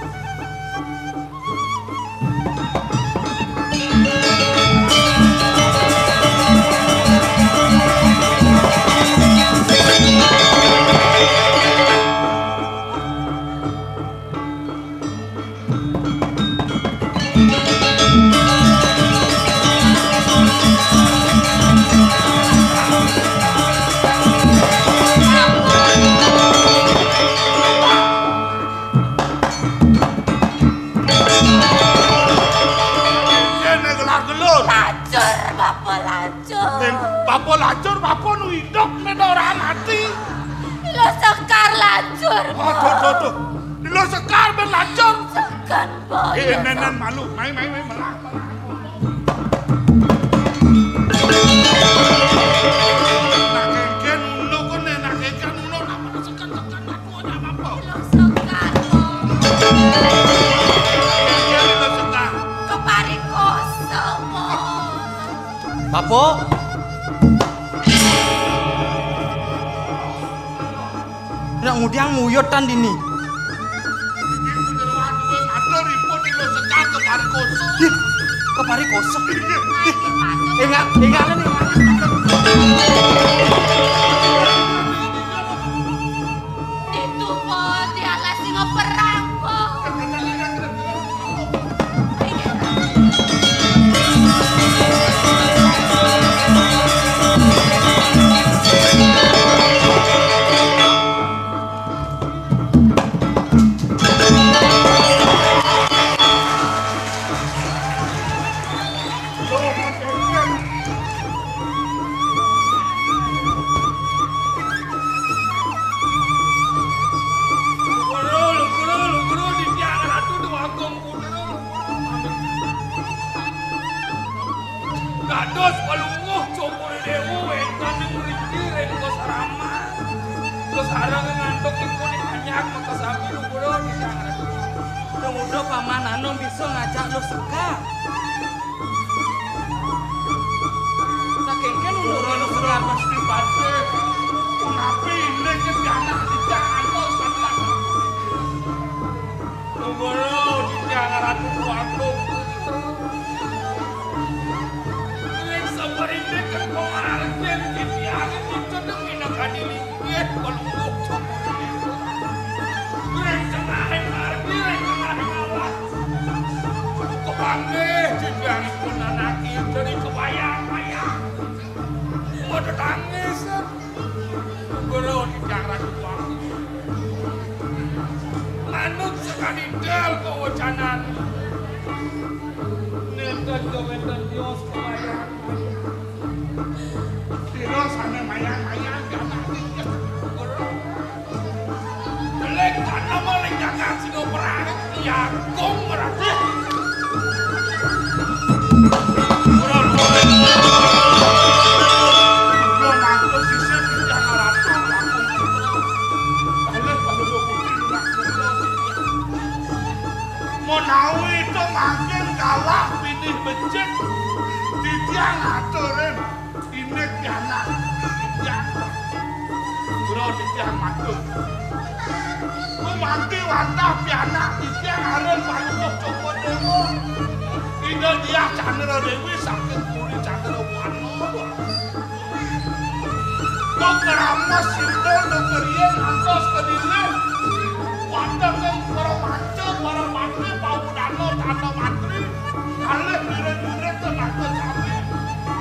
Yen gelah gelur. Lacur, Bapa, lacur. Sing Bapa lacur, Bapa nu idup, men ora mati. Lo Sekar lacur, Bapa. Aduh, aduh, aduh. Lo Sekar ben lacur. Seken, Bapa. Eh, nenen malu. Mai, mai, mai, melah, melah. Nak kengken uno kene, nak kengken uno, nak seken, seken, nak kuat, nak apa? Lo Sekar, Bapa. Kengken lo Sekar. Kepari kosong, Bapa. Bapa. Nak ngudiang nguyut tan dini. Iki kudu ruwet duwe matur ipun ing Sekar kepari kosong. Ih, kepari kosong. Ih, ingat, ingat, ingat. Ditu pon di alas singa perang, pon. Dados Palungguh Cokor I Déwa wénten ing mriki ring kasaraman. Kasareng ngantuk ipun ing banyak makasami luhur titiang Ratu. Tumuda Paman Anom bisa ngajak Luh Sekar. Saking kén unduran Luh Sekar, Gusti Patih. Punapi indik yen anak titiang ngantos kadiak? Luhur titiang Ratu Agung Putra. Ring sabarinding kang pamargin titiang ngicut minakadi linggih Palungguh Cokor I Déwa. Ring tengahing margi, ring tengahing alas, kapanggih titiang ipun anaki dari kabayang-bayang. Matetangis. Guru titiang Ratu Wangsi. Manut sakadi dal kawacanan. Nénten ja wénten tios kabayang. Sira sané mayang-mayang pianak titiang. Guru. Belik tanah maling jagat sida perang. Jagung merah. Ora luwih. Kula matur sisip titiang Ratu Agung Putra. Kalih Palungguh Putri Lunak Putra. Menawi to mangkin kalah pinih becik, titiang aturin. Indik pianak titiang. Kula titiang matur. Gumanti wantah pianak titiang aran Palungguh Cokor I Déwa. Ida Diah Candra Déwi saking Puri Candra Wana. Duk ngramas sinten duk ngriyen ngantos kedilih. Wonten ing para panca, para patih, pawudana, tanda mantri. Kalih murid-murid tenaga sami.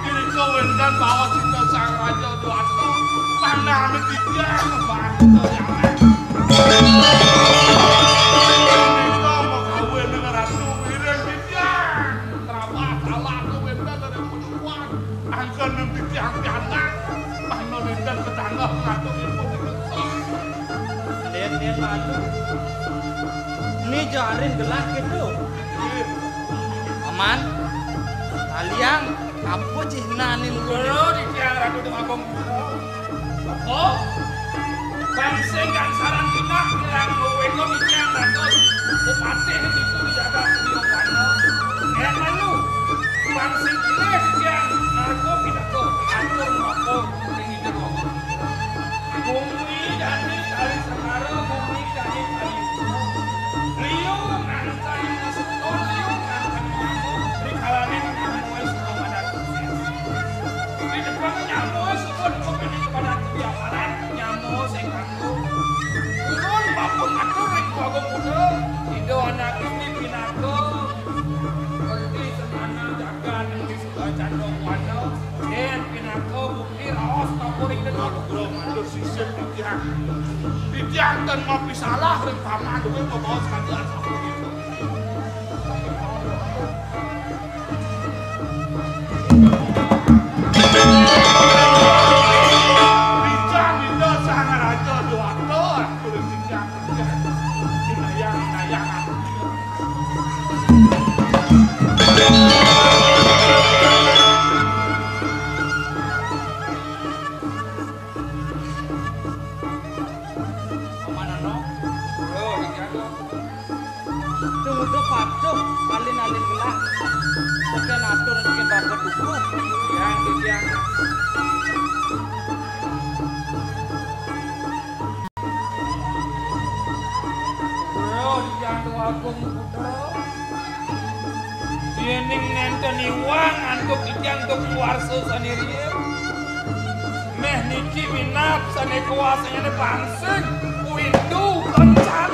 Irika wénten baos Ida Sang Raja Dewata. Panami titiang, Mbah Ida Yaman. Irika magawé ning Ratu Wiring titiang. Trabah talah wénten ring pucukan. Angken ning titiang pianak. Mangda wénten ketanggah ngatur ipun ing Ndén, ndén, Ratu. Né jarin gelah kéto. Paman, taliang apa cihnané? Kula titiang Ratu Déwa Agung. Oh, bangsa kang sareng Cina kirang wénten titiang Ratu Bupati niku di jagat Beliau Kana. Yen melu, bangsa pilih titiang narko pinaka atur maka ring Ida Déwa Agung. Bumi dadi kali Sekara, bumi dadi kali Sukma. Liu ngangkang seton, liu ngangkang nyama, rikalaning nyamué suka madat sukses. Di depan nyamué suka depan kepada kebiaparan, nyamué sing kanggo. Turun bapa matur ring Déwa Agung Buddha, Ida anak istri pinaka, seperti semana jagat yang di Candong Wana, yén pinaka bukti raos kapuri Ida Déwa. Kula matur sisip titiang. Titiang ten mapisalah ring paman kuwi mabaos kanthi asapunika. Rijang Ida Sang Raja Dewata, kuring titiang. Tumuda patuh, alin-alin gelah. Sekian atur, sekian babat tubuh. Yang, yang. Kula Hyang Agung Putra, yéning nénten iwang antuk titiang duk warsa sané riin, méh niki minab sané kuasanyané pangsing, windu, kencan.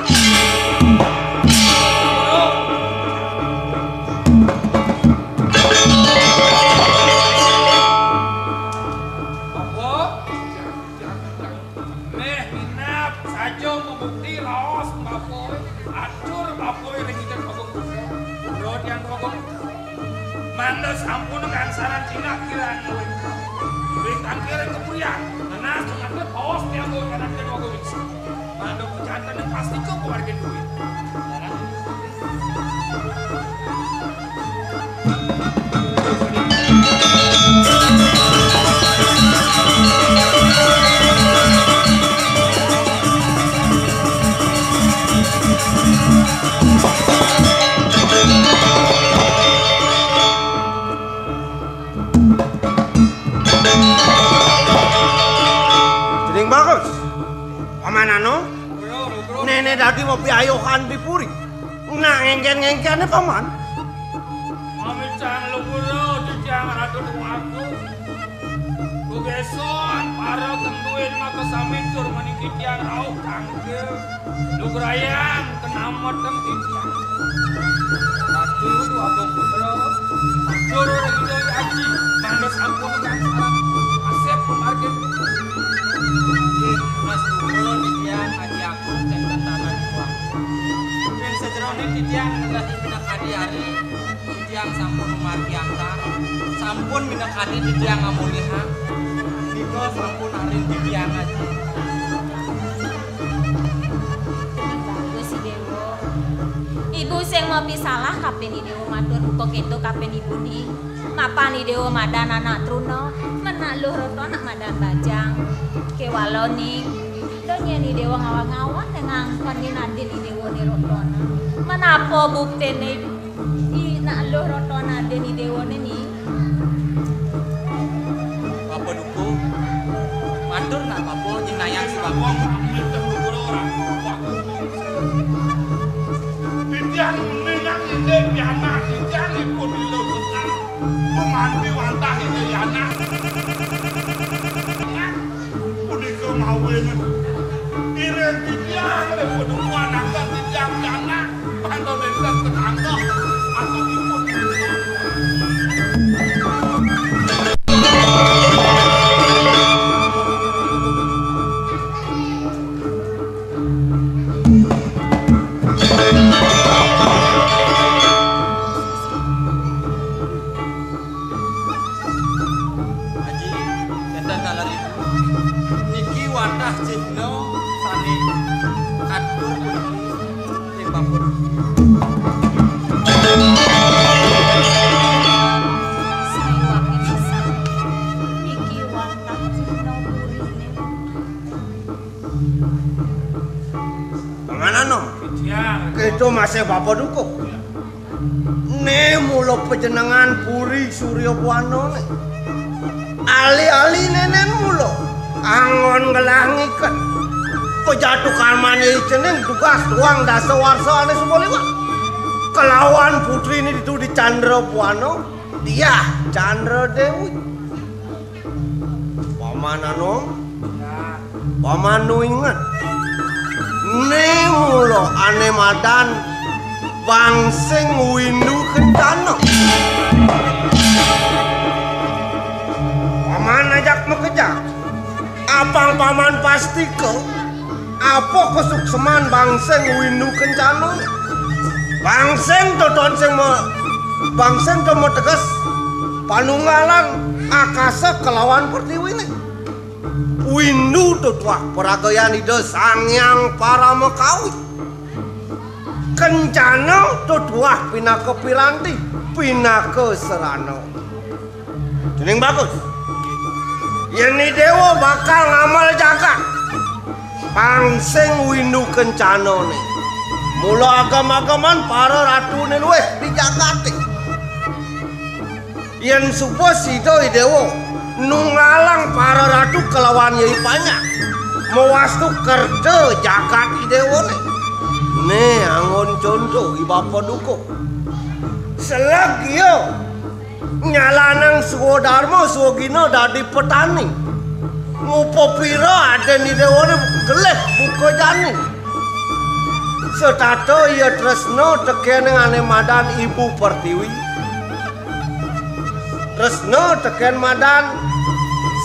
Apa? Méh minab saja mabukti raos bapané, atur bapané ring Ida Déwa Agung Putra. Kula Hyang Agung Putra. Mangda sampun kangsaran cingak kirang luwih. Ring tangkiring kapurian, nenas tumatur paos tiang Ida Déwa Agung Putra. Mangda pacanten pastika pawargin duwé. Sekarang. Ida dadi mapiayohan di puri. Nah, ngéngkén-ngéngkéné, Paman. Mamicang luhura titiang Ratu Déwagung. Gugéson para genduin makasami tur menika titiang rauh tangkil. Lugrayang kenametan titiang. Ratu Déwagung Putra, matur ring Ida Aji, mangda sampun gangsarang asep pamargin. Inggih, Mas Guru, titiang Aji Agung, ten-ten tanah di bawah. Ring sajeroning titiang ngenggeni pinakadi ari, titiang sampun mamargi angkar, sampun minakadi titiang ngamolihang. Nika sampun arin titiang Aji. Bagus, I Déwa. Ibu sing mapisalah kapin I Déwa matur buka kéto kapin ibuné. Mapan I Déwa madan anak truna, menak luh rata anak madan bajang. Kéwala ning, da nyén I Déwa ngawag-ngawag ngangkenin adin I Déwané rata anak. Menapa buktiné I nak luh rata anak adin I Déwané ning? Bapa Dukuh, matur nak bapa nyinayang si bapa. Titiang ninang inggih pianak titiang ipun lilo sekar. Memanti wantah inggih anak. Punika mawinan iring titiang ring padukuhan angga titiang pianak. Bantu nénten tetangga atau ipun. Aji, nénten taler ibu. Niki wantah cihna sané katur puniki ring bapa. Sané waké pisan. Niki wantah cihna puriné. Panganana. Titiang. Kéto masih Bapa Dukuh. Né mula pajenengan Puri Surya Buana né. Ali-ali nénén mula anggon ngelah ngiket. Pejatukan mané cening tugas tuang dasa warsa ané suba liwat. Kelawan putriné ditu di Candra Buana, Diah Candra Déwi. Paman Anom, Paman nu inget. Né mula ané madan Bangsing Windu Kencana. Paman ajak makejang. Apang Paman pastika apa kasukseman Bangsing Windu Kencana? Bangsing to tuah sing ma-, Bangsing to mateges panunggalan akasa kelawan pertiwiné. Windu to tuah paragayan Ida Sang Hyang Paramakawi. Kencana to tuah pinaka piranti, pinaka sarana. Cening bagus. Yén I Déwa bakal ngamel jagat, Bangsing Windu Kencana né mula agem-ageman para ratuné luih di jagaté. Yén suba sida I Déwa nunggalang para ratu kalawan yai panjak, mawastu kerta jagat I Déwané. Né anggon conto I Bapa Dukuh. Seleg ia nyalanang swadarma swagina dadi petani. Ngupapira adin I Déwané gelih buka jani. Setata ia tresna tekén ané madan Ibu Pertiwi. Tresna tekén madan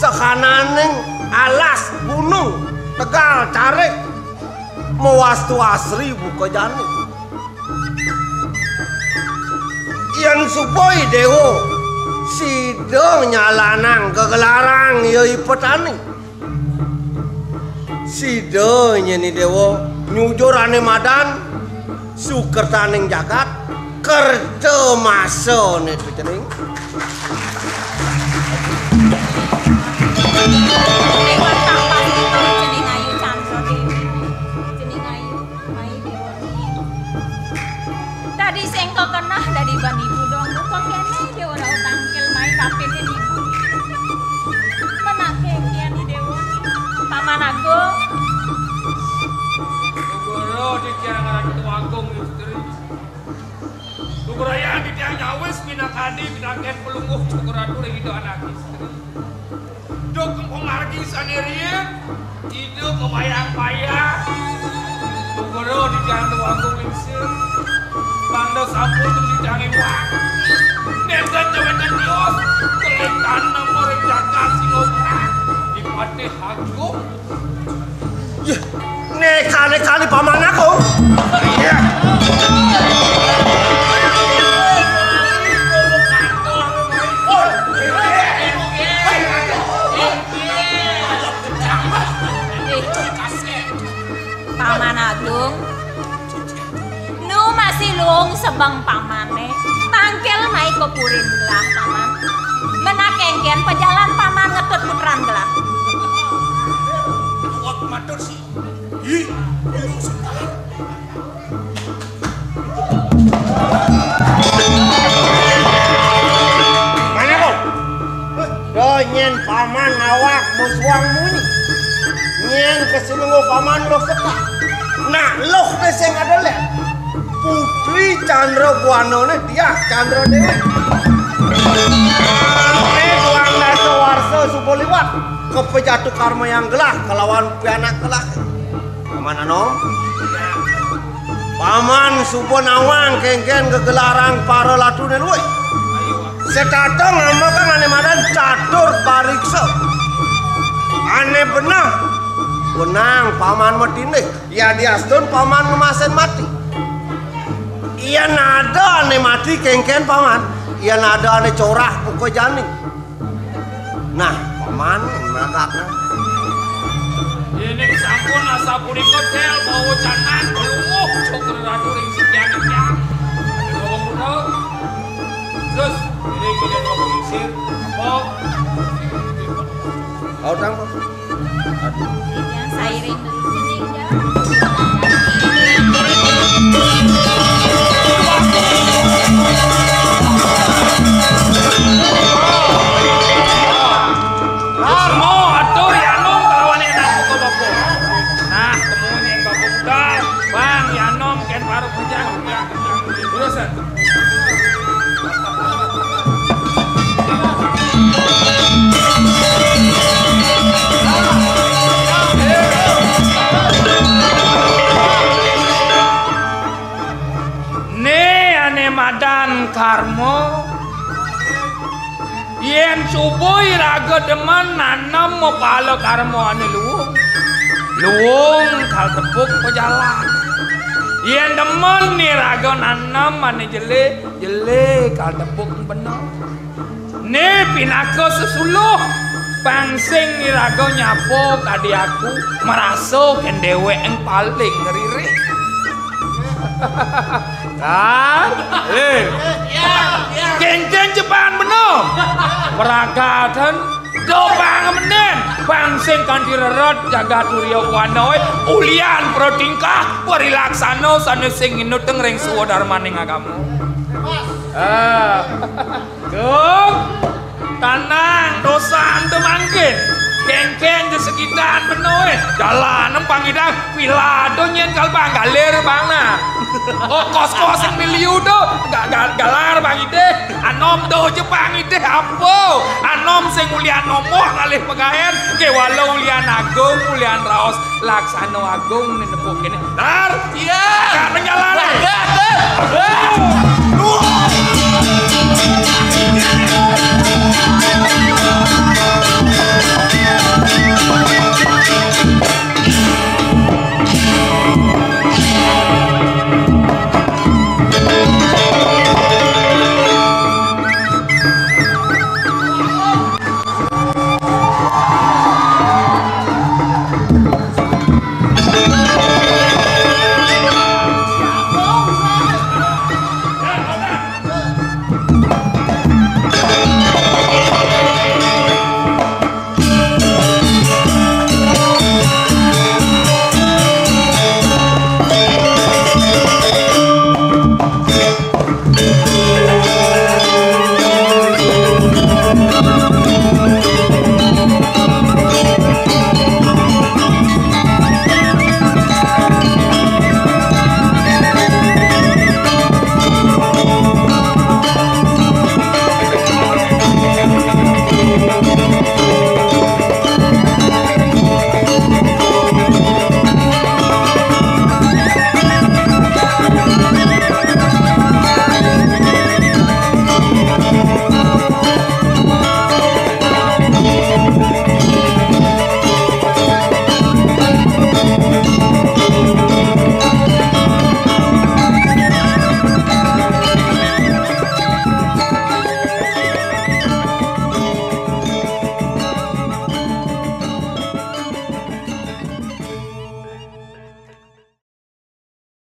sahananing alas gunung tegal carik mawastu asri buka jani. Yén suba I Déwa sida nyalanang gegelarang ia I Petani. Sida nyén I Déwa nyujur ané madan sukertaning jagat, kerta masané to cening. Liwat tapas ento cening ayu Candra Déwi, cening ayu mai Déwa. Dadi sing kakeneh dadi ban ibu dong, buka kéné Déwa rauh tangkil mai kapinin ibu. Menaké kian I Déwa. Paman Agung. Guru, Kadi pinangken Palungguh Cokor Ratu ring Ida Anak Istri. Duk pamargi sané riin, idup mabayang-bayang. Guru di Jantung Agung Lingsir. Mangda sampun dijang iwak. Nénten jawétan tios, kelih tanem ring jagat Singoprak. Dipatih Agung. Yéh, né kali-kali paman aku. Iya. Paman Agung, nu masih luung sebeng pamané, tangkil mai ka purin gelah, Paman. Menak kénkén pajalan Paman ngetut putran gelah. Awak matur si. Hi. Mana kau? Doh nyén paman awak musuang munyi. Nyén kesinunggu paman loh sekak. Nah, loh né sing ada lé. Putri Chandra Buana né dia Chandra Dewi. Né duang dasa warsa suba liwat. Kepejatu karma yang gelah kelawan pianak gelah. Paman Anom. Paman suba nawang kénkén gegelarang para latuné luih. Setata ngambegang ané madan catur pariksa. Ané beneh. Wenang paman matindih. Yadiastun paman ngemasin mati. Yén ada ané mati kénkén paman. Yén ada ané corah buka jani. Nah, paman nagakna. Yéning sampun asapunika tel bawa canan pelungguh Cokor Ratu ring sikian tiang. Bawa muda. Terus, ini kita bawa lingsir. Apa? Kau tang, Pak? Yang sairing. Mau atur ya nom kelawan enak kok bapak. Nah, temuin yang bapak muda. Bang, ya nom ken baru kerja. Urusan. Né ané madan karma. Yén suba iraga demen nanem mapala karma ané luung, luung kal tepuk pajalan. Yén demen iraga nanem ané jelé, jelé kal tepuk beneh. Né pinaka sesuluh, pang sing iraga nyapa kadi aku, marasa kén déwék paling ngeririh. Kan? Eh. Kénkén jepan beneh. Meragaten do pang menen, pang sing kanti reret jagat Surya Buana, ulian pratingkah, parilaksana sané sing nginutang ring swadarmaning agama. Ah. Gung, tanang dosan tu mangkin. Kénkén ja sekitan beneh. Jalan empang idang, pila do nyén kal bang galir bang nah. Oh, kos-kos sing miliu do, ga-, ga-, galar bang idih. Anom do ja bang idih apa? Anom sing ulian nomok ngalih pegaén, kéwala ulian agung, ulian raos. Laksana agung né nepuk kéné. Dar. Iya. Kak nenggalan. Wah, wah, wah.